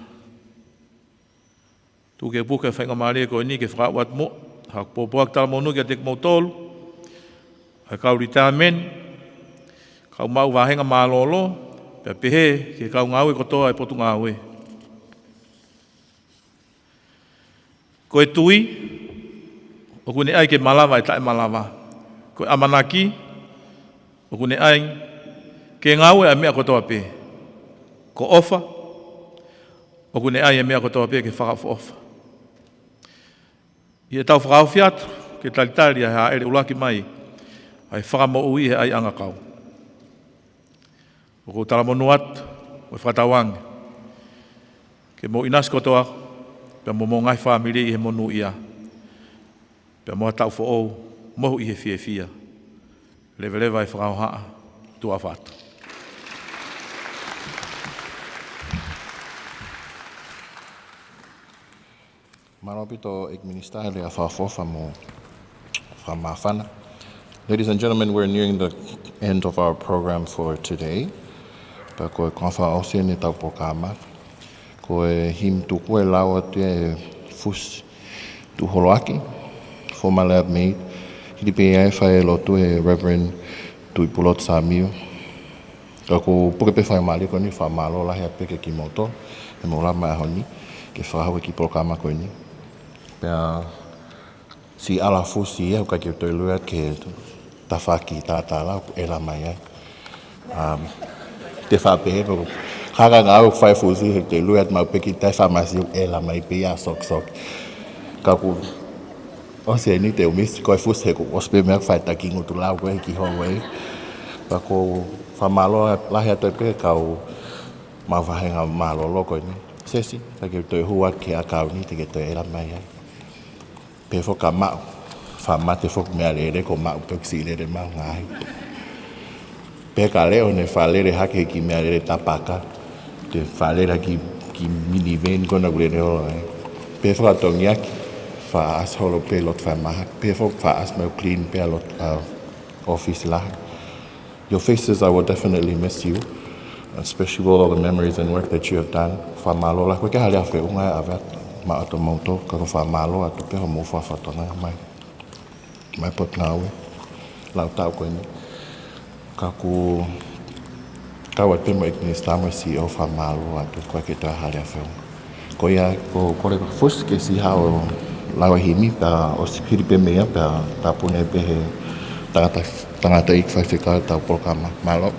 Tuku ke u puke e faingamālie ko eni ke fakaaʻu atu muʻa haʻaku pōpoaki talamonū kiate kimoutolu, ʻa e kau retirement, kau maʻu vāhenga mālōlō, pea pehē ki he kau ngāue kotoa ʻo e Potungāue. Ko e tui, ʻoku ne ʻai ke malava e taʻemalava. Ko e ʻamanaki, ʻoku ne ʻai ke ngāue ʻa e meʻa kotoa pē. Ko e ʻofa, ʻoku ne ʻai e meʻa kotoa pē ke fakaʻofoʻofa. ʻI heʻetau fakaofi atu ke talitali ʻa e hāʻele ʻuluaki mai ʻa e Fakamoʻui ʻi he ʻaiʻanga kau, ʻoku ou talamonū atu mo fakatauange ke mou ʻinasi kotoa pea mo hoʻomou ngaahi fāmili ʻi he monūʻia, pea mo ha taʻu foʻou mohu ʻi he fiefia. Leveleva e fakahohaʻa, tuʻa ʻofa atu. Mālō ʻaupito ʻEiki Minisitā he lea fakaʻofoʻofa mo fakamāfana. Ladies and gentlemen, we're nearing the end of our program for today. Pea ko e konga fakaʻosi eni ʻetau polokalama. Ko e himi tuku ē lau atu ʻe Fusi Tuʻuholoaki, former lab maid, hili pē ia ʻe fai e lotu ʻe Reverend Tuʻipulotu Sāmio. Ka ʻoku ou puke pē faingamālie ko eni, fakamālō lahi atu pē kiate kimoutolu heʻemou lava mai he ʻaho ni ke fakahoko e kiʻi polokalama ko eni. Pea siʻi ʻala Fusi ia, ʻoku ʻikai ke u toe lue atu ki he tafaʻaki talatala ʻoku ʻela mai ai. Um, te u faʻa pehē pē ʻoku Haka ngāue ʻoku fai fusi he te lue atu maʻu pē ki he taʻi fāmasi ʻoku ʻela mai pē ia sokisok. Ka kuo ʻosi eni te u misi ko e fusi he kuo ʻosi pē meʻa fai taki ngutu lau ko e ki houei. Ka ʻoku ou fakamālō lahi atu pē kau maʻu faʻahinga mālōlō ko eni. Sesi, ka ke toe hua ki he ʻakau ni te ke toe ʻela mai ai. Pehē foki ka maʻu, faʻa mate foki meʻalele ko maʻu pē ʻoku siʻi lele maʻu ngaahi. Pehē ka leʻo ne faʻa lele hake ki meʻalele tapaka, te faʻa lele ki, ki miniveni ko ena ʻoku lele holo ai. Pehē foki ka tongiaki, faʻa ʻasi holo pē loto fai mahaki. Pehē foki faʻa ʻasi mai ʻo clean pē ʻa loto, ʻa ʻōfisi lahi. Your faces, I will definitely miss you, especially with all the memories and work that you have done. Fakamālō lahi, ko e ke hali a feʻunga e ʻave atu maʻa to mouto, ka ko fakamālō atu pē hoʻomou fafatonga mai. Mai Potungāue, lau tau ko eni. Ka ʻoku kau atu pē mo e minisitā mo e C E O fakamālō atu, ko e ke toe hali a feʻunga. Ko ia, ko, ko e kole fusi ke siʻi haʻu ʻo lau e himi, pea ʻosi hili pē meʻa, pea tāpuni pē he tangata, tangataʻeiki faifekau ʻetau polokalama. Mālō.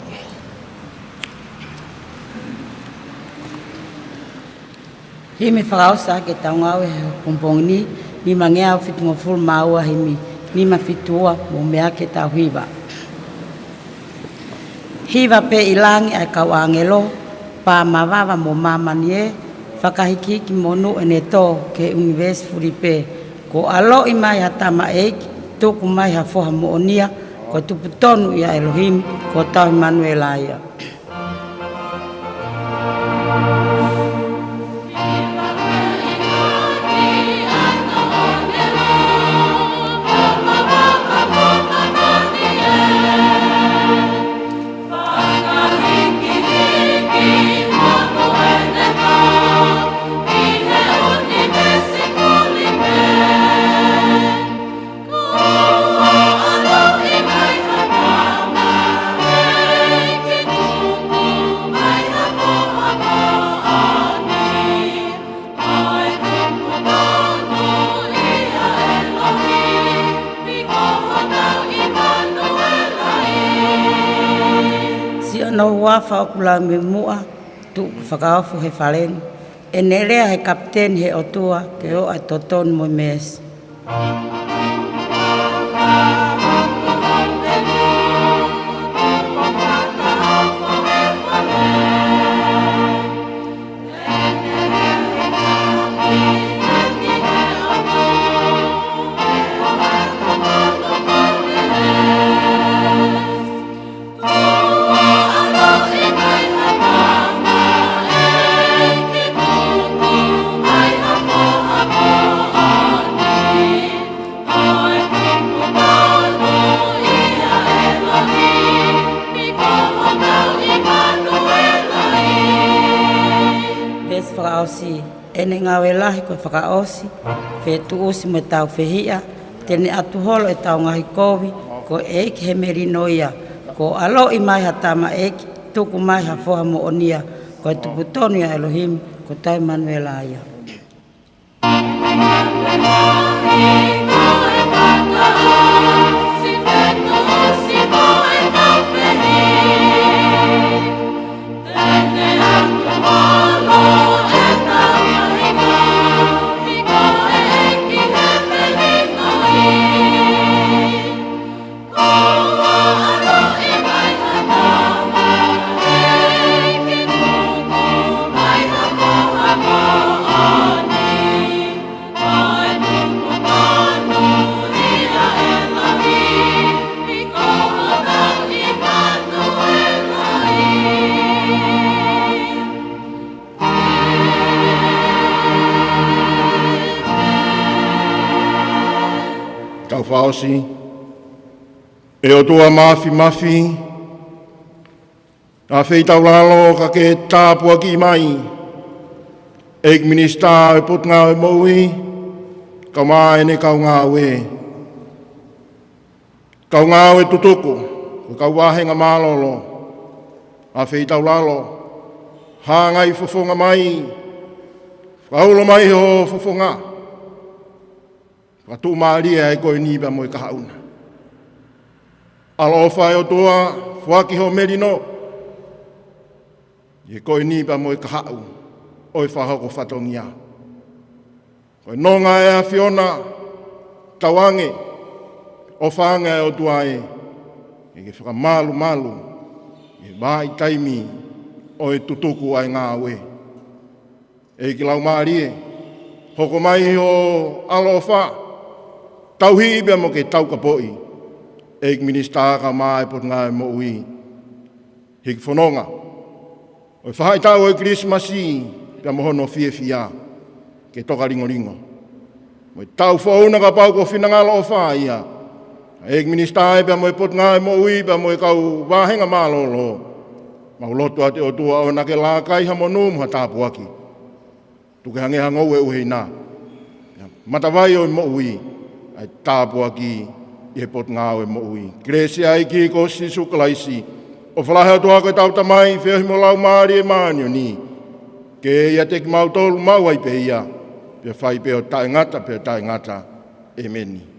Himi fakaʻosi ʻa e tau ngāue he pongipongi ni, nima ngeau fitungofulu mā ua himi, nima fitu ua mo meʻa ke tau hiva. Hiva pē ʻi langi ʻa e kau ʻāngelo, pā mavava mo māmani ē, fakahikihiki monū ʻene tō ki he ʻunivēsi fuli pē, kuo ʻaloʻi mai ha tamaʻeiki, tuku mai ha foha moʻonia, ko e tupu tonu ia ʻa ʻElohimi, ko Tau ʻImanuela ia. Siʻono huafa ʻoku lau mei muʻa, tuku fakaofo he fale ni. ʻEne lea he kapiteni he ʻOtua, ke ʻoʻo ʻa e totonu mo e meesi. Veesi fakaʻosi. ʻEne ngāue lahi ko e fakaʻosi, fetuʻusi mo e tau fehiʻa, te ne ʻatu holo ʻetau ngaahi kovi, ko e ʻEiki he melino ia, kuo ʻaloʻi mai ha tamaʻeiki, tuku mai ha foha moʻonia, ko e tupu tonu ia ʻElohimi, ko Tau ʻImanuela ia. Kau fakaʻosi. ʻE ʻOtua Māfimafi, ʻa e feitaulalo ka ke tāpuakiʻi mai ʻEiki Minisitā ʻo e Potungāue Moʻui, kae ʻumaʻā ʻene kau ngāue. Kau ngāue tutuku, ko e kau vāhenga mālōlō, ʻa e feitaulalo, hangai fofonga mai, fakaulo mai ho fofonga. Fakatuʻumālie ai ko eni pea mo e kahaʻu na. ʻAloʻofa ʻe ʻOtua, foaki ho melino. ʻI he ko eni pea mo e kahaʻu ʻo e fakahoko fatongia, ko e nonga ʻa e ʻAfiona, tauange, ʻofa ange ʻa e ʻOtua ē, ke ke fakamalumalu ʻi he vahaʻa taimi ʻo e tutuku ʻa e ngāue. ʻEiki Laumālie, hoko mai ho ʻaloʻofa, tauhi pea mo ke taukapoʻi ʻEiki Minisitā kae ʻumaʻā e Potungāue Moʻui, hiki fononga ʻo e faʻahitaʻu ʻo e Kilisimasi pea mo hono fiefia ke toka lingolingo mo e taʻu foʻou na, kapau ko ho finangalo ʻofa ia, ʻEiki Minisitā ē pea mo e Potungāue Moʻui pea mo e kau vāhenga mālōlō. Mau lotu atu ʻe ʻOtua ʻoua naʻa ke laka ʻi ha monū mo ha tāpuaki, tuku ke hangē ha ngoue ʻuheina, matavai ʻo e moʻui, ʻa e tāpuaki ʻi he Potungāue Moʻui. Kelesi ʻa e ʻEiki ko Sīsū Kalaisi, ʻofa lahi ʻa e ʻOtua ko ʻetau Tamai, feohi mo e Laumālie Māʻoniʻoni, ke ʻiate kimautolu maʻu ai pē ia, pea fai pē ʻo taʻengata pea taʻengata. ʻEmeni.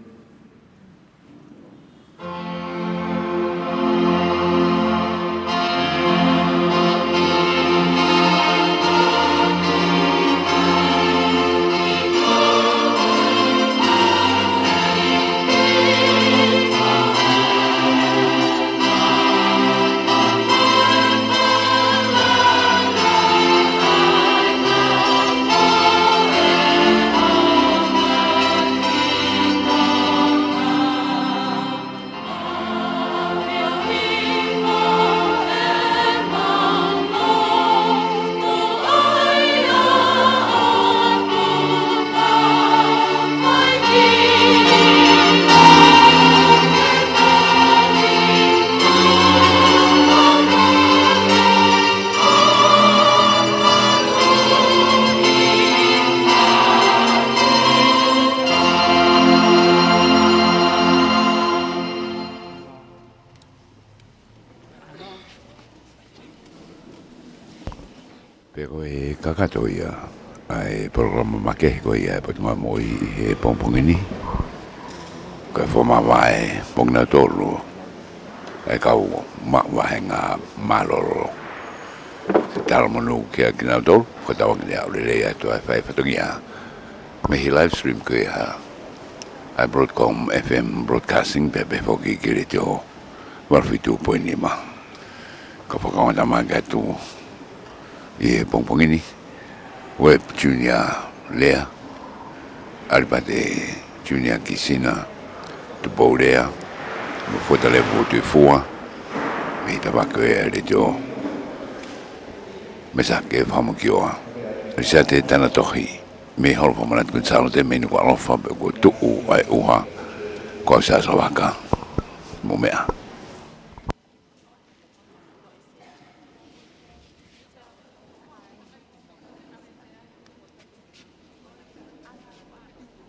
Pea ko e kakato ia ʻa e polokalama makehe ko ia ʻa e Potungāue Moʻui ʻi he pongipongi ni. Ko e fakamāvae mo kinautolu ʻa e kau maʻu vāhenga mālōlō. Talamonū kia kinautolu, ko tau ange ʻoku lelei atu ʻa e fai fatongia mei he live stream ko ia ʻa e Broadcom F M Broadcasting, pea pehē foki ki he Letiō valu fitu poini nima. Ko e fakaongo ʻa e tama ke ʻatu ʻi he pongipongi ni, Webb Junior Lea, ʻAlipate Junior Kisina, Tupou Lea, mo Fuata Levu Tuʻifua, mei he tafaʻaki ʻo e Letiō, Mesake Fakamokioa, Lisiate Tanatohi, mei he Holo Fakamanatu Kuini Sālote, mei Nukuʻalofa, pea kuo tuʻu ʻa e ʻuha, ko au Siaosi Vaka, mou meʻa.